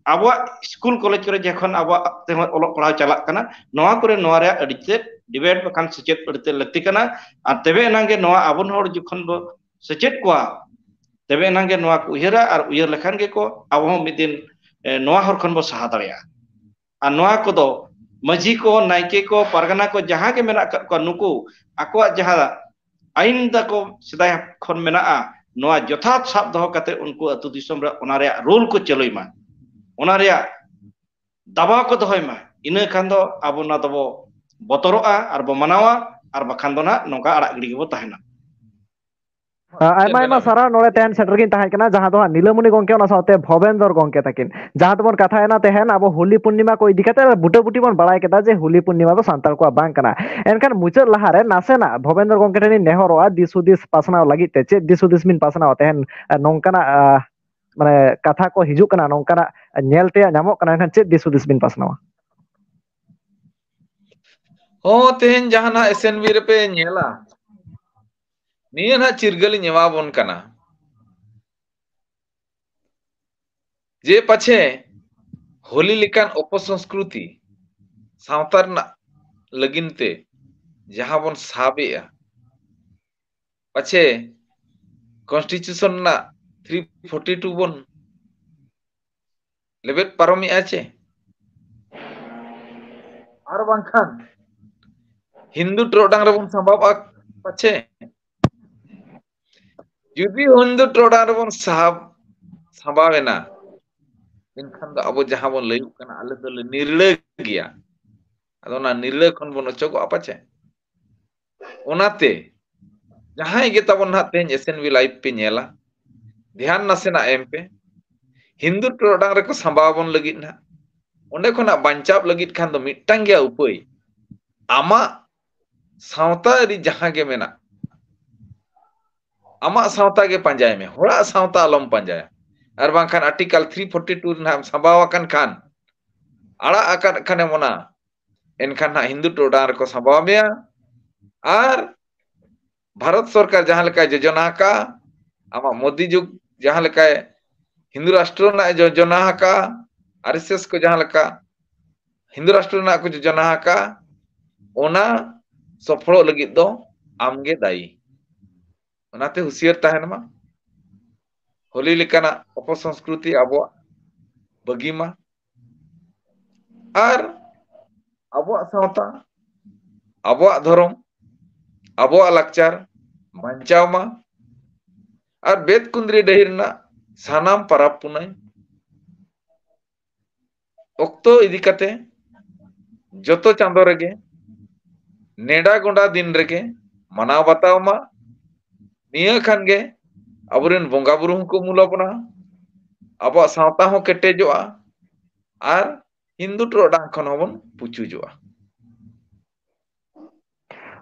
ᱟᱵᱚᱣᱟᱜ ᱥᱠᱩᱞ ᱠᱚᱞᱮᱡᱽ ᱠᱚᱨᱮ ᱡᱚᱠᱷᱚᱱ ᱟᱵᱚᱣᱟᱜ ᱛᱮᱦᱚᱸ ᱚᱞᱚᱜ ᱯᱟᱲᱦᱟᱣ ᱪᱟᱞᱟᱜ ᱠᱟᱱᱟ, ᱱᱚᱣᱟ ᱠᱚᱨᱮ ᱱᱚᱣᱟ ᱨᱮᱭᱟᱜ ᱟᱹᱰᱤ ᱛᱮᱫ ᱰᱤᱵᱮᱴ ᱵᱟᱠᱷᱟᱱ ᱥᱮᱪᱮᱫ ᱟᱹᱰᱤ ᱛᱮᱫ ᱞᱟᱹᱠᱛᱤ ᱠᱟᱱᱟ᱾ ᱟᱨ ᱛᱚᱵᱮ ᱮᱱᱟᱝ ᱜᱮ ᱱᱚᱣᱟ ᱟᱵᱚ ᱦᱚᱲ ᱡᱚᱠᱷᱚᱱ ᱵᱚ ᱥᱮᱪᱮᱫ ᱠᱚᱣᱟ, ᱛᱚᱵᱮ ᱮᱱᱟᱝ ᱜᱮ ᱱᱚᱣᱟ ᱠᱚ ᱩᱭᱦᱟᱹᱨᱟ, ᱟᱨ ᱩᱭᱦᱟᱹᱨ ᱞᱮᱠᱷᱟᱱ ᱜᱮᱠᱚ ᱟᱵᱚ ᱦᱚᱸ ᱢᱤᱫ ᱫᱤᱱ, ᱮ, ᱱᱚᱣᱟ ᱦᱚᱨ ᱠᱷᱚᱱ ᱵᱚ ᱥᱟᱦᱟ ᱫᱟᱲᱮᱭᱟᱜᱼᱟ᱾ ᱟᱨ ᱱᱚᱣᱟ ᱠᱚᱫᱚ ᱢᱟᱹᱡᱷᱤ ᱠᱚ, ᱱᱟᱭᱠᱮ ᱠᱚ, ᱯᱟᱨᱜᱟᱱᱟ ᱠᱚ ᱡᱟᱦᱟᱸ ᱜᱮ ᱢᱮᱱᱟᱜ ᱟᱠᱟᱫ ᱠᱚᱣᱟ, ᱱᱩᱠᱩ ᱟᱠᱚᱣᱟᱜ ᱡᱟᱦᱟᱸ ᱟᱹᱭᱤᱱ ᱫᱟᱠᱚ ᱥᱮᱫᱟᱭ ᱠᱷᱚᱱ ᱢᱮᱱᱟᱜᱼᱟ, ᱱᱚᱣᱟ ᱡᱚᱛᱷᱟᱛ ᱥᱟᱵ ᱫᱚᱦᱚ ᱠᱟᱛᱮ ᱩᱱᱠᱩ ᱟᱹᱛᱩ ᱫᱤᱥᱚᱢ ᱨᱮ ᱚᱱᱟ ᱨᱮᱭᱟᱜ ᱨᱩᱞ ᱠᱚ ᱪᱟᱹᱞᱩᱭ ᱢᱟ, ᱚᱱᱟ ᱨᱮᱭᱟᱜ ᱫᱟᱵᱟᱣ ᱠᱚ ᱫᱚᱦᱚᱭ ᱢᱟ᱾ ᱤᱱᱟᱹ ᱠᱷᱟᱱ ᱫᱚ ᱟᱵᱚ ᱚᱱᱟ ᱫᱚᱵᱚ ᱵᱚᱛᱚᱨᱚᱜᱼᱟ ᱟᱨ ᱵᱚ ᱢᱟᱱᱟᱣᱟ, ᱟᱨ ᱵᱟᱠᱷᱟᱱ ᱫᱚ ᱱᱟᱦᱟᱜ ᱱᱚᱝᱠᱟ ᱟᱲᱟᱜ ᱜᱤᱰᱤ ᱜᱮᱵᱚ ᱛᱟᱦᱮᱱᱟ᱾ ᱟᱭᱢᱟ ᱟᱭᱢᱟ ᱥᱟᱨᱦᱟᱣ᱾ ᱱᱚᱰᱮ ᱛᱟᱦᱮᱱ ᱥᱮᱴᱮᱨ ᱜᱤᱧ ᱛᱟᱦᱮᱸ ᱠᱟᱱᱟ, ᱡᱟᱦᱟᱸ ᱫᱚ ᱦᱟᱸᱜ ᱱᱤᱞᱟᱹᱢᱚᱱᱤ ᱜᱚᱢᱠᱮ, ᱚᱱᱟ ᱥᱟᱶᱛᱮ ᱵᱷᱚᱵᱮᱱᱫᱚᱨ ᱜᱚᱢᱠᱮ ᱛᱟᱹᱠᱤᱱ᱾ ᱡᱟᱦᱟᱸ ᱫᱚᱵᱚᱱ ᱠᱟᱛᱷᱟᱭᱮᱱᱟ ᱛᱟᱦᱮᱱ ᱟᱵᱚ ᱦᱳᱞᱤ ᱯᱩᱨᱱᱤᱢᱟ ᱠᱚ ᱤᱫᱤ ᱠᱟᱛᱮ, ᱵᱩᱴᱟᱹ ᱵᱩᱴᱤ ᱵᱚᱱ ᱵᱟᱲᱟᱭ ᱠᱮᱫᱟ ᱡᱮ ᱦᱳᱞᱤ ᱯᱩᱨᱱᱤᱢᱟ ᱫᱚ ᱥᱟᱱᱛᱟᱲ ᱠᱚᱣᱟᱜ ᱵᱟᱝ ᱠᱟᱱᱟ᱾ ᱮᱱᱠᱷᱟᱱ ᱢᱩᱪᱟᱹᱫ ᱞᱟᱦᱟᱨᱮ ᱱᱟᱥᱮᱱᱟᱜ ᱵᱷᱚᱵᱮᱱᱫᱚᱨ ᱜᱚᱢᱠᱮ ᱴᱷᱮᱱᱤᱧ ᱱᱮᱦᱚᱨᱚᱜᱼᱟ ᱫᱤᱥ ᱦᱩᱫᱤᱥ ᱯᱟᱥᱱᱟᱣ ᱞᱟᱹᱜᱤᱫ ᱛᱮ᱾ ᱪᱮᱫ ᱫᱤᱥ ᱦᱩᱫᱤᱥ ᱵᱤᱱ ᱯᱟᱥᱱᱟᱣᱟ ᱛᱟᱦᱮᱱ? ᱱᱚᱝᱠᱟᱱᱟᱜ, ᱟᱦ, ᱢᱟᱱᱮ ᱠᱟᱛᱷᱟ ᱠᱚ ᱦᱤᱡᱩᱜ ᱠᱟᱱᱟ, ᱱᱚᱝᱠᱟᱱᱟᱜ ᱧᱮᱞ ᱛᱮᱭᱟᱜ ᱧᱟᱢᱚᱜ ᱠᱟᱱᱟ, ᱮᱱᱠᱷᱟᱱ ᱪᱮᱫ ᱫᱤᱥ ᱦᱩᱫᱤᱥ ᱵᱤᱱ ᱯᱟᱥᱱᱟᱣᱟ? ᱦᱚᱸ, ᱛᱮᱦᱮᱧ ᱡᱟᱦᱟᱱᱟᱜ ᱮᱥ ᱮᱱ ᱵᱤ ᱨᱮᱯᱮ ᱧᱮᱞᱟ, ᱱᱤᱭᱟᱹ ᱱᱟᱦᱟᱜ ᱪᱤᱨᱜᱟᱹᱞᱤᱧ ᱮᱢᱟ ᱵᱚᱱ ᱠᱟᱱᱟ ᱡᱮ ᱯᱟᱪᱷᱮ ᱦᱳᱞᱤ ᱞᱮᱠᱟᱱ ᱚᱯᱚᱥᱚᱝᱥᱠᱨᱩᱛᱤ ᱥᱟᱶᱛᱟ ᱨᱮᱱᱟᱜ ᱞᱟᱹᱜᱤᱫ ᱛᱮ ᱡᱟᱦᱟᱸ ᱵᱚᱱ ᱥᱟᱵ ᱮᱜᱼᱟ, ᱯᱟᱪᱷᱮ ᱠᱚᱱᱥᱴᱤᱴᱤᱭᱩᱥᱚᱱ ᱨᱮᱱᱟᱜ ᱛᱷᱨᱤ ᱯᱷᱳᱨᱴᱤ ᱴᱩ ᱵᱚᱱ ᱞᱮᱵᱮᱫ ᱯᱟᱨᱚᱢᱮᱜᱼᱟ ᱪᱮ? ᱟᱨ ᱵᱟᱝᱠᱷᱟᱱ ᱦᱤᱱᱫᱩ ᱴᱚᱨᱚᱰᱟᱝ ᱨᱮᱵᱚᱱ ᱥᱟᱢᱵᱟᱣᱟ ᱯᱟᱪᱷᱮ? ᱡᱩᱫᱤ ᱦᱤᱱᱫᱩ ᱴᱚᱨᱚᱰᱟᱝ ᱨᱮᱵᱚᱱ ᱥᱟᱦᱟᱵ, ᱥᱟᱢᱵᱟᱣ ᱮᱱᱟ, ᱮᱱᱠᱷᱟᱱ ᱫᱚ ᱟᱵᱚ ᱡᱟᱦᱟᱸ ᱵᱚᱱ ᱞᱟᱹᱭᱚᱜ ᱠᱟᱱᱟ, ᱟᱞᱮ ᱫᱚᱞᱮ ᱱᱤᱨᱞᱟᱹ ᱜᱮᱭᱟ, ᱟᱫᱚ ᱚᱱᱟ ᱱᱤᱨᱞᱟᱹ ᱠᱷᱚᱱ ᱵᱚᱱ ᱚᱪᱚᱜᱚᱜᱼᱟ ᱯᱟᱪᱮ? ᱚᱱᱟᱛᱮ ᱡᱟᱦᱟᱸᱭ ᱜᱮ ᱛᱟᱵᱚᱱ ᱱᱟᱦᱟᱜ ᱛᱮᱦᱮᱧ ᱮᱥ ᱮᱱ ᱵᱤ ᱞᱟᱭᱤᱵᱷ ᱯᱮ ᱧᱮᱞᱟ, ᱫᱷᱮᱭᱟᱱ ᱱᱟᱥᱮᱱᱟᱜ ᱮᱢ ᱯᱮ᱾ ᱦᱤᱱᱫᱩ ᱴᱚᱨᱚᱰᱟᱝ ᱨᱮᱠᱚ ᱥᱟᱢᱵᱟᱣ ᱟᱵᱚᱱ ᱞᱟᱹᱜᱤᱫ ᱱᱟᱦᱟᱜ, ᱚᱸᱰᱮ ᱠᱷᱚᱱᱟᱜ ᱵᱟᱧᱪᱟᱣ ᱞᱟᱹᱜᱤᱫ ᱠᱷᱟᱱ ᱫᱚ ᱢᱤᱫᱴᱟᱝ ᱜᱮᱭᱟ ᱩᱯᱟᱹᱭ, ᱟᱢᱟᱜ ᱥᱟᱶᱛᱟ ᱟᱹᱨᱤ ᱡᱟᱦᱟᱸ ᱜᱮ ᱢᱮᱱᱟᱜ, ᱟᱢᱟᱜ ᱥᱟᱶᱛᱟ ᱜᱮ ᱯᱟᱸᱡᱟᱭ ᱢᱮ, ᱦᱚᱲᱟᱜ ᱥᱟᱶᱛᱟ ᱟᱞᱚᱢ ᱯᱟᱸᱡᱟᱭᱟ᱾ ᱟᱨ ᱵᱟᱝᱠᱷᱟᱱ ᱟᱨᱴᱤᱠᱟᱞ ᱛᱷᱨᱤ ᱯᱷᱳᱨᱴᱤ ᱴᱩ ᱨᱮ ᱱᱟᱦᱟᱜ ᱮᱢ ᱥᱟᱢᱵᱟᱣ ᱟᱠᱟᱱ ᱠᱷᱟᱱ, ᱟᱲᱟᱜ ᱟᱠᱟᱫ ᱠᱷᱟᱱᱮᱢ ᱚᱱᱟ, ᱮᱱᱠᱷᱟᱱ ᱱᱟᱦᱟᱜ ᱦᱤᱱᱫᱩ ᱴᱚᱨᱚᱰᱟᱝ ᱨᱮᱠᱚ ᱥᱟᱢᱵᱟᱣ ᱢᱮᱭᱟ᱾ ᱟᱨ ᱵᱷᱟᱨᱚᱛ ᱥᱚᱨᱠᱟᱨ ᱡᱟᱦᱟᱸ ᱞᱮᱠᱟᱭ ᱡᱳᱡᱚᱱᱟ ᱟᱠᱟᱫ, ᱟᱢᱟᱜ ᱢᱳᱫᱤ ᱡᱩᱜᱽ ᱡᱟᱦᱟᱸ ᱞᱮᱠᱟᱭ ᱦᱤᱱᱫᱩ ᱨᱟᱥᱴᱨᱚ ᱨᱮᱱᱟᱜ ᱮ ᱡᱳᱡᱚᱱᱟ ᱟᱠᱟᱫ, ᱟᱨ ᱮᱥ ᱮᱥ ᱠᱚ ᱡᱟᱦᱟᱸ ᱞᱮᱠᱟ ᱦᱤᱱᱫᱩ ᱨᱟᱥᱴᱨᱚ ᱨᱮᱱᱟᱜ ᱠᱚ ᱡᱳᱡᱚᱱᱟ ᱟᱠᱟᱫ, ᱚᱱᱟ ᱥᱚᱯᱷᱚᱞᱚᱜ ᱞᱟᱹᱜᱤᱫ ᱫᱚ ᱟᱢᱜᱮ ᱫᱟᱭᱤ᱾ ᱚᱱᱟᱛᱮ ᱦᱩᱸᱥᱤᱭᱟᱹᱨ ᱛᱟᱦᱮᱱ ᱢᱟ, ᱦᱳᱞᱤ ᱞᱮᱠᱟᱱᱟᱜ ᱚᱯᱚᱥᱚᱝᱥᱠᱨᱩᱛᱤ ᱟᱵᱚᱣᱟᱜ ᱵᱟᱹᱜᱤ ᱢᱟ, ᱟᱨ ᱟᱵᱚᱣᱟᱜ ᱥᱟᱶᱛᱟ, ᱟᱵᱚᱣᱟᱜ ᱫᱷᱚᱨᱚᱢ, ᱟᱵᱚᱣᱟᱜ ᱞᱟᱠᱪᱟᱨ ᱵᱟᱧᱪᱟᱣ ᱢᱟ᱾ ᱟᱨ ᱵᱮᱫ ᱠᱩᱸᱫᱽᱨᱤ ᱰᱟᱹᱦᱤ ᱨᱮᱱᱟᱜ ᱥᱟᱱᱟᱢ ᱯᱟᱨᱟᱵᱽ ᱯᱩᱱᱟᱹᱭ ᱚᱠᱛᱚ ᱤᱫᱤ ᱠᱟᱛᱮ ᱡᱚᱛᱚ ᱪᱟᱸᱫᱚ ᱨᱮᱜᱮ, ᱱᱮᱰᱟ ᱜᱚᱸᱰᱟ ᱫᱤᱱ ᱨᱮᱜᱮ ᱢᱟᱱᱟᱣ ᱵᱟᱛᱟᱣ ᱢᱟ᱾ ᱱᱤᱭᱟᱹ ᱠᱷᱟᱱ ᱜᱮ ᱟᱵᱚᱨᱮᱱ ᱵᱚᱸᱜᱟ ᱵᱩᱨᱩ ᱦᱚᱸᱠᱚ ᱢᱩᱞ ᱟᱵᱚᱱᱟ, ᱟᱵᱚᱣᱟᱜ ᱥᱟᱶᱛᱟ ᱦᱚᱸ ᱠᱮᱴᱮᱡᱚᱜᱼᱟ, ᱟᱨ ᱦᱤᱱᱫᱩ ᱴᱚᱨᱚᱰᱟᱝ ᱠᱷᱚᱱ ᱦᱚᱸᱵᱚᱱ ᱯᱩᱪᱩᱡᱚᱜᱼᱟ᱾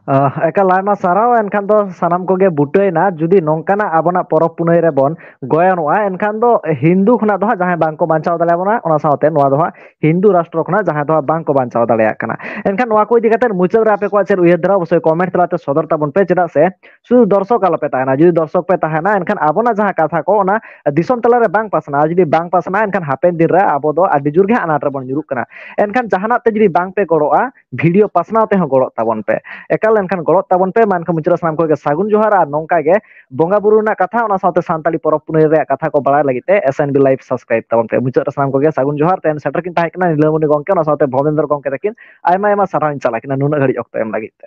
ᱟᱦ, ᱮᱠᱟᱞ ᱟᱭᱢᱟ ᱥᱟᱨᱦᱟᱣ᱾ ᱮᱱᱠᱷᱟᱱ ᱫᱚ ᱥᱟᱱᱟᱢ ᱠᱚᱜᱮ ᱵᱩᱴᱟᱹᱭᱮᱱᱟ, ᱡᱩᱫᱤ ᱱᱚᱝᱠᱟᱱᱟᱜ ᱟᱵᱚᱱᱟᱜ ᱯᱚᱨᱚᱵᱽ ᱯᱩᱱᱟᱹᱭ ᱨᱮᱵᱚᱱ ᱜᱚᱭᱚᱱᱚᱜᱼᱟ, ᱮᱱᱠᱷᱟᱱ ᱫᱚ ᱦᱤᱱᱫᱩ ᱠᱷᱚᱱᱟᱜ ᱫᱚ ᱦᱟᱸᱜ ᱡᱟᱦᱟᱸᱭ ᱵᱟᱝᱠᱚ ᱵᱟᱧᱪᱟᱣ ᱫᱟᱲᱮᱭᱟᱵᱚᱱᱟ, ᱚᱱᱟ ᱥᱟᱶᱛᱮ ᱱᱚᱣᱟ ᱫᱚ ᱦᱟᱸᱜ ᱦᱤᱱᱫᱩ ᱨᱟᱥᱴᱨᱚ ᱠᱷᱚᱱᱟᱜ ᱡᱟᱦᱟᱸᱭ ᱫᱚ ᱦᱟᱸᱜ ᱵᱟᱝᱠᱚ ᱵᱟᱧᱪᱟᱣ ᱫᱟᱲᱮᱭᱟᱜ ᱠᱟᱱᱟ᱾ ᱮᱱᱠᱷᱟᱱ ᱱᱚᱣᱟ ᱠᱚ ᱤᱫᱤ ᱠᱟᱛᱮ ᱢᱩᱪᱟᱹᱫ ᱨᱮ ᱟᱯᱮ ᱠᱚᱣᱟᱜ ᱪᱮᱫ ᱩᱭᱦᱟᱹᱨ ᱫᱷᱟᱨᱟ, ᱚᱵᱚᱥᱥᱳᱭ ᱠᱚᱢᱮᱱᱴ ᱛᱟᱞᱟᱛᱮ ᱥᱚᱫᱚᱨ ᱛᱟᱵᱚᱱ ᱯᱮ, ᱪᱮᱫᱟᱜ ᱥᱮ ᱥᱩᱫᱷᱩ ᱫᱚᱨᱥᱚᱠ ᱟᱞᱚᱯᱮ ᱛᱟᱦᱮᱱᱟ᱾ ᱡᱩᱫᱤ ᱫᱚᱨᱥᱚᱠ ᱯᱮ ᱛᱟᱦᱮᱱᱟ, ᱮᱱᱠᱷᱟᱱ ᱟᱵᱚᱱᱟᱜ ᱡᱟᱦᱟᱸ ᱠᱟᱛᱷᱟ ᱠᱚ, ᱚᱱᱟ ᱫᱤᱥᱚᱢ ᱛᱟᱞᱟᱨᱮ ᱵᱟᱝ ᱯᱟᱥᱱᱟᱜᱼᱟ᱾ ᱡᱩᱫᱤ ᱵᱟᱝ ᱯᱟᱥᱱᱟᱜᱼᱟ, ᱮᱱᱠᱷᱟᱱ ᱦᱟᱯᱮᱱ ᱫᱤᱱ ᱨᱮ ᱟᱵᱚ ᱫᱚ ᱟᱹᱰᱤ ᱡᱳᱨ ᱜᱮ ᱦᱟᱸᱜ ᱟᱱᱟᱴ ᱨᱮᱵᱚᱱ ᱧᱩᱨᱩᱜ ᱠᱟᱱᱟ᱾ ᱮᱱᱠᱷᱟᱱ ᱡᱟᱦᱟᱱᱟᱜ ᱛᱮ ᱡᱩᱫᱤ ᱵᱟᱝ ᱯᱮ ᱜᱚᱲᱚᱜᱼᱟ, ᱵᱷᱤᱰᱤᱭᱳ ᱯᱟᱥᱱᱟᱣ ᱛᱮᱦᱚᱸ ᱜᱚᱲᱚᱜ ᱛᱟᱵᱚᱱ ᱯᱮ᱾ ᱮᱠᱟᱞ, ᱮᱱᱠᱷᱟᱱ ᱜᱚᱲᱚᱜ ᱛᱟᱵᱚᱱ ᱯᱮ᱾ ᱢᱟ ᱮᱱᱠᱷᱟᱱ ᱢᱩᱪᱟᱹᱫ ᱨᱮ ᱥᱟᱱᱟᱢ ᱠᱚᱜᱮ ᱥᱟᱹᱜᱩᱱ ᱡᱚᱦᱟᱨ, ᱟᱨ ᱱᱚᱝᱠᱟ ᱜᱮ ᱵᱚᱸᱜᱟ ᱵᱩᱨᱩ ᱨᱮᱱᱟᱜ ᱠᱟᱛᱷᱟ, ᱚᱱᱟ ᱥᱟᱶᱛᱮ ᱥᱟᱱᱛᱟᱲᱤ ᱯᱚᱨᱚᱵᱽ ᱯᱩᱱᱟᱹᱭ ᱨᱮᱭᱟᱜ ᱠᱟᱛᱷᱟ ᱠᱚ ᱵᱟᱲᱟᱭ ᱞᱟᱹᱜᱤᱫ ᱛᱮ S N B live subscribe ᱛᱟᱵᱚᱱ ᱯᱮ᱾ ᱢᱩᱪᱟᱹᱫ ᱨᱮ ᱥᱟᱱᱟᱢ ᱠᱚᱜᱮ ᱥᱟᱹᱜᱩᱱ ᱡᱚᱦᱟᱨ᱾ ᱛᱮᱦᱮᱧ ᱥᱮᱴᱮᱨ ᱠᱤᱱ ᱛᱟᱦᱮᱸ ᱠᱟᱱᱟ ᱱᱤᱞᱟᱹᱢᱚᱱᱤ ᱜᱚᱢᱠᱮ, ᱚᱱᱟ ᱥᱟᱶᱛᱮ ᱵᱷᱚᱵᱮᱱᱫᱨᱚ ᱜᱚᱢᱠᱮ ᱛᱟᱹᱠᱤᱱ᱾ ᱟᱭᱢᱟ ᱟᱭᱢᱟ ᱥᱟᱨᱦᱟᱣ ᱤᱧ ᱪᱟᱞ ᱟᱹᱠᱤᱱᱟ ᱱᱩᱱᱟᱹᱜ ᱜᱷᱟᱹᱲᱤᱡ ᱚᱠᱛᱚ ᱮᱢ ᱞᱟᱹᱜᱤᱫ ᱛᱮ᱾